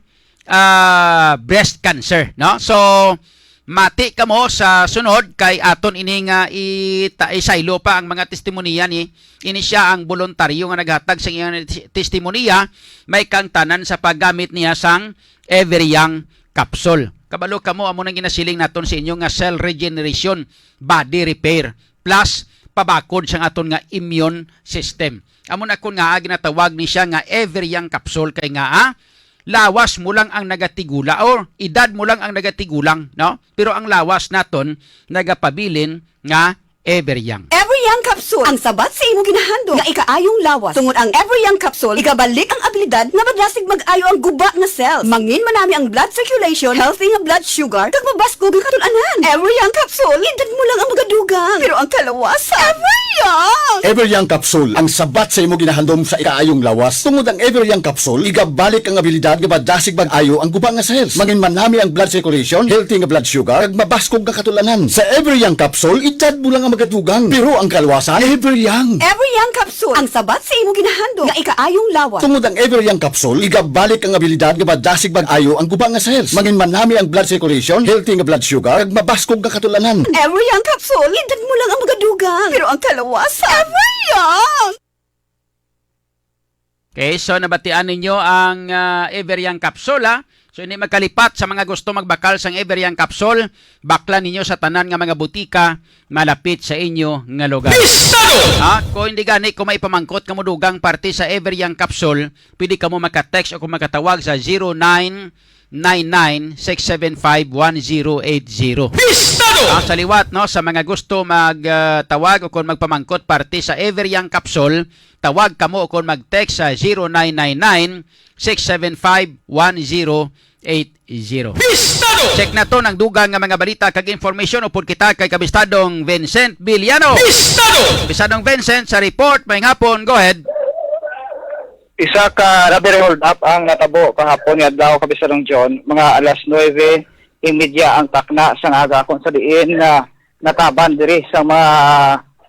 ah, breast cancer, no? So, mati kamo sa sunod kay aton ini nga ita-, isaylo pa ang mga testimonya ni. Ini siya ang boluntaryo nga naghatag sa iyang tes-, testimonya, may kangtanan sa paggamit niya sang Everyang capsule. Kabalo kamo, amo nang ginasiling naton sa inyo nga cell regeneration, body repair, plus pabakod sang aton nga immune system. Amo na kon nga ginatawag ni siya nga Everyang capsule, kay nga, ah, lawas mo lang ang nagatigula or edad mo lang ang nagatigulang, no? Pero ang lawas naton nagapabilin nga Everyang. Everyang capsule, ang sabat sa imo ginahandom nga ikaayong lawas. Tungod ang Everyang capsule, igabalik ang abilidad nga madasig mag-ayo ang guba nga cells. Mangin manami ang blood circulation, healthy nga blood sugar, kag mabaskog nga katul-anan. Everyang capsule, edad mo lang ang magadugang, pero ang kalawasan, Everyang! Everyang capsule, ang sabat sa imo ginahandom sa ikaayong lawas. Tungod ang Everyang capsule, igabalik ang abilidad nga madasig mag-ayo ang guba nga cells. Mangin manami ang blood circulation, healthy nga blood sugar, kag mabaskog nga katul-anan. Sa Everyang capsule, edad mo lang ang magadugang, pero ang kalawasan, Everyang. Everyang capsule, ang sabat sa imo ginahandom nga ikaayong lawas. Tungod ang Everyang capsule, igabalik ang abilidad nga madasig mag-ayo ang guba nga cells. Mangin manami ang blood circulation, healthy nga blood sugar, kag mabaskog nga katul-anan. Everyang capsule, edad mo lang ang magadugang, pero ang kalawasan, Everyang! Okay, so nabatian ninyo ang, ah, Everyang capsule, ha? So, hindi magkalipat, sa mga gusto magbakal sang Everyang capsule, baklan ninyo sa tanan nga mga butika malapit sa inyo nga lugar. Pistado! Ha? Kung hindi gani, kung may pamangkot kamo dugang parte sa Everyang capsule, pwede kamo maka-text o kung makatawag sa zero nine nine nine six seven five one zero eight zero. Pistado! Ah, sa liwat, no, sa mga gusto mag, ah, tawag o kung magpamangkot parte sa Everyang capsule, tawag kamo o kung mag-text sa zero nine nine nine six seven five one zero eight zero. Pistado! Check naton ang dugang nga mga balita kag information upod kita kay Kabistadong Vincent Villano. Pistado! Kabistadong Vincent sa report, may hapon, go ahead. Isa ka robbery hold-up ang natabo kahapon nga adlaw, Kabistadong John, mga alas nuebe y media ang takna sang aga, kung sa diin nga nataban diri sa mga,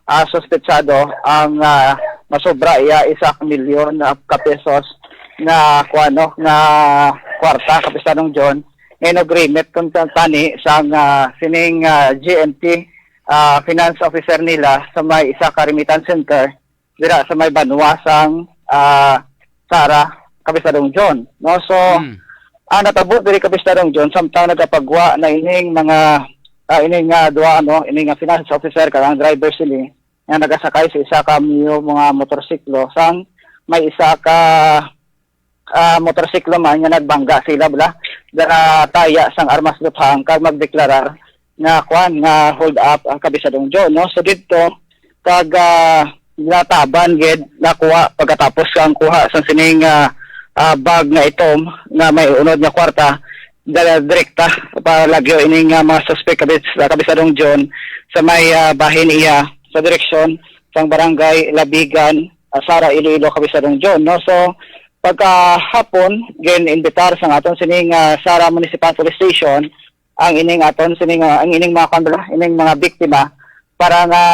ah, suspetsado ang, ah, masobra iya isa ka milyon, ah, ka pesos nga kuano nga kwarta, Kabistadong John, nga inagreement kun tani sang, ah, sining, ah, G M T, ah, finance officer nila sa may isa ka remittance center dira sa may banwa sang, ah, Sara, Kapisadong John, no? So, Mm. ang natabo diri, Kapisadong John, samtang nagapagwa na ining mga, ah, ining, ah, duha, no, ining, ah, finance officer kag ang driver sini nga nagasakay sa isa ka Mio mga motorsiklo, sang may isa ka, ah, motorsiklo man nga nagbangga sila, bala, dara taya sang armas luthang kag magdeklarar nga, kwan, nga hold up ang Kapisadong John, no? So, didto, kag, ah, nataban gid, nakuha pagkatapos ang kuha sa sining, ah, ah, bag nga itom nga may unod nga kwarta, dala direkta palagyo ining, ah, mga suspek, Kabis-, ah, Kapisadong John, sa may, ah, bahin iya sa direksyon sang Barangay Labigan, ah, Sara, Iloilo, Kapisadong John, no? So, pagkahapon, gin-imbitar sang aton sining, ah, Sara Municipal Police Station ang ining aton sining, ah, ang ining mga, kwan bala, ining mga biktima para nga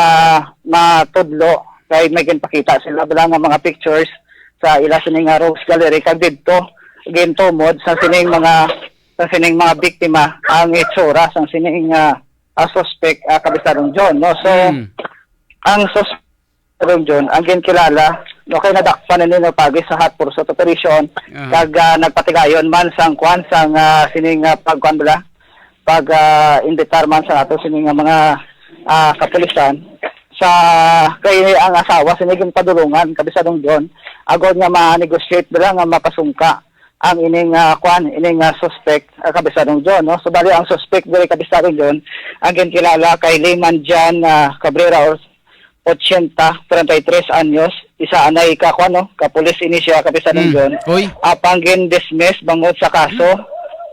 matudlo kay may ginpakita sila bala nga mga pictures sa ila sining, ah, rogues gallery kag didto gintumod sa sining mga, sa sining mga biktima ang itsura sang sining, ah, ah, suspect, ah, Kapisadong John, no? So, Mm. ang sus-, Kapisadong John, ang ginkilala, no, kay nadakpan ini, no, pagi sa hot pursuit operation, Ah. kag, ah, nagpatigayon man sang, kwan, sang, ah, sining, ah, pagkuan bala, pag, ah, imbitar man sa ato sining nga mga, ah, kapulisan sa kay ang asawa sini ginpadulungan, Kapisadong John, agod nga ma-negotiate bala nga mapasungka ang ining, ah, kwan, ining, ah, suspect, ah, Kapisadong John, no? So, bali ang suspect diri, Kapisadong John, ang ginkilala kay Lehman John, ah, Cabrera, or ochenta, treinta y tres anyos, isa anay ka, kwan, no, ka pulis ini siya, Kapisadong Mm. John. Oy. Apang gin-dismiss bangod sa kaso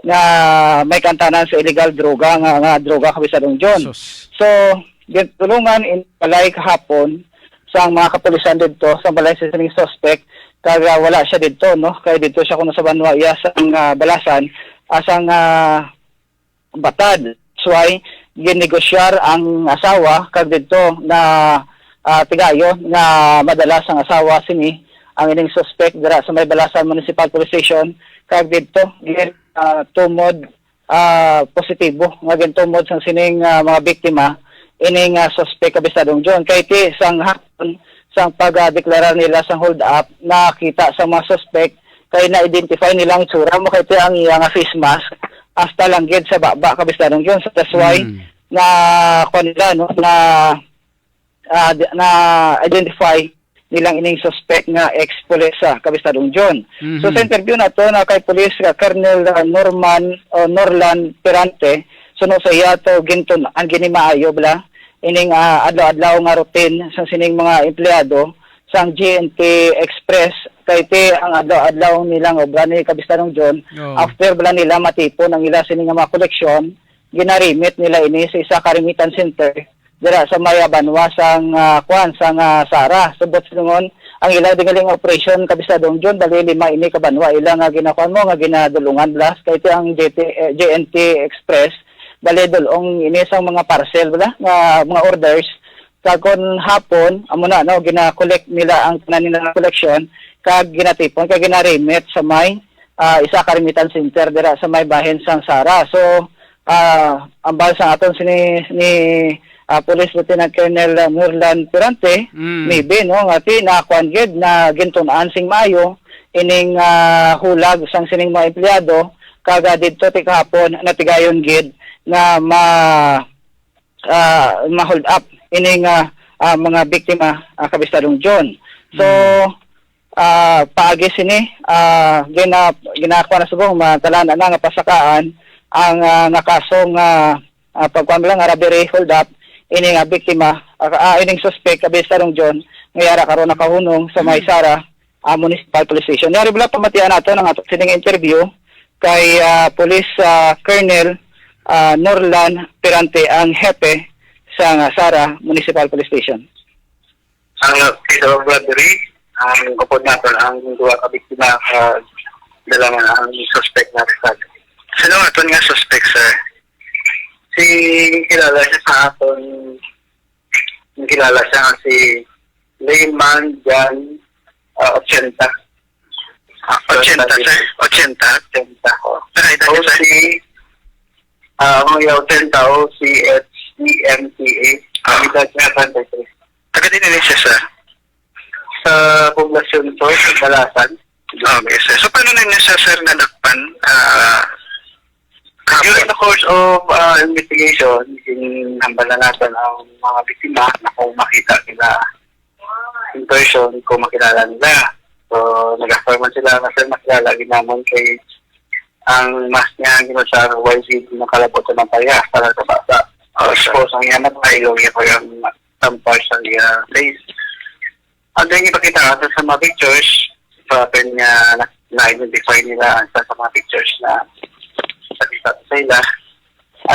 nga may kantanan sa illegal droga, nga, nga droga, Kapisadong John. Sus. So, gintulungan in balay kahapon sa mga kapulisan didto, sa balay sa sining suspect, kag, ah, wala siya didto, no? Kay didto siya kuno sa banwa iya sa, ah, Balasan, asang, ah, Batad. That's why ginegosyar ang asawa kag didto na, ah, tigayon nga madala sang asawa sini ang ining suspect dira sa may Balasan Municipal Police Station kag didto gin, ah, tumod, ah, positibo nga gintumod sang sining, ah, mga biktima ining, ah, suspect, Kapisadong John. Kay ti sang hapon sang pagdeklarar nila sang hold up, nakita sa mga suspect kay na-identify nila ang itsura mo kay ti ang iya nga face mask hasta lang gid sa baba, Kapisadong John. So that's why Mm. na, kuwan nila, no, na, ah, di-, na-identify nilang ining suspect nga ex-pulis sa Kapisadong John. So Mhm. sa interview nato na kay Police, ah, Colonel, ah, Norman o Norlan Perante, suno sa iya to gintun-an gini maayo bala ining, ah, adlaw-adlaw nga routine sa sining mga empleyado sang G N T Express, kay ti ang adlaw-adlaw nilang obra ni Kapisadong John, Oo. after bala nila matipon ang ila sini nga mga koleksyon, gina-remit nila ini sa isa ka remittance center dira sa may banwa sang, ah, kwan, sang, ah, Sara. Subot silingon, ang ila dingaling operation, Kapisadong John, bali lima ini ka banwa ila nga ginakuan mo, nga ginadulungan bala, kay ti ang J T, eh, J N T Express, bali dulong ini sang mga parcel bala, nga mga orders. Kag kon hapon, amo na, no, gina-collect nila ang tanan nila nga koleksyon, kag ginatipon, kag gina-remit sa may, ah, isa ka remittance center dira sa may bahin sang Sara. So, ah, ambal sa aton sini ni, ah, Police Lieutenant Colonel Norlan Perante, Mm. maybe, no, nga ti na kuan gid na gintun-an sing maayo ining, ah, hulag sang sining mga empleyado, kag, ah, didto ti kahapon natigayon gid nga ma-, ah, ma-hold up ining, ah, ah, mga biktima, ah, Kabistadong John. So, Mm. ah, paagi sini, ah, gina-, ginakuha na subong, matalaan na nga pasakaan ang, ah, nga kaso nga, ah, pagkuan lang nga robbery hold up, ini nga biktima, ah, ah, ining suspect, Kabistadong John, nga yara karon nakahunong sa may Mm. Sara, ah, Municipal Police Station. Yari bala pamatian nato ang ato sining interview kay, ah, Police, ah, Colonel, ah, Norlan Perante, ang hepe sa, ah, Sara Municipal Police Station. Ang case of robbery, ang upod naton ang duha ka biktima, ah, dala nga ang suspect na arestado. Sino aton nga suspect, sir? Si, kilala siya sa aton, kilala siya nga si Lehman John, ah, ochenta. Ah, ochenta, sir? Ochenta? Ochenta, oh. Pero edad niya, sir? O C, ah, ang iya ochenta, O C H E M T A. Ah. Edad niya, thirty-three. Taga din ni siya, sir? Sa Poblacion four, sa Balasan. Okay, sir. So, paano na niya siya, sir, nadakpan? Ah, during the course of, ah, investigation, ginhambal na natin ang mga biktima na kung makita nila in person, kung makilala nila. So, nag-affirm man sila na, sir, makilala ginamon kay ang mask niya ang ginusar, Y Z, nakalabot sa mga paya para sa bata. Oh, sir. Tapos, ang iya mata, ilong niya ko yung tampar sa iya face. Ang ganyan ipakita natin sa mga pictures, sa akin nga na- na-identify nila ang isa sa mga pictures na pakita sa ila.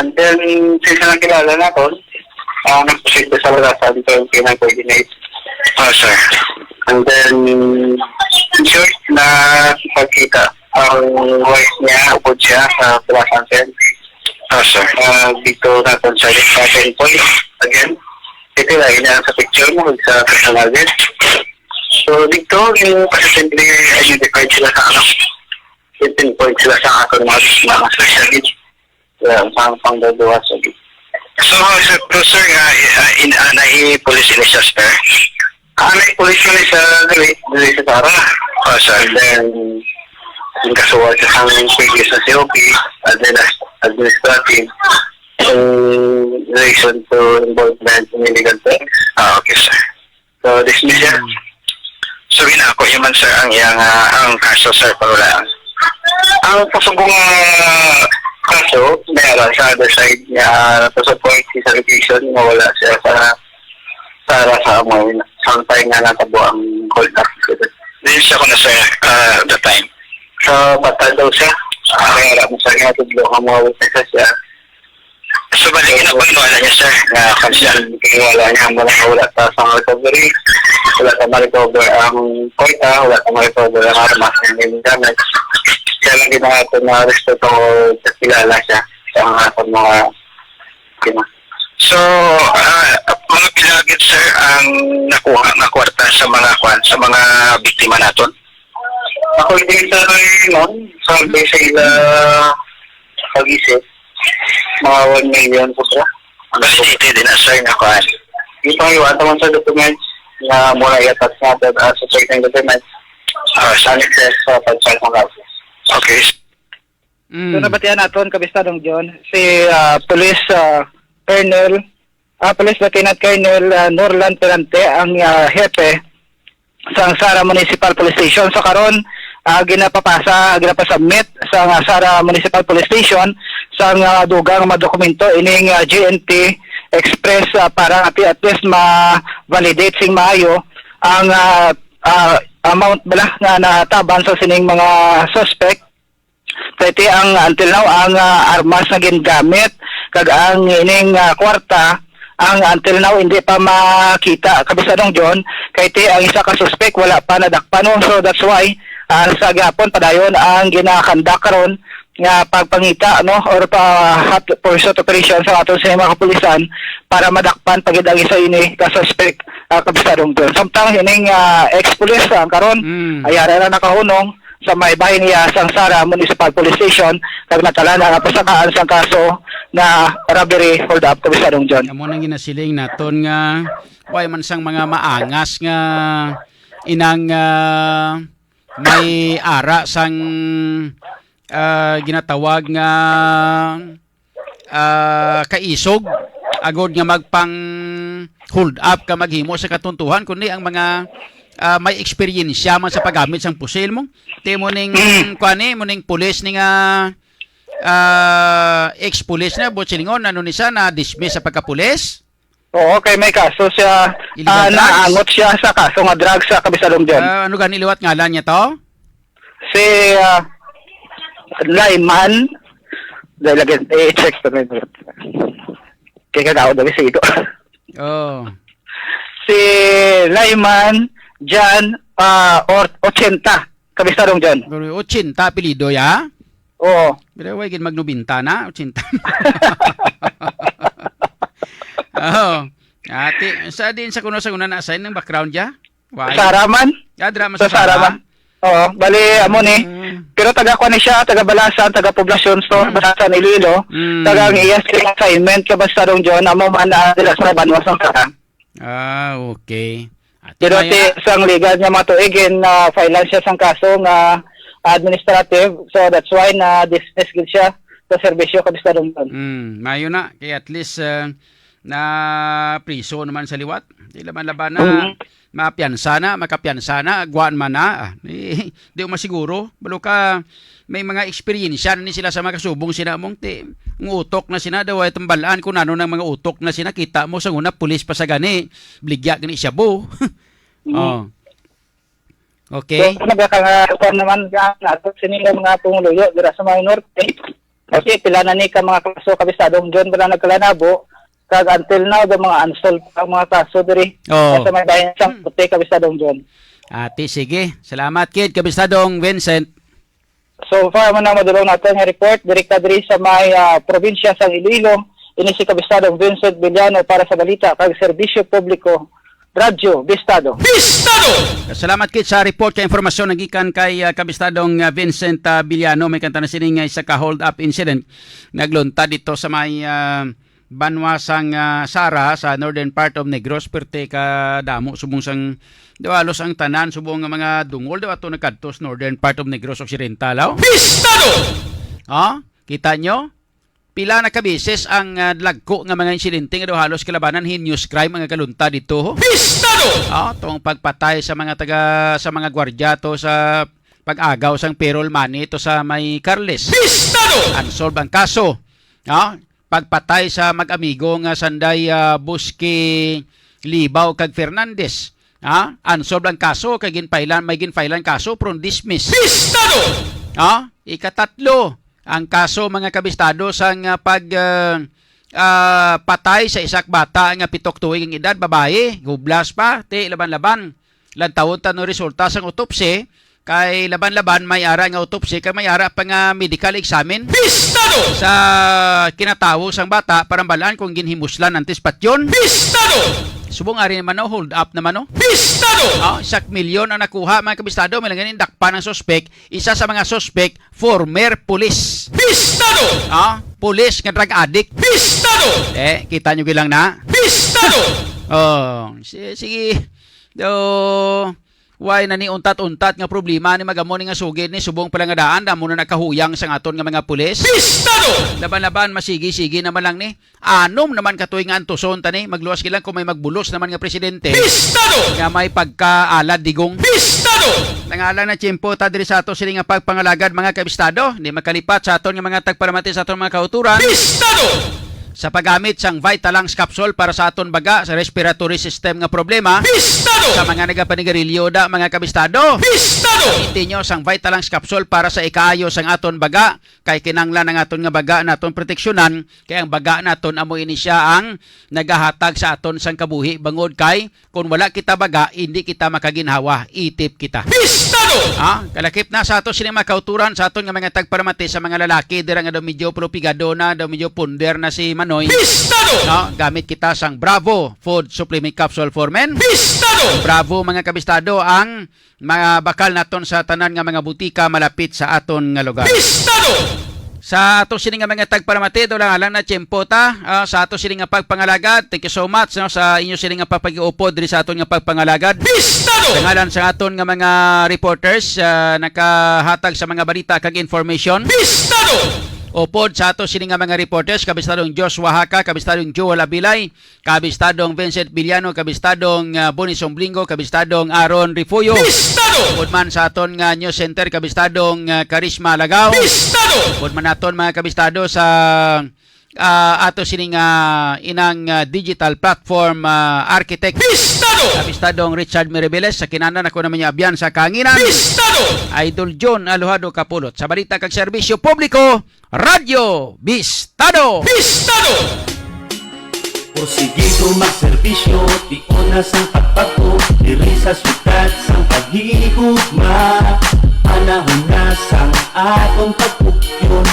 And then, since nakilala natin, ah, nag-proceed sa Balasan, so pinag-coordinate. Oh, sir. And then, in short, na pagkita ang wife niya, upod siya sa Balasan, sir. Oh, sir. Ah, dito natin sa, sa ten point. Again, ito lang, yun ang sa picture mo, sa personal din. So, dito, yung positively identified sila sa, ano, pinpoint sila sa aton mga, mga specialist. Yeah, pang, pang duduwa sa gid. So, sir, pero, sir, nga, ah, in, ah, nai-police ini siya, sir? Ah, nai-police ini sa dili, dili sa Sara. Oh, sir. And then, yung kasuwag sa sang previous na C O P, and then as administrative, in relation to involvement in illegal things. Ah, okay, sir. So, dismiss siya. Hmm. So, ginako niyo man, sir, ang iyang, ah, ang kaso, sir, panulaan? Ang subong, ah, kaso, may ara sa other side niya, to support his allegation nga wala siya sa, sa ara sa amoy, samtang nga natabo ang hold up. Diin siya kuno, sir, ah, the time? Sa Batal daw siya. Ah, kaya alam mo sa nga, tudlo nga mga witnesses siya. So, bali, ginapaniwala niya, sir, nga kan siya. Kaya wala niya, wala, wala ta sa recovery. Wala ta ma-recover ang kwarta, wala ta ma-recover ang armas nga ginamit. Kaya lang ginawa ko na respeto ko, kilala siya sa mga, sa mga, you know. So, ah, mga pila gid, sir, ang nakuha nga kwarta sa mga kwan, sa mga biktima naton? Ako din sa, ano, sa, sa ila pag-isip, mga one million po sila. Validated din, ah, sir, nga kuan. Yung pang iwan naman sa documents na muna i-attach natin, ah, sa certain documents. Ah, sa next sa pag-file ng kaso. Okay. Mm. So, nabatian naton, Kabistadong John, si, ah, Police, ah, Colonel, ah, Police Lieutenant Colonel, ah, Norland Perante, ang, ah, hepe sang Sara Municipal Police Station. So, karon, ah, ginapapasa, ginapasubmit sa, ah, Sara Municipal Police Station sang, ah, dugang mga dokumento ining, ah, G N T Express, ah, para at, at least ma-validate sing maayo ang, ah, ah, amount bala nga nataban sa sining mga suspect. Kay ti ang until now, ang, ah, armas nga gingamit kag ang ining, ah, kwarta, ang until now hindi pa makita, Kabisadong John, kay ti ang isa ka suspek wala pa nadakpan, no? So that's why, ah, sa gihapon padayon ang ginakandak karon nga pagpangita, no, or pa hot pursuit operation sa aton sa mga kapulisan para madakpan pa gid ang isa ini ka suspek, ah, Kabisadong John. Samtang ining, ah, ex-pulis, ah, karon, mm, ay ara na nakahunong sa may bahin niya sang Sara Municipal Police Station, kag natalan ang pasakaan sang kaso nga robbery hold up, Kabisadong John. Amo nang ginasiling naton nga way man sang mga maangas nga inang, ah, may ara sang, ah, ginatawag nga ah, kaisog agod nga magpang hold up ka maghimo sa katuntuhan, kundi ang mga, ah, may eksperyensya man sa paggamit sang pusil mo. Ti mo ning, mm, kuan ni, mo ning pulis ni nga, ah, ex-pulis na, buot silingon, ano ni siya, na-dismiss sa pagkapulis? Oo, kay may kaso siya, illegal, ah, drugs? Naangot siya sa kaso nga drugs sa Kabisadong John. Ah, ano gani liwat ngalan niya to? Si, ah, Lyman. Dahil lagi, eh, i-check ko na yun. Kaya kagawa daw sa ito. Oh. Si Lyman John, ah, or ochenta. Kabisadong John. Pero ochenta apelyido, ya? Oo. Pero way gid mag nobenta na, ochenta. Oh. Ati, sa din sa kuno sa una na-assign ng background, ya? Why? Sa Sara man? Ah, drama sa Sara man? Oo, bali, amo ni. Mm. Pero taga kuan ni siya, taga Balasan, taga Poblacion, so, Mm. Balasan, Iloilo. Mm. Taga ang iya siling assignment, Kabistadong John, amo man, ah, dira sa banwa sang Sara. Ah, okay. At Pero maya ti, na. Sang liga niya mga tuig, in, ah, file lang siya sang kaso nga administrative. So, that's why na-dismiss gid siya sa serbisyo, Kabistadong John. Mm, mayo na. Kay at least, ah, na priso naman sa liwat. Di laban-laban na Mm. mapiyansa na, makapiyansa na, agwaan man na. Ah, di, di ko masiguro. Balo ka, may mga eksperyensya na ni sila sa mga kasubong sina mong ti, ang utok na sina daw ay tambalaan kung ano nang mga utok na sina. Kita mo sa una, pulis pa sa gani, bligya gani siya bo. Mm. Oh. Okay. So, nagakangatuan naman ka nato sini nga mga pumuluyo dira sa mga norte. Kasi pila na ni ka mga kaso, Kabistadong John, wala nagkalanabo. Kag until now, the mga unsolved ang mga kaso diri. Oo. Sa may bayan sang Mm. puti, Kabistadong John. Ati, sige. Salamat, kid, Kabistadong Vincent. So far, man ang madulong nato nga report, direkta diri sa may, ah, probinsya sang Iloilo. Ini si Kabistadong Vincent Villano para sa balita kag serbisyo publiko, Radyo Bistado. Bistado! Salamat, kid, sa report kay informasyon nagikan kay, ah, Kabistadong, ah, Vincent, ah, Villano. May kanta na sini nga isa ka hold-up incident nagluntad dito sa may, ah, banwa sang, ah, Sara sa northern part of Negros, perte ka damo subong sang daw halos ang tanan subong nga mga dungol daw ato nagkadto sa northern part of Negros Occidental, aw. Bistado! Ha? Kita nyo? Pila na ka beses ang, ah, lagko nga mga insidente nga daw halos kalabanan heinous crime nga kalunta dito, ho? Bistado! Ah, tong pagpatay sa mga taga, sa mga gwardiya to sa pag-agaw sang payroll money to sa may Carles. Bistado! Unsolved ang kaso. Ah, pagpatay sa mag-amigo nga sanday, ah, Buski, Libaw kag Fernandez. Ah, unsolved ang kaso kay ginpailan, may ginpailan kaso pero dismiss. Bistado! Ah, ikatatlo ang kaso, mga kabistado, sang, ah, pag, ah, ah, patay sa isak bata nga pitok tuig ang edad, babayi, hublas pa, ti laban-laban. Lantawon ta no resulta sang autopsy, kay laban-laban may ara nga autopsy, kay may ara pa nga medical examine. Bistado! Sa kinatawo sang bata para mabalaan kung ginhimuslan antes patyon. Bistado! Subong ari naman, no, hold up naman, no? Bistado! Ah, isak milyon ang nakuha, mga kabistado, may lang ganin dakpan ang suspek. Isa sa mga suspek, former police. Bistado! Ah, police nga drug addict. Bistado! Eh, kita nyo bilang na? Bistado! Oh, si-, sige. Do, why na ni untat-untat nga problema ni magamo ni nga sugid ni subong pala nga daan, damo na nakahuyang sang aton nga mga pulis? Bistado! Laban-laban, masigi-sige naman lang ni. Anom naman katuig nga antuson ta ni, magluwas gilang kung may magbulos naman nga presidente Bistado! Nga may pagkaalad digong. Bistado! Nangalan na tiyempo ta diri sa ato sini nga pagpangalagad, mga kabistado. Di makalipat sa aton nga mga tagparamati sa aton mga kauturan. Bistado! Sa paggamit sang Vitalux capsule para sa aton baga, sa respiratory system nga problema. Bistado! Sa mga nagapanigarilyo da, mga kabistado. Bistado! Gamitin nyo sang Vitalux capsule para sa ikaayo sang aton baga, kay kinanglan ang aton nga baga naton proteksyonan, kay ang baga naton amo ini siya ang nagahatag sa aton sang kabuhi, bangod kay kun wala kita baga, hindi kita makaginhawa, itip kita. Bistado! Ah, kalakip na sa ato sini mga kauturan, sa aton nga mga tagparamati sa mga lalaki dira nga daw medyo pulupigado na, daw medyo punder na si Manoy. Bistado! No, gamit kita sang Bravo Food Supplement Capsule for Men. Bistado! Bravo, mga kabistado, ang mga bakal naton sa tanan nga mga butika malapit sa aton nga lugar. Bistado! Sa ato sini nga mga tagparamati, do lang alang na tiyempo ta, ah, sa ato sini nga pagpangalagad. Thank you so much, no, sa inyo sini nga pagpag-iupod diri sa aton nga pagpangalagad. Bistado! Sa ngalan sa aton nga mga reporters, ah, nakahatag sa mga balita kag information. Bistado! Upod sa ato sini nga mga reporters, Kabistadong Joshua Haka, Kabistadong Joel Abilay, Kabistadong Vincent Villano, Kabistadong, ah, Bonnie Somblingo, Kabistadong Aaron Refugio. Bistado! Upod man sa aton nga news center, Kabistadong, ah, Karisma Lagao. Bistado! Upod man naton mga kabistado sa, ah, ato sining, ah, inang, ah, digital platform, ah, architect. Bistado! Kabistadong Richard Miribeles, sa kinahanglan ako naman niya abyan sa kahanginan. Bistado! Idol John Alojado Kapulot. Sa balita kag serbisyo publiko, Radyo Bistado! Bistado! Porsigido magserbisyo, tion na sang pagbago, diri sa syudad sang paghigugma. Panahon na sang aton pagpukyon,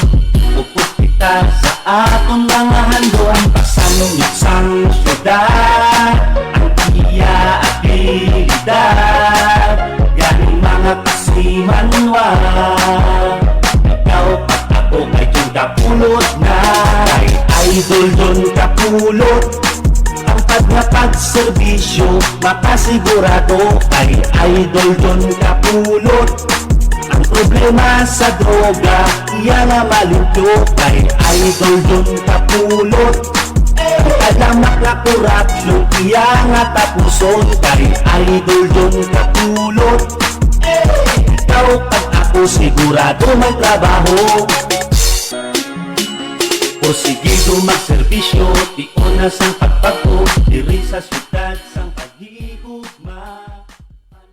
upod kita sa aton mga handom. Pasangyot sang syudad, ang iya abilidad, gani mga kasi Pulot na kay Idol Don Kapulot. Ang pag nga pagserbisyo, makasigurado kay Idol Don Kapulot. Ang problema sa droga, iya nga malimpyo kay Idol Don Kapulot. Ang kalamak nga korapsyon, iya nga tapuson kay Idol Don Kapulot. Ikaw kag ako sigurado may trabaho. Porsigido magserbisyo, tion na sang pagpagpo diri sa